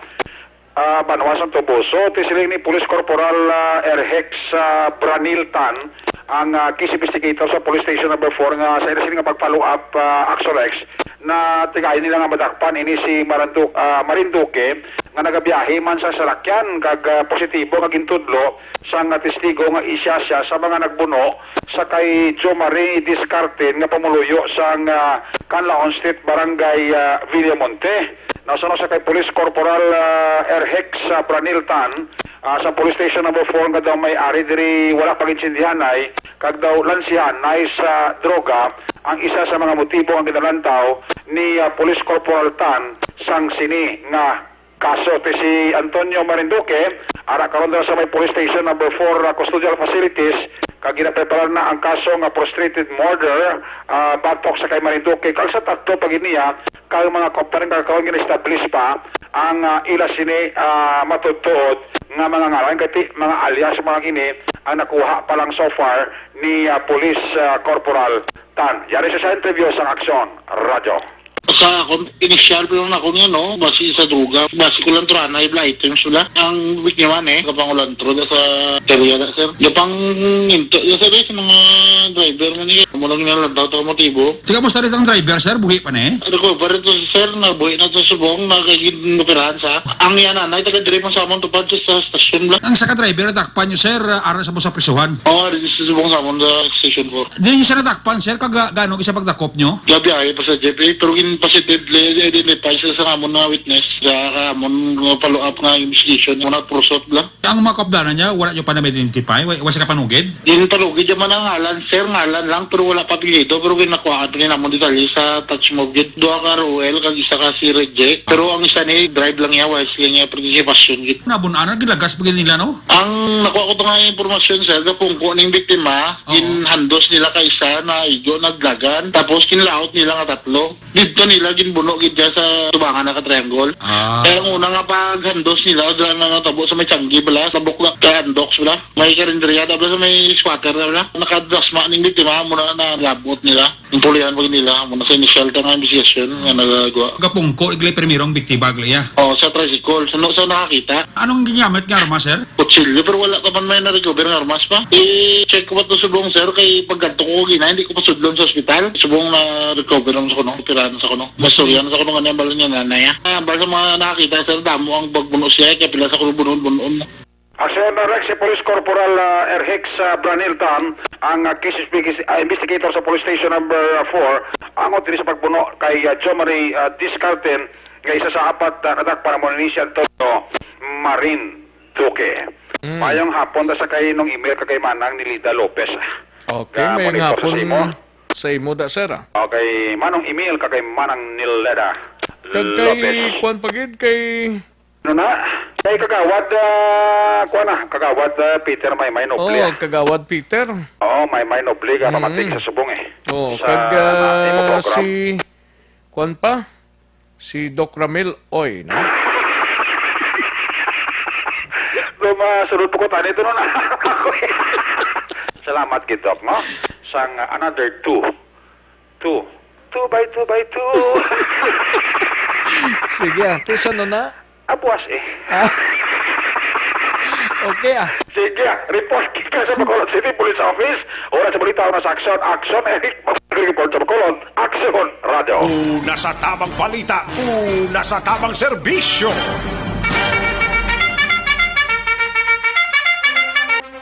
ah, Banwa, Santo Poso. Ti siling ni Police Corporal, ah, Erhex, ah, Branil Tan, ang, ah, case investigator sa Police Station Number Four nga sa ila sini nga pag-follow up, ah, Axorex, na tigayon nila nga madakpan ini si Marandu-, ah, Marinduque nga nagabiyahe man sa salakyan kag, ah, positibo nga gintudlo sang, ah, testigo nga isa siya sa mga nagbuno sa kay Jomari Discartin nga pumuluyo sang, ah, Canlaon Street, Barangay, ah, Villamonte. Nasuno sa kay Police Corporal, ah, Erhex, ah, Branil Tan, ah, sa Police Station Number Four nga daw may ari diri wala pag-intindihanay kag daw lansihanay sa droga ang isa sa mga motibo nga ginalantaw ni, ah, Police Corporal Tan sang sini nga kaso. Ti si Antonio Marinduque, ara karon daw sa may Police Station Number Four, ah, Custodial Facilities, kag ginapreparar na ang kaso nga frustrated murder, ah, batok sa kay Marinduque kag sa tatlo pa gid niya kag mga kaupod nga karon gina-establish pa ang, ah, ila sini, ah, matuod-tuod nga mga ngalan, kay ti mga alias mga kini ang nakuha pa lang so far ni, ah, Police, ah, Corporal Tan. Yari sa, sa interview sang Aksyon Radyo. Sa akon, initial pa lang ako niya, no? Basi sa droga. Basi ko lang to, anay, bla items, bla. Ang week niya man, eh. Kapang ulan to, da sa area na, sir. Kapang minto, ya, sir, eh, sa mga driver man niya. Amo lang niya lang daw to motibo. Tiga mo sa rin ang driver, sir? Buhi pa na, eh? Recover ito, sir, na buhi na to subong, na kay gin-operahan sa. Ang yan, anay, taga diri man sa amon tupad sa, sa stasyon, bla. Ang sa ka driver, natakpan nyo, sir, aron sa mo sa prisuhan? Oo, dito sa subong sa amon, sa station four. Di nyo siya natakpan, sir, kag, ah, gaano siya pagdakop nyo? Gabi ay pa sa jeep, eh, pero gin-positively identify siya sa amon na witness sa amon nga follow-up nga investigation, muna prosot lang. Ang mga kaupdanan niya, wala nyo pa na-identify? Wa, wa siya kapanugid? Gin-panugid niya man ang ngalan, sir, ngalan lang, pero wala pa apelyido, pero ginakuhaan pa ni namon detalye sa touch move gid. Duha ka R O L, kag isa ka si Reject. Pero ang isa ni, drive lang niya, wala siya niya participation gid. Nabun-an, gilagas pa gid nila, no? Ang nakuha ko to nga impormasyon, sir, gapungko ning biktima, Oo. ginhandos nila ka isa na igo naglagan, tapos kinlaot nila nga tatlo. Dito nila ginbuno gid siya sa tubangan na ka triangle. Ah. Kaya ang una nga paghandos nila, dala na natabo sa may tiyanggi bala, sa bukla, kay Andox bala. May karinderya, tapos sa may squatter na bala. Nakadasma ning biktima, muna na labot nila. Ang pulihan pag nila, muna sa initial ta nga investigation nga nagagawa. Gapungko, igli primerong biktima, igli, ya? Oh, sa tricycle. Suno sa nakakita. Anong ginamit nga armas, sir? Kutsilyo, pero wala pa man may na-recover nga armas pa. I-check ko pa to subong, sir, kay pagkadto ko gina, hindi ko pa sudlon sa ospital. Subong na-recover naman sa kuno, operahan sa kuno. Mastorya na sa kuno nga niya, bala niya nanay, ah. Ah, bala sa mga nakakita, sir, damo ang pagbuno siya, kaya pila sa kuno bunon-bunon. Aksyon na Rex, si Police Corporal, ah, Erhix, ah, Branil Tan, ang, ah, case investigator sa Police Station Number four, ang diri sa pagbuno kay, ah, Jomari, ah, Discarten, nga isa sa apat, ah, nadakpan mo ni si Antonio Marin Duque. Mm. Mayong hapon ta sa kay nung email ka kay Manang ni Lida Lopez. Okay, nga mayong monitor sa hapon imo. Sa imo da, sir, ah. Okay, manong email ka kay Manang Nileda Kag kay Lopez. Kuan pa gid, kay Ano na? Kay Kagawad, ah, kuan na, Kagawad, ah, Peter Maymay Noble, Oh, ah. Kagawad Peter. Oo, Maymay Noble, ka Mm. pamatik sa subong, eh. Oh, Sa kag, ah, imo program. Si, kuan pa? Si Doc Ramil, oy, no? Kung masunod po ko, tani, ito na ako, eh. Salamat, gid, Doc, no? Sang, ah, another two. Two. Two by two by two. Sige, ah. Ti, sa ano na? Abuas, eh. Ah. Okay, ah. Sige, ah. Report kita sa Bacolod City Police Office. Oras sa balita, una sa aksyon. Aksyon, Eric. Report sa Bacolod. Aksyon, Radyo. Una sa tamang balita, una sa tamang serbisyo.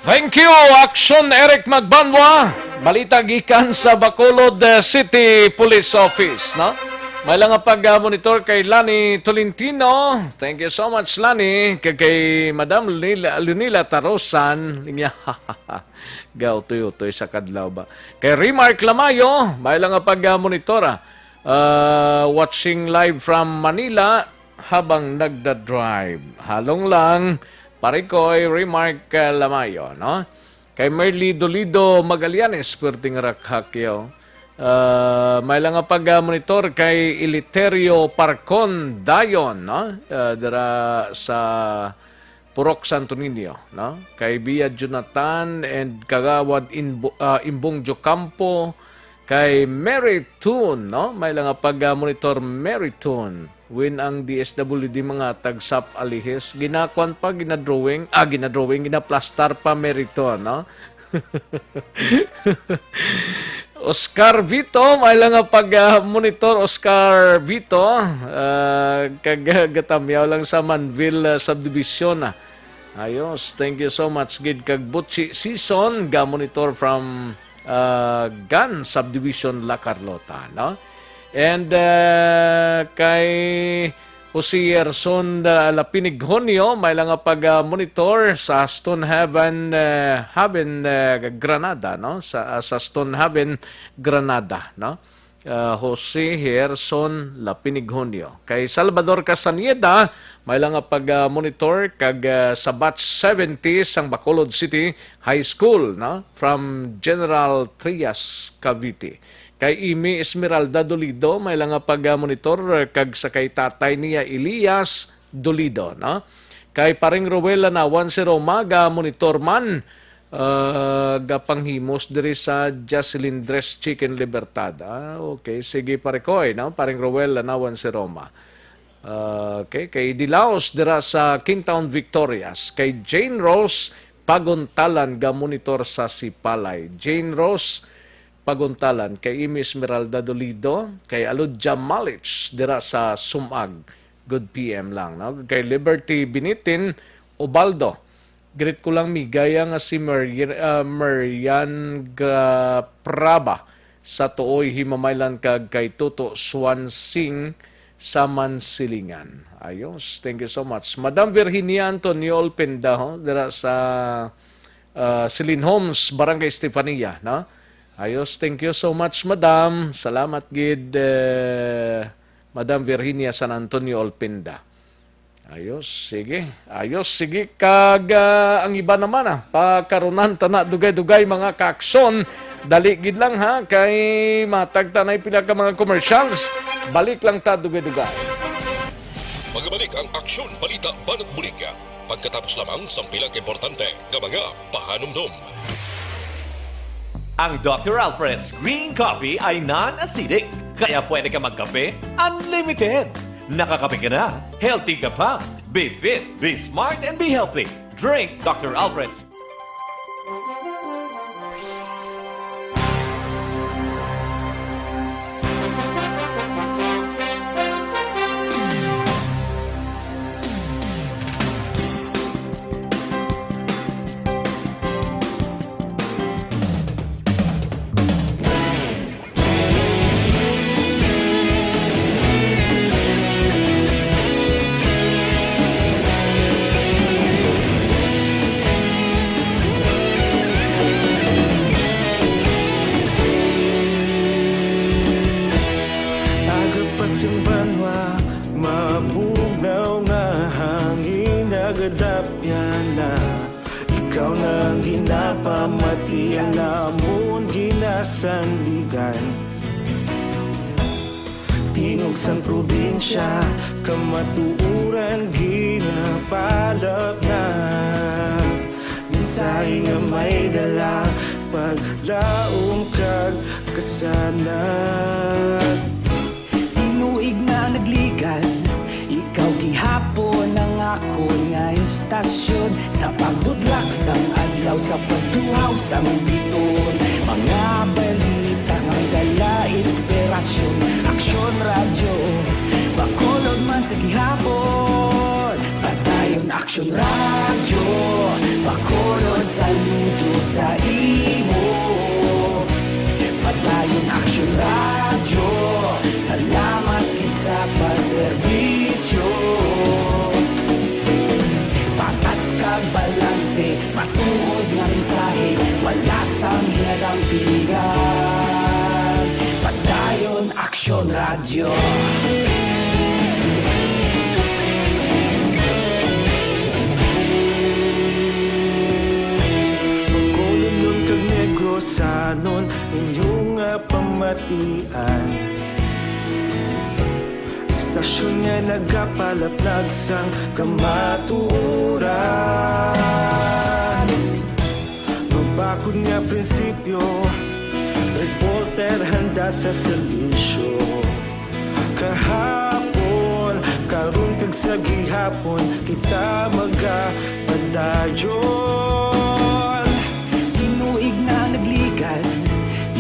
Thank you, Action Eric Magbanwa. Balita gikan sa Bacolod, eh, City Police Office, no? May lang nga pag-monitor kay Lani Tolentino. Thank you so much, Lani. Kay, kay Madam Lunila, Lunila Tarosan, niya, gautoy-utoy sa kadlaw ba? Kay Remark Lamayo, may lang nga pag-monitor, ah. Ah, watching live from Manila habang nagda-drive. Halong lang, pare ko, Remark, ah, Lamayo, no? Kay Merly Dolido Magallanes, perting rakhak yo. Ah, may lang nga pag-monitor kay Eliterio Parcon Dayon, no? Ah, dira sa Purok Santo Niño, no? Kay Bia Jonathan and Kagawad Inbo-, ah, Imbong Jocampo, kay Mary Tun, no? May lang nga pag-monitor Mary Tun. When ang D S W D mga tagsap alihis, ginakuan pa, ginadrawing, ah, ginadrawing, ginaplastar pa, Meriton, no? Oscar Vito, may lang nga pag, ah, monitor, Oscar Vito, ah, kag, ah, gatamyaw lang sa Manville, ah, subdivision, ah. Ayos, thank you so much, gid, kag Butchi Season, ga monitor from, ah, Gan Subdivision, La Carlota, no? And, ah, kay Jose Erson, ah, Lapinig Honyo, may lang nga pag, ah, monitor sa Stonehaven, ah, Haven, ah, Granada, no? Sa, ah, sa Stonehaven, Granada, no? Ah, Jose Gerson Lapinig Honyo. Kay Salvador Castañeda, may lang nga pag, ah, monitor kag, ah, sa batch seventy sang Bacolod City High School, no? From General Trias, Cavite. Kay Amy Esmeralda Dolido, may lang nga pag, ah, monitor, ah, kag sa kay tatay niya Elias Dolido, no? Kay Paring Roel Lanawan si Roma, ga monitor man, ah, gapanghimos diri sa Jocelyn Dress Chicken Libertad. Ah, okay. Sige, pare ko, eh, no? Paring Roel Lanawan si Roma. Ah, okay. Kay Dilaos dira sa Kingtown Victorias. Kay Jane Rose Paguntalan, ga monitor sa Sipalay. Jane Rose Paguntalan, kay Amy Esmeralda Dolido, kay Aludja Malich dira sa Sumag. Good P M lang, no? Kay Liberty Binitin Ubaldo, greet ko lang migaya nga si Mer-, ah, Marian Gapraba sa Tuoy Himamaylan kag kay Toto Swan Singh sa Mansilingan. Ayos. Thank you so much. Madam Virginia Antonio Olpenda, ho, dira sa, ah, Silin Homes, Barangay Estefania, no? Ayos. Thank you so much, Madam. Salamat gid, eh, Madam Virginia San Antonio Olpenda. Ayos, sige. Ayos, sige. Kag, ah, ang iba naman, ah, pakarunan ta na dugay-dugay, mga kaaksyon. Dali gid lang, ha, kay matagta na pila ka mga commercials. Balik lang ta dugay-dugay. Magbalik ang Aksyon Balita Banat Bulig pagkatapos lamang sang pila ka importante nga mga pahanumdom. Ang Doctor Alfred's Green Coffee ay non-acidic, kaya pwede ka magkape unlimited. Nakakape ka na, healthy ka pa. Be fit, be smart, and be healthy. Drink Doctor Alfred's. Aga pa sing banwa, mabugnaw nga hangin, nagadapyan na. Ikaw na ang ginapamati, ang amon ginasandigan. Tingog sang probinsya, kamatuoran ginapalabnag. Mensahe nga may dala, paglaom kag kasanag. Tinuig na nagligan, ikaw gihapon ang akon nga istasyon. Sa pagbudlak sang adlaw, sa pagtuhaw sang biton, mga balita nga dala inspirasyon. Aksyon Radyo, Bacolod man sa gihapon. Padayon Aksyon Radyo, Bacolod, saludo sa imo. Padayon Aksyon Radyo, salamat gid sa pagserbisyo. Patas kag balanse, matuod nga mensahe, wala sang ginadampigan. Padayon Aksyon Radyo. Bacolod kag Negrosanon, inyo nga pamatian. Istasyon nga nagapalaplag sang kamatuoran. Mabakod nga prinsipyo, reporter handa sa serbisyo. Kahapon, karon kag sa gihapon, kita magapadayon. Tinuig na nagligad,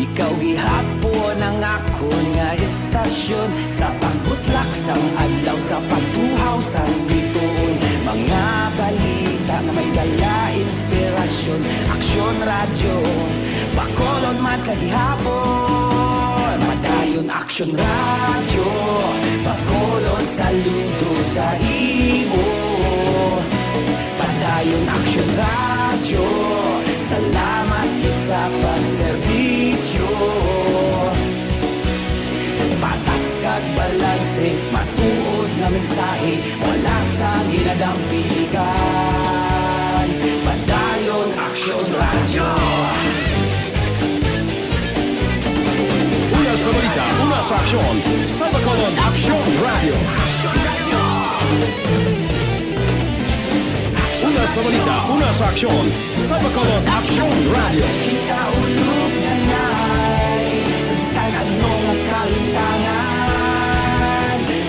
ikaw gihapon ang akon nga istasyon. Sa pagbutlak sang adlaw, sa pagtuhaw sang bituon, mga balita nga may dala inspirasyon. Aksyon Radyo, Bacolod man sa gihapon. Padayon Aksyon Radyo, Bacolod, saludo sa imo. Padayon Aksyon Radyo, salamat gid sa pagserbisyo. Patas kag balanse, matuod nga mensahe, wala sang ginadampigan. Padayon Aksyon Radyo. Una sa balita, una sa aksyon, sa Bacolod Aksyon Radyo. Una sa balita, una sa aksyon, sa Bacolod Aksyon Radyo. Kita ulog na ngay, sa bisan ano nga kalintangan,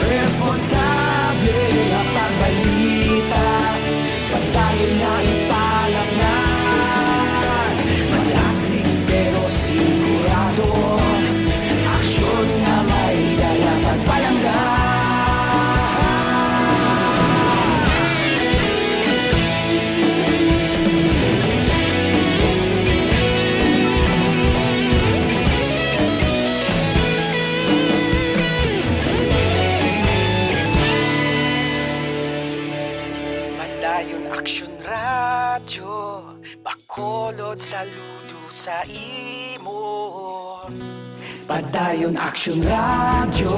responsable nga pagbalita, padayon nga ipalapnan. Malasig pero sigurado, aksyon nga may dala pagpalangga. Padayon Aksyon Radyo, Bacolod, saludo sa imo. Padayon Aksyon Radyo,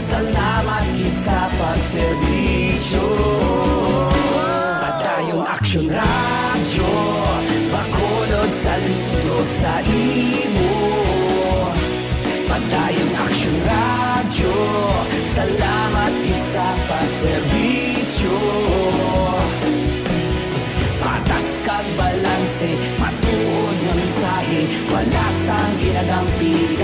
salamat gid sa pagserbisyo. Padayon Aksyon Radyo, Bacolod, saludo sa imo. Padayon Aksyon Radyo, salamat gid sa pagserbisyo. Patas kag balanse, matuod nga mensahe, wala sang ginadampigan.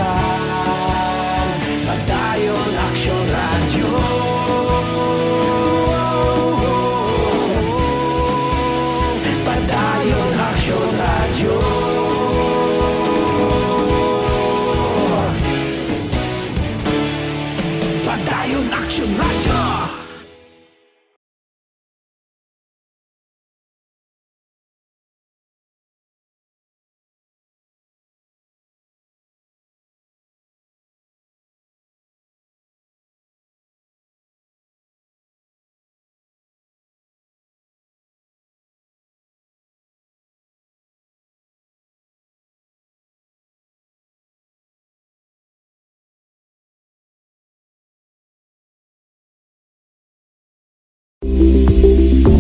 Padayon Aksyon Radyo. Padayon Aksyon Radyo. Padayon Aksyon Radyo.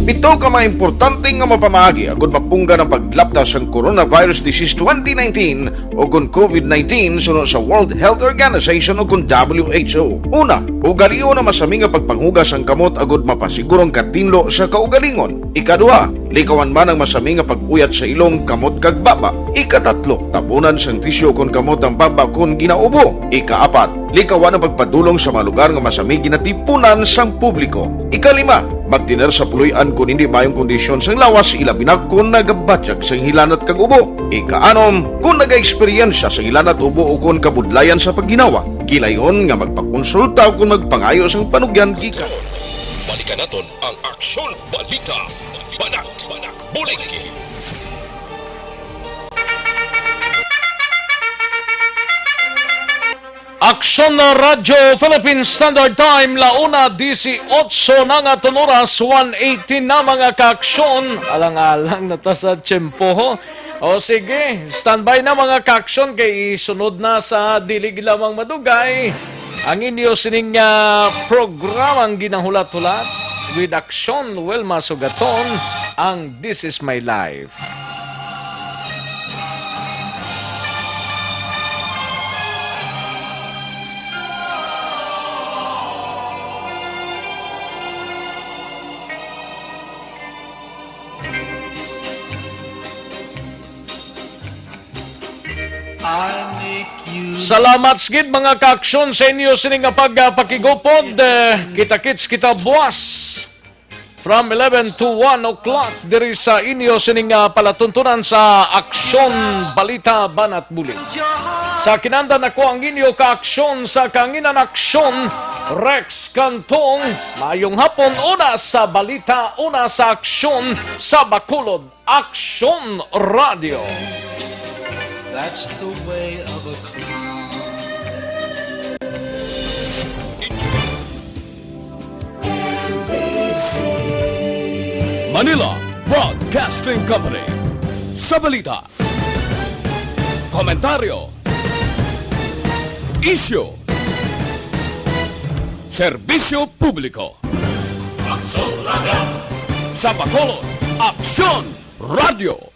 Pito ka mga importante nga mapamaagi agud mapunggan ang paglapda sang coronavirus disease twenty nineteen o kon COVID nineteen suno sa World Health Organization o kon W H O. Una, ugalion ang masami nga pagpanghugas sang kamot agud mapasiguro ang katinlo sa kaugalingon. Ikaduha, likawan man ang masami nga pag-uyat sa ilong, kamot, kag baba. Ikatatlo, tabunan sang tisyu kon kamot ang baba kon ginaubo. Ikaapat, likawan ang pagpadulong sa mga lugar nga masami ginatipunan sang publiko. Ikalima, magtener sa puloy-an kon hindi maayong kondisyon sang lawas, ilabi na kon nagabatyag sang hilanat kag ubo. Ikaanom, kon nagaeksperyensya sang hilanat, ubo, o kon kabudlayan sa pagginawa, gilayon nga magpakonsulta o kon magpangayo sang panugyan gikan. Balikan naton ang Aksyon Balita. Banat, banat, bulig. Aksyon na Radyo Philippine Standard Time, la una dieciocho na nga, oras, one eighteen na, mga kaaksyon. Alang-alang na ta sa tiyempo, ho. O sige, standby na, mga kaaksyon, kay isunod na sa dili lamang madugay ang inyo sining, ah, programang ginahulat-hulat with Aksyon Wilma Sugaton, ang This Is My Life. Salamat sa gid, mga kaaksyon, sa inyo sini nga pagpakigupod. Eh, kita-kits kita buwas from eleven to one o'clock diri sa inyo sining, ah, palatuntunan sa Aksyon, Balita, Banat, Bulig. Sa kinandan, ako ang inyo kaaksyon sa Kanginan Aksyon, Rex Cantong. Maayong hapon, una sa balita, una sa aksyon sa Bacolod. Aksyon Radio. That's the way of a clown. Manila Broadcasting Company. Sa balita, komentaryo, isyu, serbisyo publiko. Aksyon Radio. Sa Bacolod, Aksyon Radio.